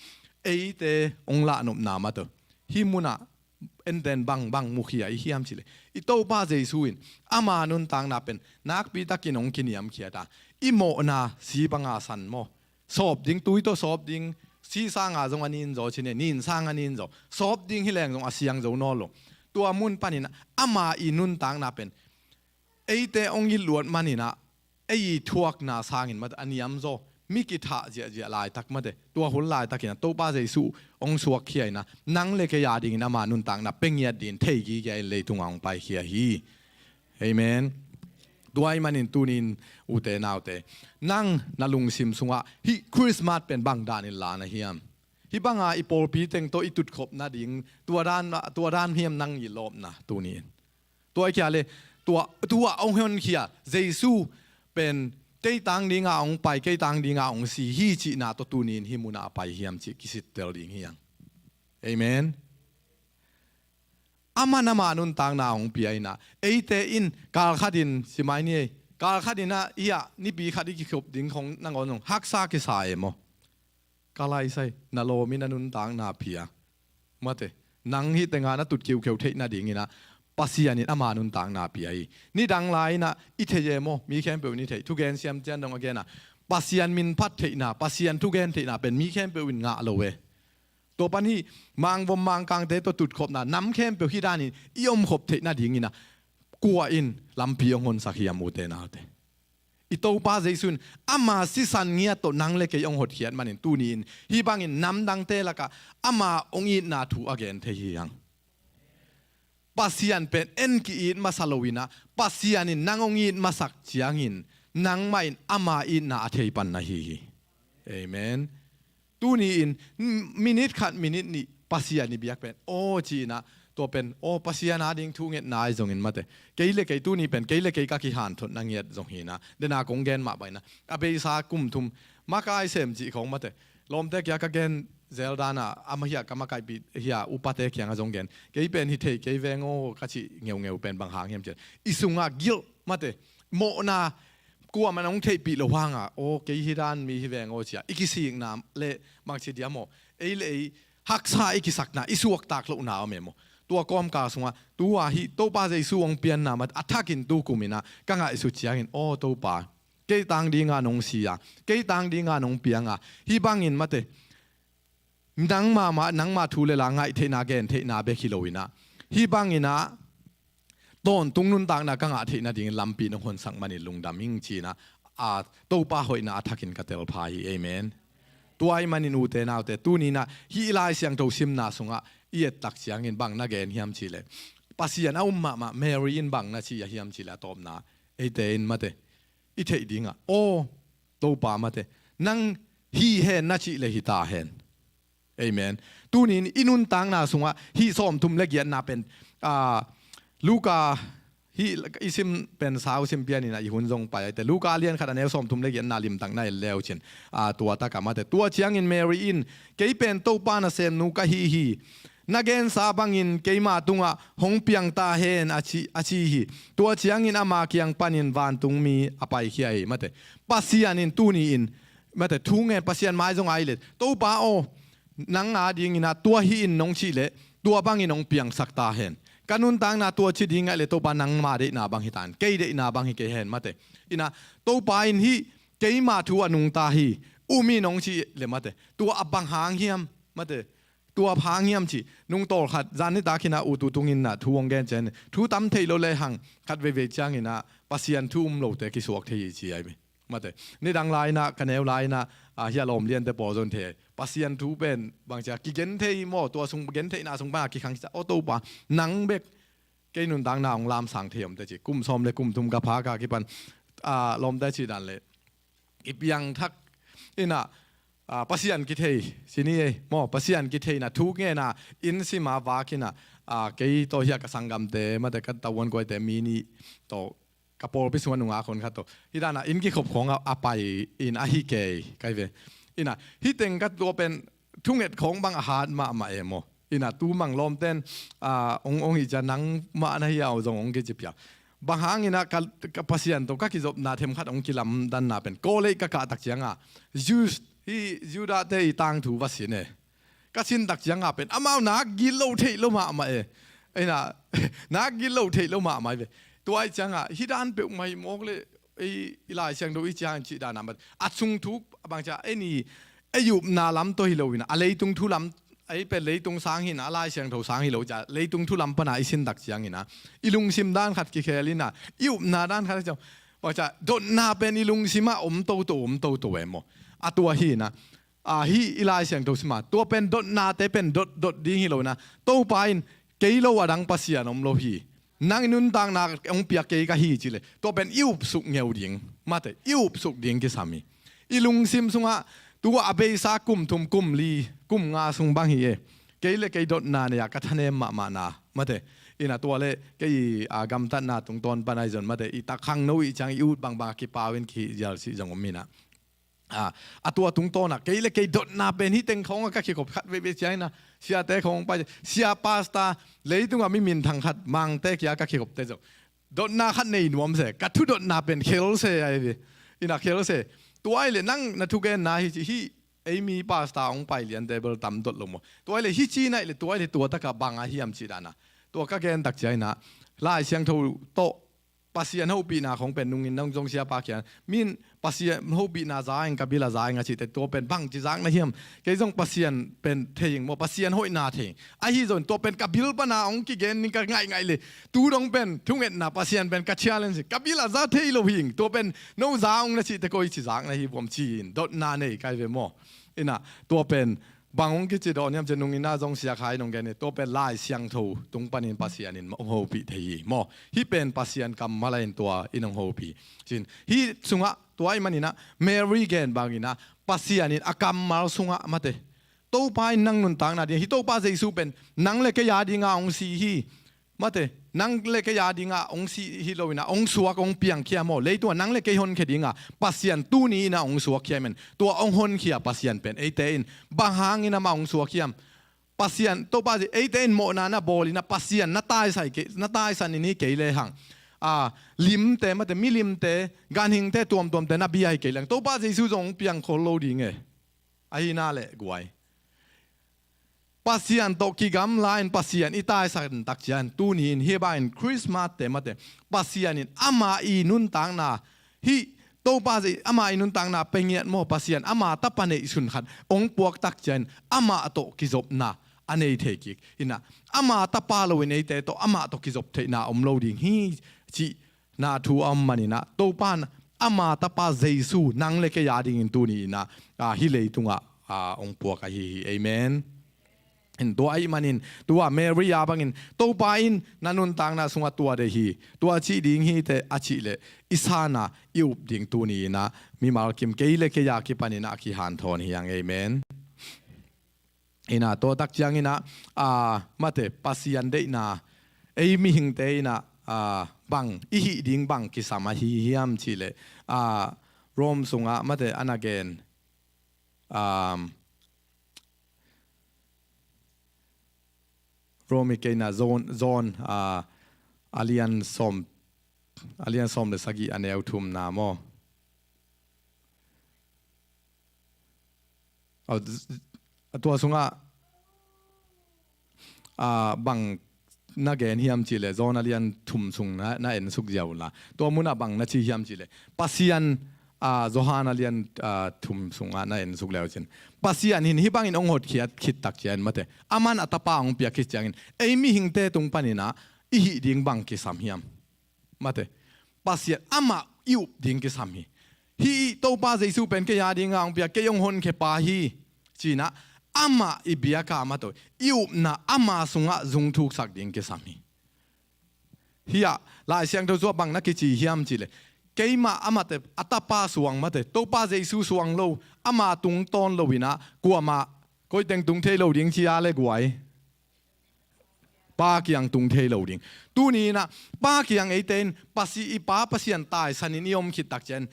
eite hong lahnopna mate. hih munah enten bangbang mukhia i hiam cihleh, i Topa Jesu in ama nuntakna pen nakpitakin hong kiniamkhiat a, i mawhna si banga san maw, sawp ding, tui tawh sawp ding, si sanga zong a nin zaw cine, nin sang a nin zaw, sawp ding hi leng zong a siang zo nawn lo. Tua mun panin ama i nuntakna pen eite hong it luat maninah ei i thuakna sangin mate a niamzaw, mi kithah ziahziah laitak mate, tua hun laitakinah Topa Jesu hong suakkhia inah nang le kei a dingin ama nuntakna pia ngiat dingin thei gigia in leitunga hong paikhia hi. Amen. Tua ahih manin tunin ute naute, nang na lungsim sungah hih Christmas pen bang danin la na hiam? Hih banga i pawlpi teng tawh i tutkhop nading tua dan, tua dan hiam nang i lawpna tunin? Tua i kia le, tua, tua hong honkhia Jesu pen kei tang dinga hong pai, kei tang dinga hong si hi cihna tawh tunin hih munah a pai hiam cih kisittel ding hi ang. Amen. Aman ama nuntakna hong pia inah, eite in kalkhatin, simai ni ei, kalkhatinah hiah nipi khat i kikhop ding khong nangawn zong haksa kisa e maw? Ka laisai, na lawmin a nuntakna pia. Mate, nang hih tenga na tut kiukheu theih nadinginah Pasian in ama nuntakna pia hi. Nidang lai-inah i thei e maw, mi khempeuh in i thei. Thugen siam cian dong a gena, Pasian min phat theihna, Pasian thugen theihna pen mi khempeuh in ngah lo e. Tua pan hih mangvom mangkangte tawh tutkhopna, nam khempeuh hih danin i omkhop theih nadinginah kua in lampi hong honsak hiam ute naute? I Topa Jesu in ama sisan ngiat tawh nang le kei hong hotkhiat manin tuni-in hih bangin namdangte lakah ama hong itna thu a gen thei hi hang. Pasian pen en ki-it masa loinah Pasian in nang hong it masak ciangin nangmah in ama itna a thei pan na hi hi. Amen. Tuni-in minit khat minit nih Pasian i biak pen aw ci-inah, tua pen aw Pasian a ding thu ngetna ahi zongin mate, kei le kei tuni pen kei le kei ka kihanthotna ngiat zong hinah, dena kong gen mah bainah a beisa kum thum makai sem cih khong mate, lawmte kia ka gen zel danah a mahiah ka makaihpih hiah upate kiangah zong gen, kei pen hi thei kei veng aw ka cih ngeungeu pen bang hang hiam cian i sungah guilt mate, mawhna, kuamah in hong theihpih loh hanga aw kei hi dan mi hi veng aw cia i kisikna le bangci diam aw, ei le ei haksa i kisakna, i suaktak lohna om e maw? Tua kawmkal sungah tua hih Topa Jesu hong pianna mate a thakin tukuminah ka ngaihsut ciangin aw Topa, kei tang dinga nong si a, kei tang dinga nong pianga, hih bangin mate nangmah mah, nangmah thu le la ngaih theihna, gen theihna bek hi loinah hih banginah tawntung nuntakna ka ngah theih nadingin lampi nong honsak manin lungdam ing cinah, a, Topa hoihna a thakin ka telpha hi. Amen. Tua ahih manin ute naute, tuninah hih Lai Siangtho simna sungah i ettak ciangin bang na gen hiam cihleh, Pasian a um mahmah Mary in bang na ci a hiam cihleh a tawpna eite in mate i theih dingah aw Topa mate, nang hi hen na cihleh hi ta hen. Amen. Tunin i nuntakna sungah hih sawmthum le giatna pen, a, Luka hih i sim pen sau sim pianinah i hun zong pai aite, Luka lian khat a neu sawmthum le giatna limtak na en leu cin, a, tua takah mate, tua ciangin Mary in kei pen Topa nasemnu ka hi hi, na gensa bangin keima tungah hong piang ta hen a ci, a ci hi. Tua ciangin ama kiang panin vantungmi a paikhia hi mate. Pasian in tuni-in mate thu ngen, Pasian mai zong ai le Topa aw, nang a dinginah tua hi in nong cihleh tua bangin hong piangsak ta hen. Ka nuntakna tua ci dingah le Topa nangma deihna bang hi ta hen, kei deihna bang hi kei hen mate. Inah Topa in hih keima thu a nungta hi, um in hong cih le mate, tua a bang hang hiam mate, tua hang hiam cih nungtawl khat zan nitak hinah utu tunginah thu hong gen cian, thu tam theih lo le hang khat veivei cianginah Pasian thu um lote kisuak thei hi ci ai mi. Mate, nidang lai-inah ka neu lai-inah, a, hia lawm liante pawl zon thei Pasian thu pen bangcia kigen thei maw, tua sung gen theihna sung pana kikhang cia aw Topa, nang bek kei nuntakna hong lamsang thei omte ci, kum sawm le kum thum ka phaka kipan, a, lawmte ci dan le i piangthak inah, a, Pasian kithei sini ei maw, Pasian kitheina thu ngena inn sima vakinah, a, kei tawh hia ka sanggamte mate ka tauan kuaite mi nih tawh ka pawlpi sungah nungak hon khat tawh hih danah inn kikhop khawngah a pai in ahi kei kai ve. Inah hih teng ka tua pen thunget khawng bang a hat mahmah e maw? Inah tu mang lawmten, a, ong ong i cia nangmah na hi au zong ong kicipia. Bang hanginah ka, ka Pasian tawh ka kizopna themkhat ong kilamdanna pen kawleih ka kahtak cianga Jews, hih Judah te i tangthu va sin e. ka sin tak ciangah pen amau nak gilo theih lo mahmah e. Ina, nak gilo theih lo mahmah e ve. Tua ih ciangah hih dan peuhmah hi mawk le, ei i Lai Siangtho i ciang cih dan a, a sung thu bang ciah ei ni, ei upna lam tawh hi lo ina, a leitung thu lam, ei pen leitung sang hi ina, a Lai Siangtho sang hi lo ciah leitung thu lam pana i sin tak ciang ina, i lungsim dan khat kikhel ina, i upna dan khat ciang, bang ciah dotna pen i lungsim ah om toto, om toto e maw. A tua hi ina, a, hih i Lai Siangtho sima, tua pen dotnate pen dot, dot ding hi lo ina, Topa in kei lo a dang Pasian om lo hi. Nang i nuntakna hong piak kei ka hi ci le, tua pen i upsuk ngeu ding, mate, i upsuk ding kisam hi. I lungsim sungah, tua a beisa kum thum, kum li, kum nga sung bang hi e. Kei le kei dotna nei a ka thanem mahmahna, mate. Ina tua le kei, a, gamtatna tungtawn pan ahi zong, mate, i tak khangno i ciang i ut bangbang a kipau in kihih zial sih zong om ina. A, a tua tungtawn ah kei le kei dotna pen hih teng khawng ah ka kikhop khat veivei ciang ina, siate khawng pai, sia, pastor, leitung ah mi minthang khat mangte kia ka kikhopte zong dotna khat nei nuam se, ka thu dotna pen khel se ahi ve. Ina khel se. Tua ahi le nang na thugenna hi ci, hih ei mi pastor hong pai liante bel tam dot lo maw. Tua ahi le hih ci na ahi le tua ahi le tua tak ah bang a hiam cih dan a, tua ka gen tak ciang ina, Lai Siangtho tawh Pasian hopihna khawng pen nungin nang zong siapa kiang min Pasian hopihna za ing, ka bil a za ing a cihte, tua pen bangci zakna hiam? Kei zong Pasian pen thei ing maw, Pasian hoihna thei ing. Ahi zong tua pen ka bil pana hong kigen ning ka ngaih ngaih le, tu dong pen thungetna Pasian pen ka challenge, ka bil a za thei lo hi ing, tua pen no za ung na cihte koi ci zakna hi buam ci-in dotna nei kai ve maw. Ina, tua pen bang hong kici dawn hiam cih nungin ah zong siakhai nong gen hi, tua pen Lai Siangtho tung panin Pasian in hong hopih thei hi maw. Hih pen Pasian kammal a in tua in hong hopih. Cin, hih sungah tua ih manin ah Mary gen bangin ah Pasian in a kammal sungah, mate, Topa in nang nuntakna ding, hih Topa Jesu pen nang le kei a dingah hong si hi. Mate, nang le kei a dingah hong si hi lo ina, hong suak, hong piangkhia maw. Leitung ah nang le kei honkhia dingah Pasian tuni ina hong suakkhia hi men. Tua hong honkhia Pasian pen eite in bang hangin amah hong suak hiam? Pasian, Topa Jesu, eite in mawhna na bawl ina Pasian na taisan kei, na taisan in hi kei lehang, a, limte, mate, milimte, ganhingte tuamtuamte na bia hi kei lehang Topa Jesu zong hong piangkhol lo ding e. Ahi na le guai, Pasian tawh kigamla in Pasian i taisan tak ciang tuni in hih bangin Christmas te, mate, Pasian in amah i nuntakna, hih Topa Jesu amah i nuntakna pia ngiat maw, Pasian ama tapa neihsun khat hong puak tak ciang amah tawh kizopna a nei thei kik ina, ama tapa lo in eite tawh amah tawh kizop theihna om lo ding hi cih na thu a om manin ah, Topa in ama tapa Jesu nang le kei a dingin tuni ina, a, hih leitungah, a, hong puak ahi hi. Amen. In tua ih manin, tua Mary a bangin, Topa in na nuntakna sungah tua deih hi, tua cih ding hi teh a cih leh, i sanna i up ding tuni ina, mimal kim kei le kei a kipan ina a kihanthawn hi hang. Amen. Ina, tua tak ciang ina, a, mate, Pasian deihna, ei mihingte ina, a, bang, i hih ding bang kisam ahi hiam cih leh, a, Rome sungah, mate, a na gen, um, Rome i kei ina John, John, a, a lian sawm, a lian sawm le sagih a neu thumna maw. A, a tua sungah, a, bang na gen hiam cih leh, John a lian thum sung na, na en suk ziau la. Tua munah bang na ci hiam cih leh, Pasian, a, Johan a lian, a, thum sungah na en suk leu cin, Pasian in hih bangin hong hotkhiat khit tak ciang, mate, aman a tapa hong piak khit ciangin, ei mihingte tung panin ah i hih ding bang kisam hiam? Mate, Pasian amah i up ding kisam hi. Hih Topa Jesu pen kei a dingah hong piak, kei hong honkhia pa hi, ci-in ah amah i biak a, mate, i upna ama sungah zungthuksak ding kisam hi. Hih ah Lai Siangtho sungah bang na kici hiam cih leh, keimah a, mate, a tapa suang, mate, Topa Jesu suang lo, ama tungtawn lo ina kuamah, koi teng tung thei lo ding ci a le guai, Pa kiang tung thei lo ding. Tuni ina Pa kiang eite in Pasi-, i Pa Pasian taisan in i om khit tak ciang,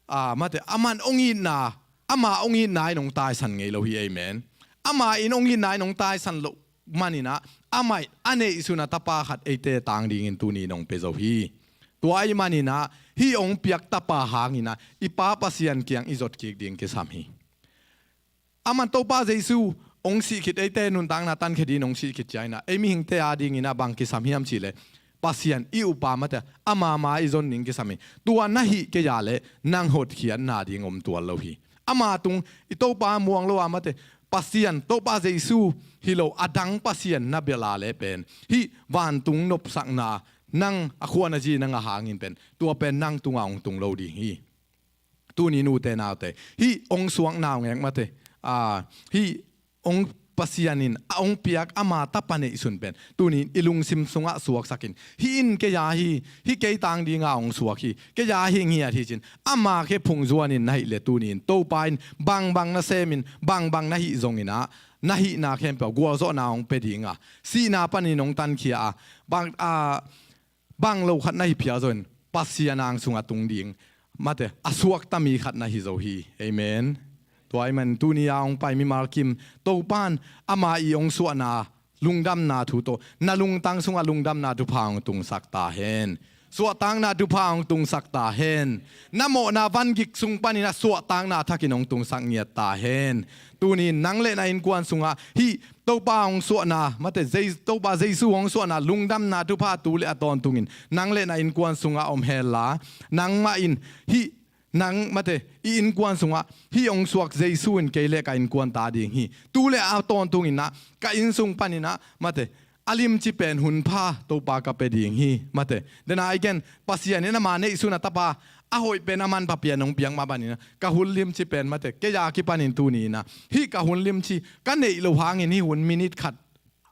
a, mate, aman hong itna, ama hong itna in hong taisan ngei lo hi. Amen. Ama in hong itna in hong taisan loh manin ah, amah in a neihsun a tapa khat eite tang dingin tuni in hong pia zo hi. Tua ahih manin ah, hih hong piak tapa hangin ah, i Pa Pasian kiang i zot kik ding kisam hi. Aman Topa Jesu hong sih khit, eite nuntakna tankhia dingin hong sih khit ciangin ah, ei mihingte adingin ah bang kisam hiam cih leh, Pasian i upa mate, ama ma i zon ding kisam hi. Tua na hih kei a leh nang hotkhiatna ding om tuan lo hi. Ama tung, i Topa muang lo a mate, Pasian, Topa Jesu hi lo a dang Pasian na bia a leh pen, hih vantung nopsakna, nang a khuan a zi nang a hangin pen, tua pen nang tungah hong tung lo ding hi. Tuni nute naute, hih hong suakna hong ek mate, a, hih hong Pasian in a hong piak ama tapa neihsun pen, tuni in i lungsim sungah suaksak in. Hih in kei a hi, hih kei tang dinga hong suak hi, kei a hi ngiat hi cin, ama khe phungzuan in na hih leh tuni in, Topa in bangbang na sem in, bangbang na hih zongin ah, na hihna khempeuh gualzawhna hong pia ding a, sihna panin hong tankhia a, bang, a, bang lo khat na hi phial zongin Pasian ang sungah tung ding, mate, a suakta mi khat na hi zo hi. Amen. Tua ahih manin tuni a hong pai mimal kim, Topa in ama i hong suahna lungdamna thu tawh na lungtang sungah lungdamna thupha hong tungsak ta hen. Suahtakna thupha hong tungsak ta hen. Na mawhna vangik sung panin a suahtakna thakin hong tungsak ngiat ta hen. Tuni in nang le na innkuan sungah hih Topa hong suahna, mate, Jei-, Topa Jesu hong suahna lungdamna thupha tu le a tawntungin nang le na innkuan sungah om hen la, nangmah in hih, nang, mate, i innkuan sungah hih hong suak Jesu in kei le ka innkuan ta ding hi. Tu le a tawntungin ah ka inn sung panin ah, mate, a limci pen hun pha Topa ka pia ding hi, mate. Dena i gen, Pasian in ama neihsun a tapa a hoih pen a manpha pian hong piak mah panin ah, ka hun limci pen, mate, kei a kipanin tuni in ah, hih ka hun limci ka neih loh hangin hih hun minit khat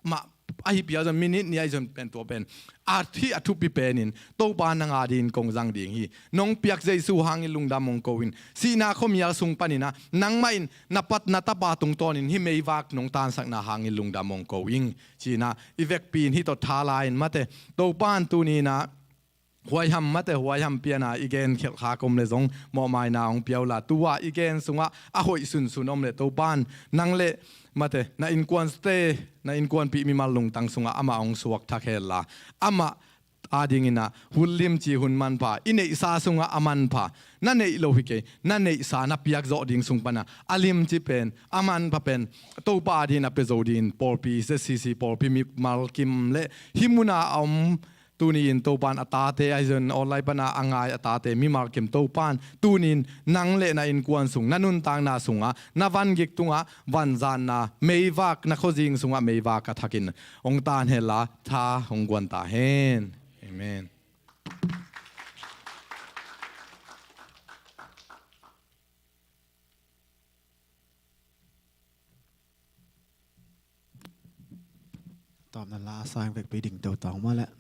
mah ahi phial zong, minit nih ahi zong pen, tua pen a hih a thupi penin Topa nang adingin kong zang ding hi. Nong piak Jesu hangin lungdam hong ko in. Sihna khuamial sung panin ah nangmah in na pat na tapa tungtawnin hih meivak nong tansakna hangin lungdam hong ko ing, ci-in ah i vekpi in hih tawh tha la in, mate, Topa in tuni in ah huaiham, mate, huaiham pian a i gen khialh kha om le zong mawhmaina hong pia uh la, tu-a i gen sungah a hoih sunsun om le Topa in nang le, mate, na innkuante, na innkuanpih mimal lungtang sungah amah hong suak thak hen la, amah adingin ah hun limci hun manpha, i neihsa sungah a manpha, na neih lo hi kei, na neihsa na piak zawh ding sung pan ah a limci pen, a manpha pen Topa adingin a pia zo dingin pawlpi, Z C C pawlpi mimal kim le hih mun a a om, tuni in Topa in a tate, ahi zongin online pan a a ngai a tate mimal kim, Topa in tuni in nang le na innkuan sung, na nuntakna sungah, na vangik tungah vanzanna meivak, na khuazing sungah meivak a thakin hong tan hen la, tha hong guan ta hen. Amen. Tawpna la sang vekpi ding to tawng mah leh.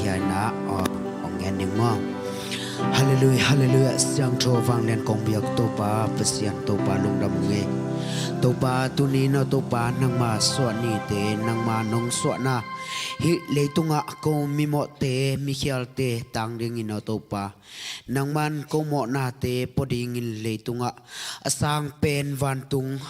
Hiai na, aw, hong ngen ning maw. Halleluiah, halleluiah. Siangtho vanglian kong biak Topa, Pasian Topa lungdam ung ei. Topa tuni in aw Topa nangma suah nite, nangma nong suahna hih leitungah ko mimawhte, mikhialte tang dingin aw Topa, nangman ko mawhnate pua dingin leitungah a sang pen vantung,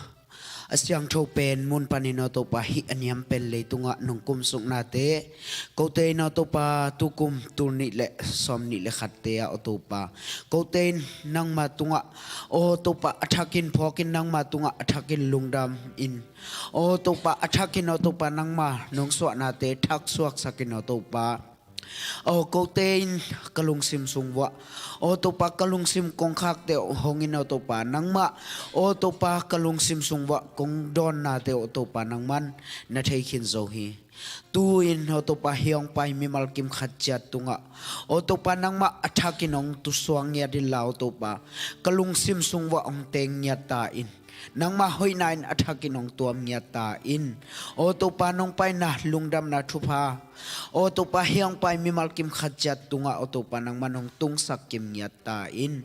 a siangtho pen mun panin aw Topa, hih a niam pen leitungah nong kumsuknate, kote in aw Topa tukum tul nih le sawm nih le khatte ah aw Topa, kote in nangma tungah aw Topa a thakin phawkin, nangma tungah a thakin lungdam in, aw Topa a thakin aw Topa nangma nong suahnate thak suaksakin aw Topa, aw kote in ka lungsim sung uah aw Topa ka lungsim kongkhakte uh hong in aw Topa, nangmah aw Topa ka lungsim sung uah kong dawnnate uh aw Topa nangman na thei khin zo hi. Tu-in aw Topa hih hong pai mimal kim khat ciat tungah aw Topa nangmah a thakin hong tusuang ngiat inla aw Topa, ka lungsim sung uah hong teng ngiat ta in, nangmah hoihna in a thakin hong tuam ngiat ta in. Aw Topa nong paina lungdamna thupha aw Topa hih hong pai mimal kim khat ciat tungah aw Topa nangman hong tungsak kim ngiat ta in.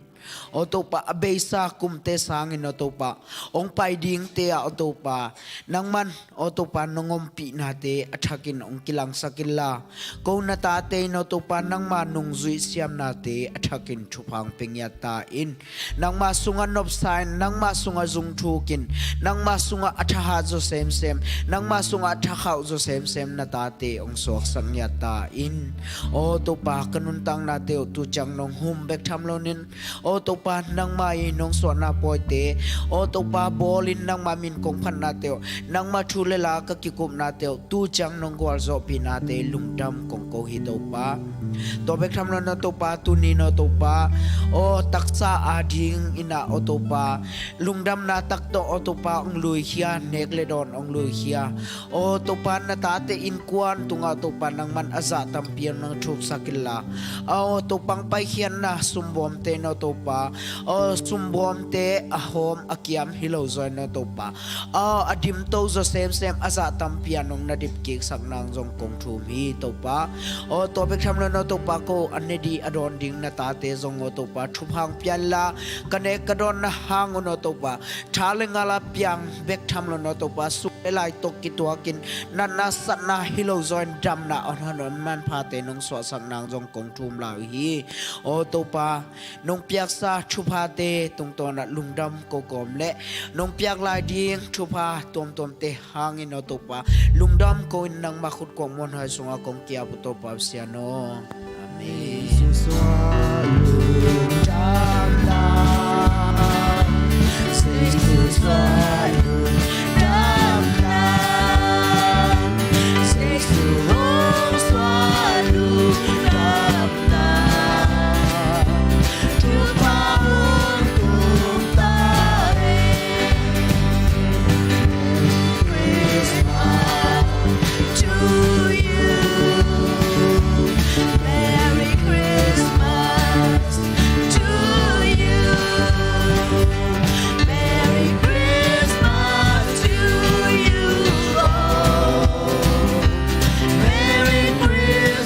Aw Topa a beisa kumte sangin aw Topa hong pai dingte ah aw Topa nangman aw Topa nong ompihnate a thakin hong kilangsak inla, ko na tate in aw Topa nangma nungzui siamnate a thakin thupha hong pia ngiat ta in. Nangma sungah nopsa in, nangma sungah zungthuk in, nangma sungah a thahat zaw semsem, nangma sungah a thakhauh zaw semsem na tate hong suaksak ngiat ta in. Aw Topa ka nuntaknate uh tu ciang nong hum bek tham loin aw Topa nangma i nong suahna pawite aw Topa bawlin nangma min kong phatnate uh, nangma thu le la ka kikupnate uh tu ciang nong gualzawhpihnate lungdam kong ko hi Topa. Tua bek tham loin aw Topa tuni in aw Topa aw taksa adingin ah aw Topa lungdamna tak tawh aw Topa hong luikhia, nek le dawn hong luikhia aw Topa na tate innkuan tungah aw Topa nangman a zah tampi hong nang thuksak inla, aw Topa hong paikhiatna sumbawmte in aw Topa aw sumbawmte a hawm a kiam hi lo zaw in aw Topa aw a dimto zaw semsem a zah tampi a nong na dipkiksak nang zong kong thum hi Topa. Aw tua bek tham loin aw Topa ko a ne ding a dawn ding na tate zong aw Topa thupha hong pia inla, ka nek ka dawnna hang un aw Topa tha le ngal a piang bek tham loin aw Topa sum le lai tawh kituakin natna satna hi lo zaw in damna a hon hon manphate nong suahsak nang zong kong thum lai uh hi. Aw Topa nong piaksa thuphate tungtawn ah lungdam ko kawm le nong piak lai ding thupha tuamtuamte hangin aw Topa lungdam ko in nangma khut kuang muanhuai sungah kong kiap uh Topa Pasian aw. Amen.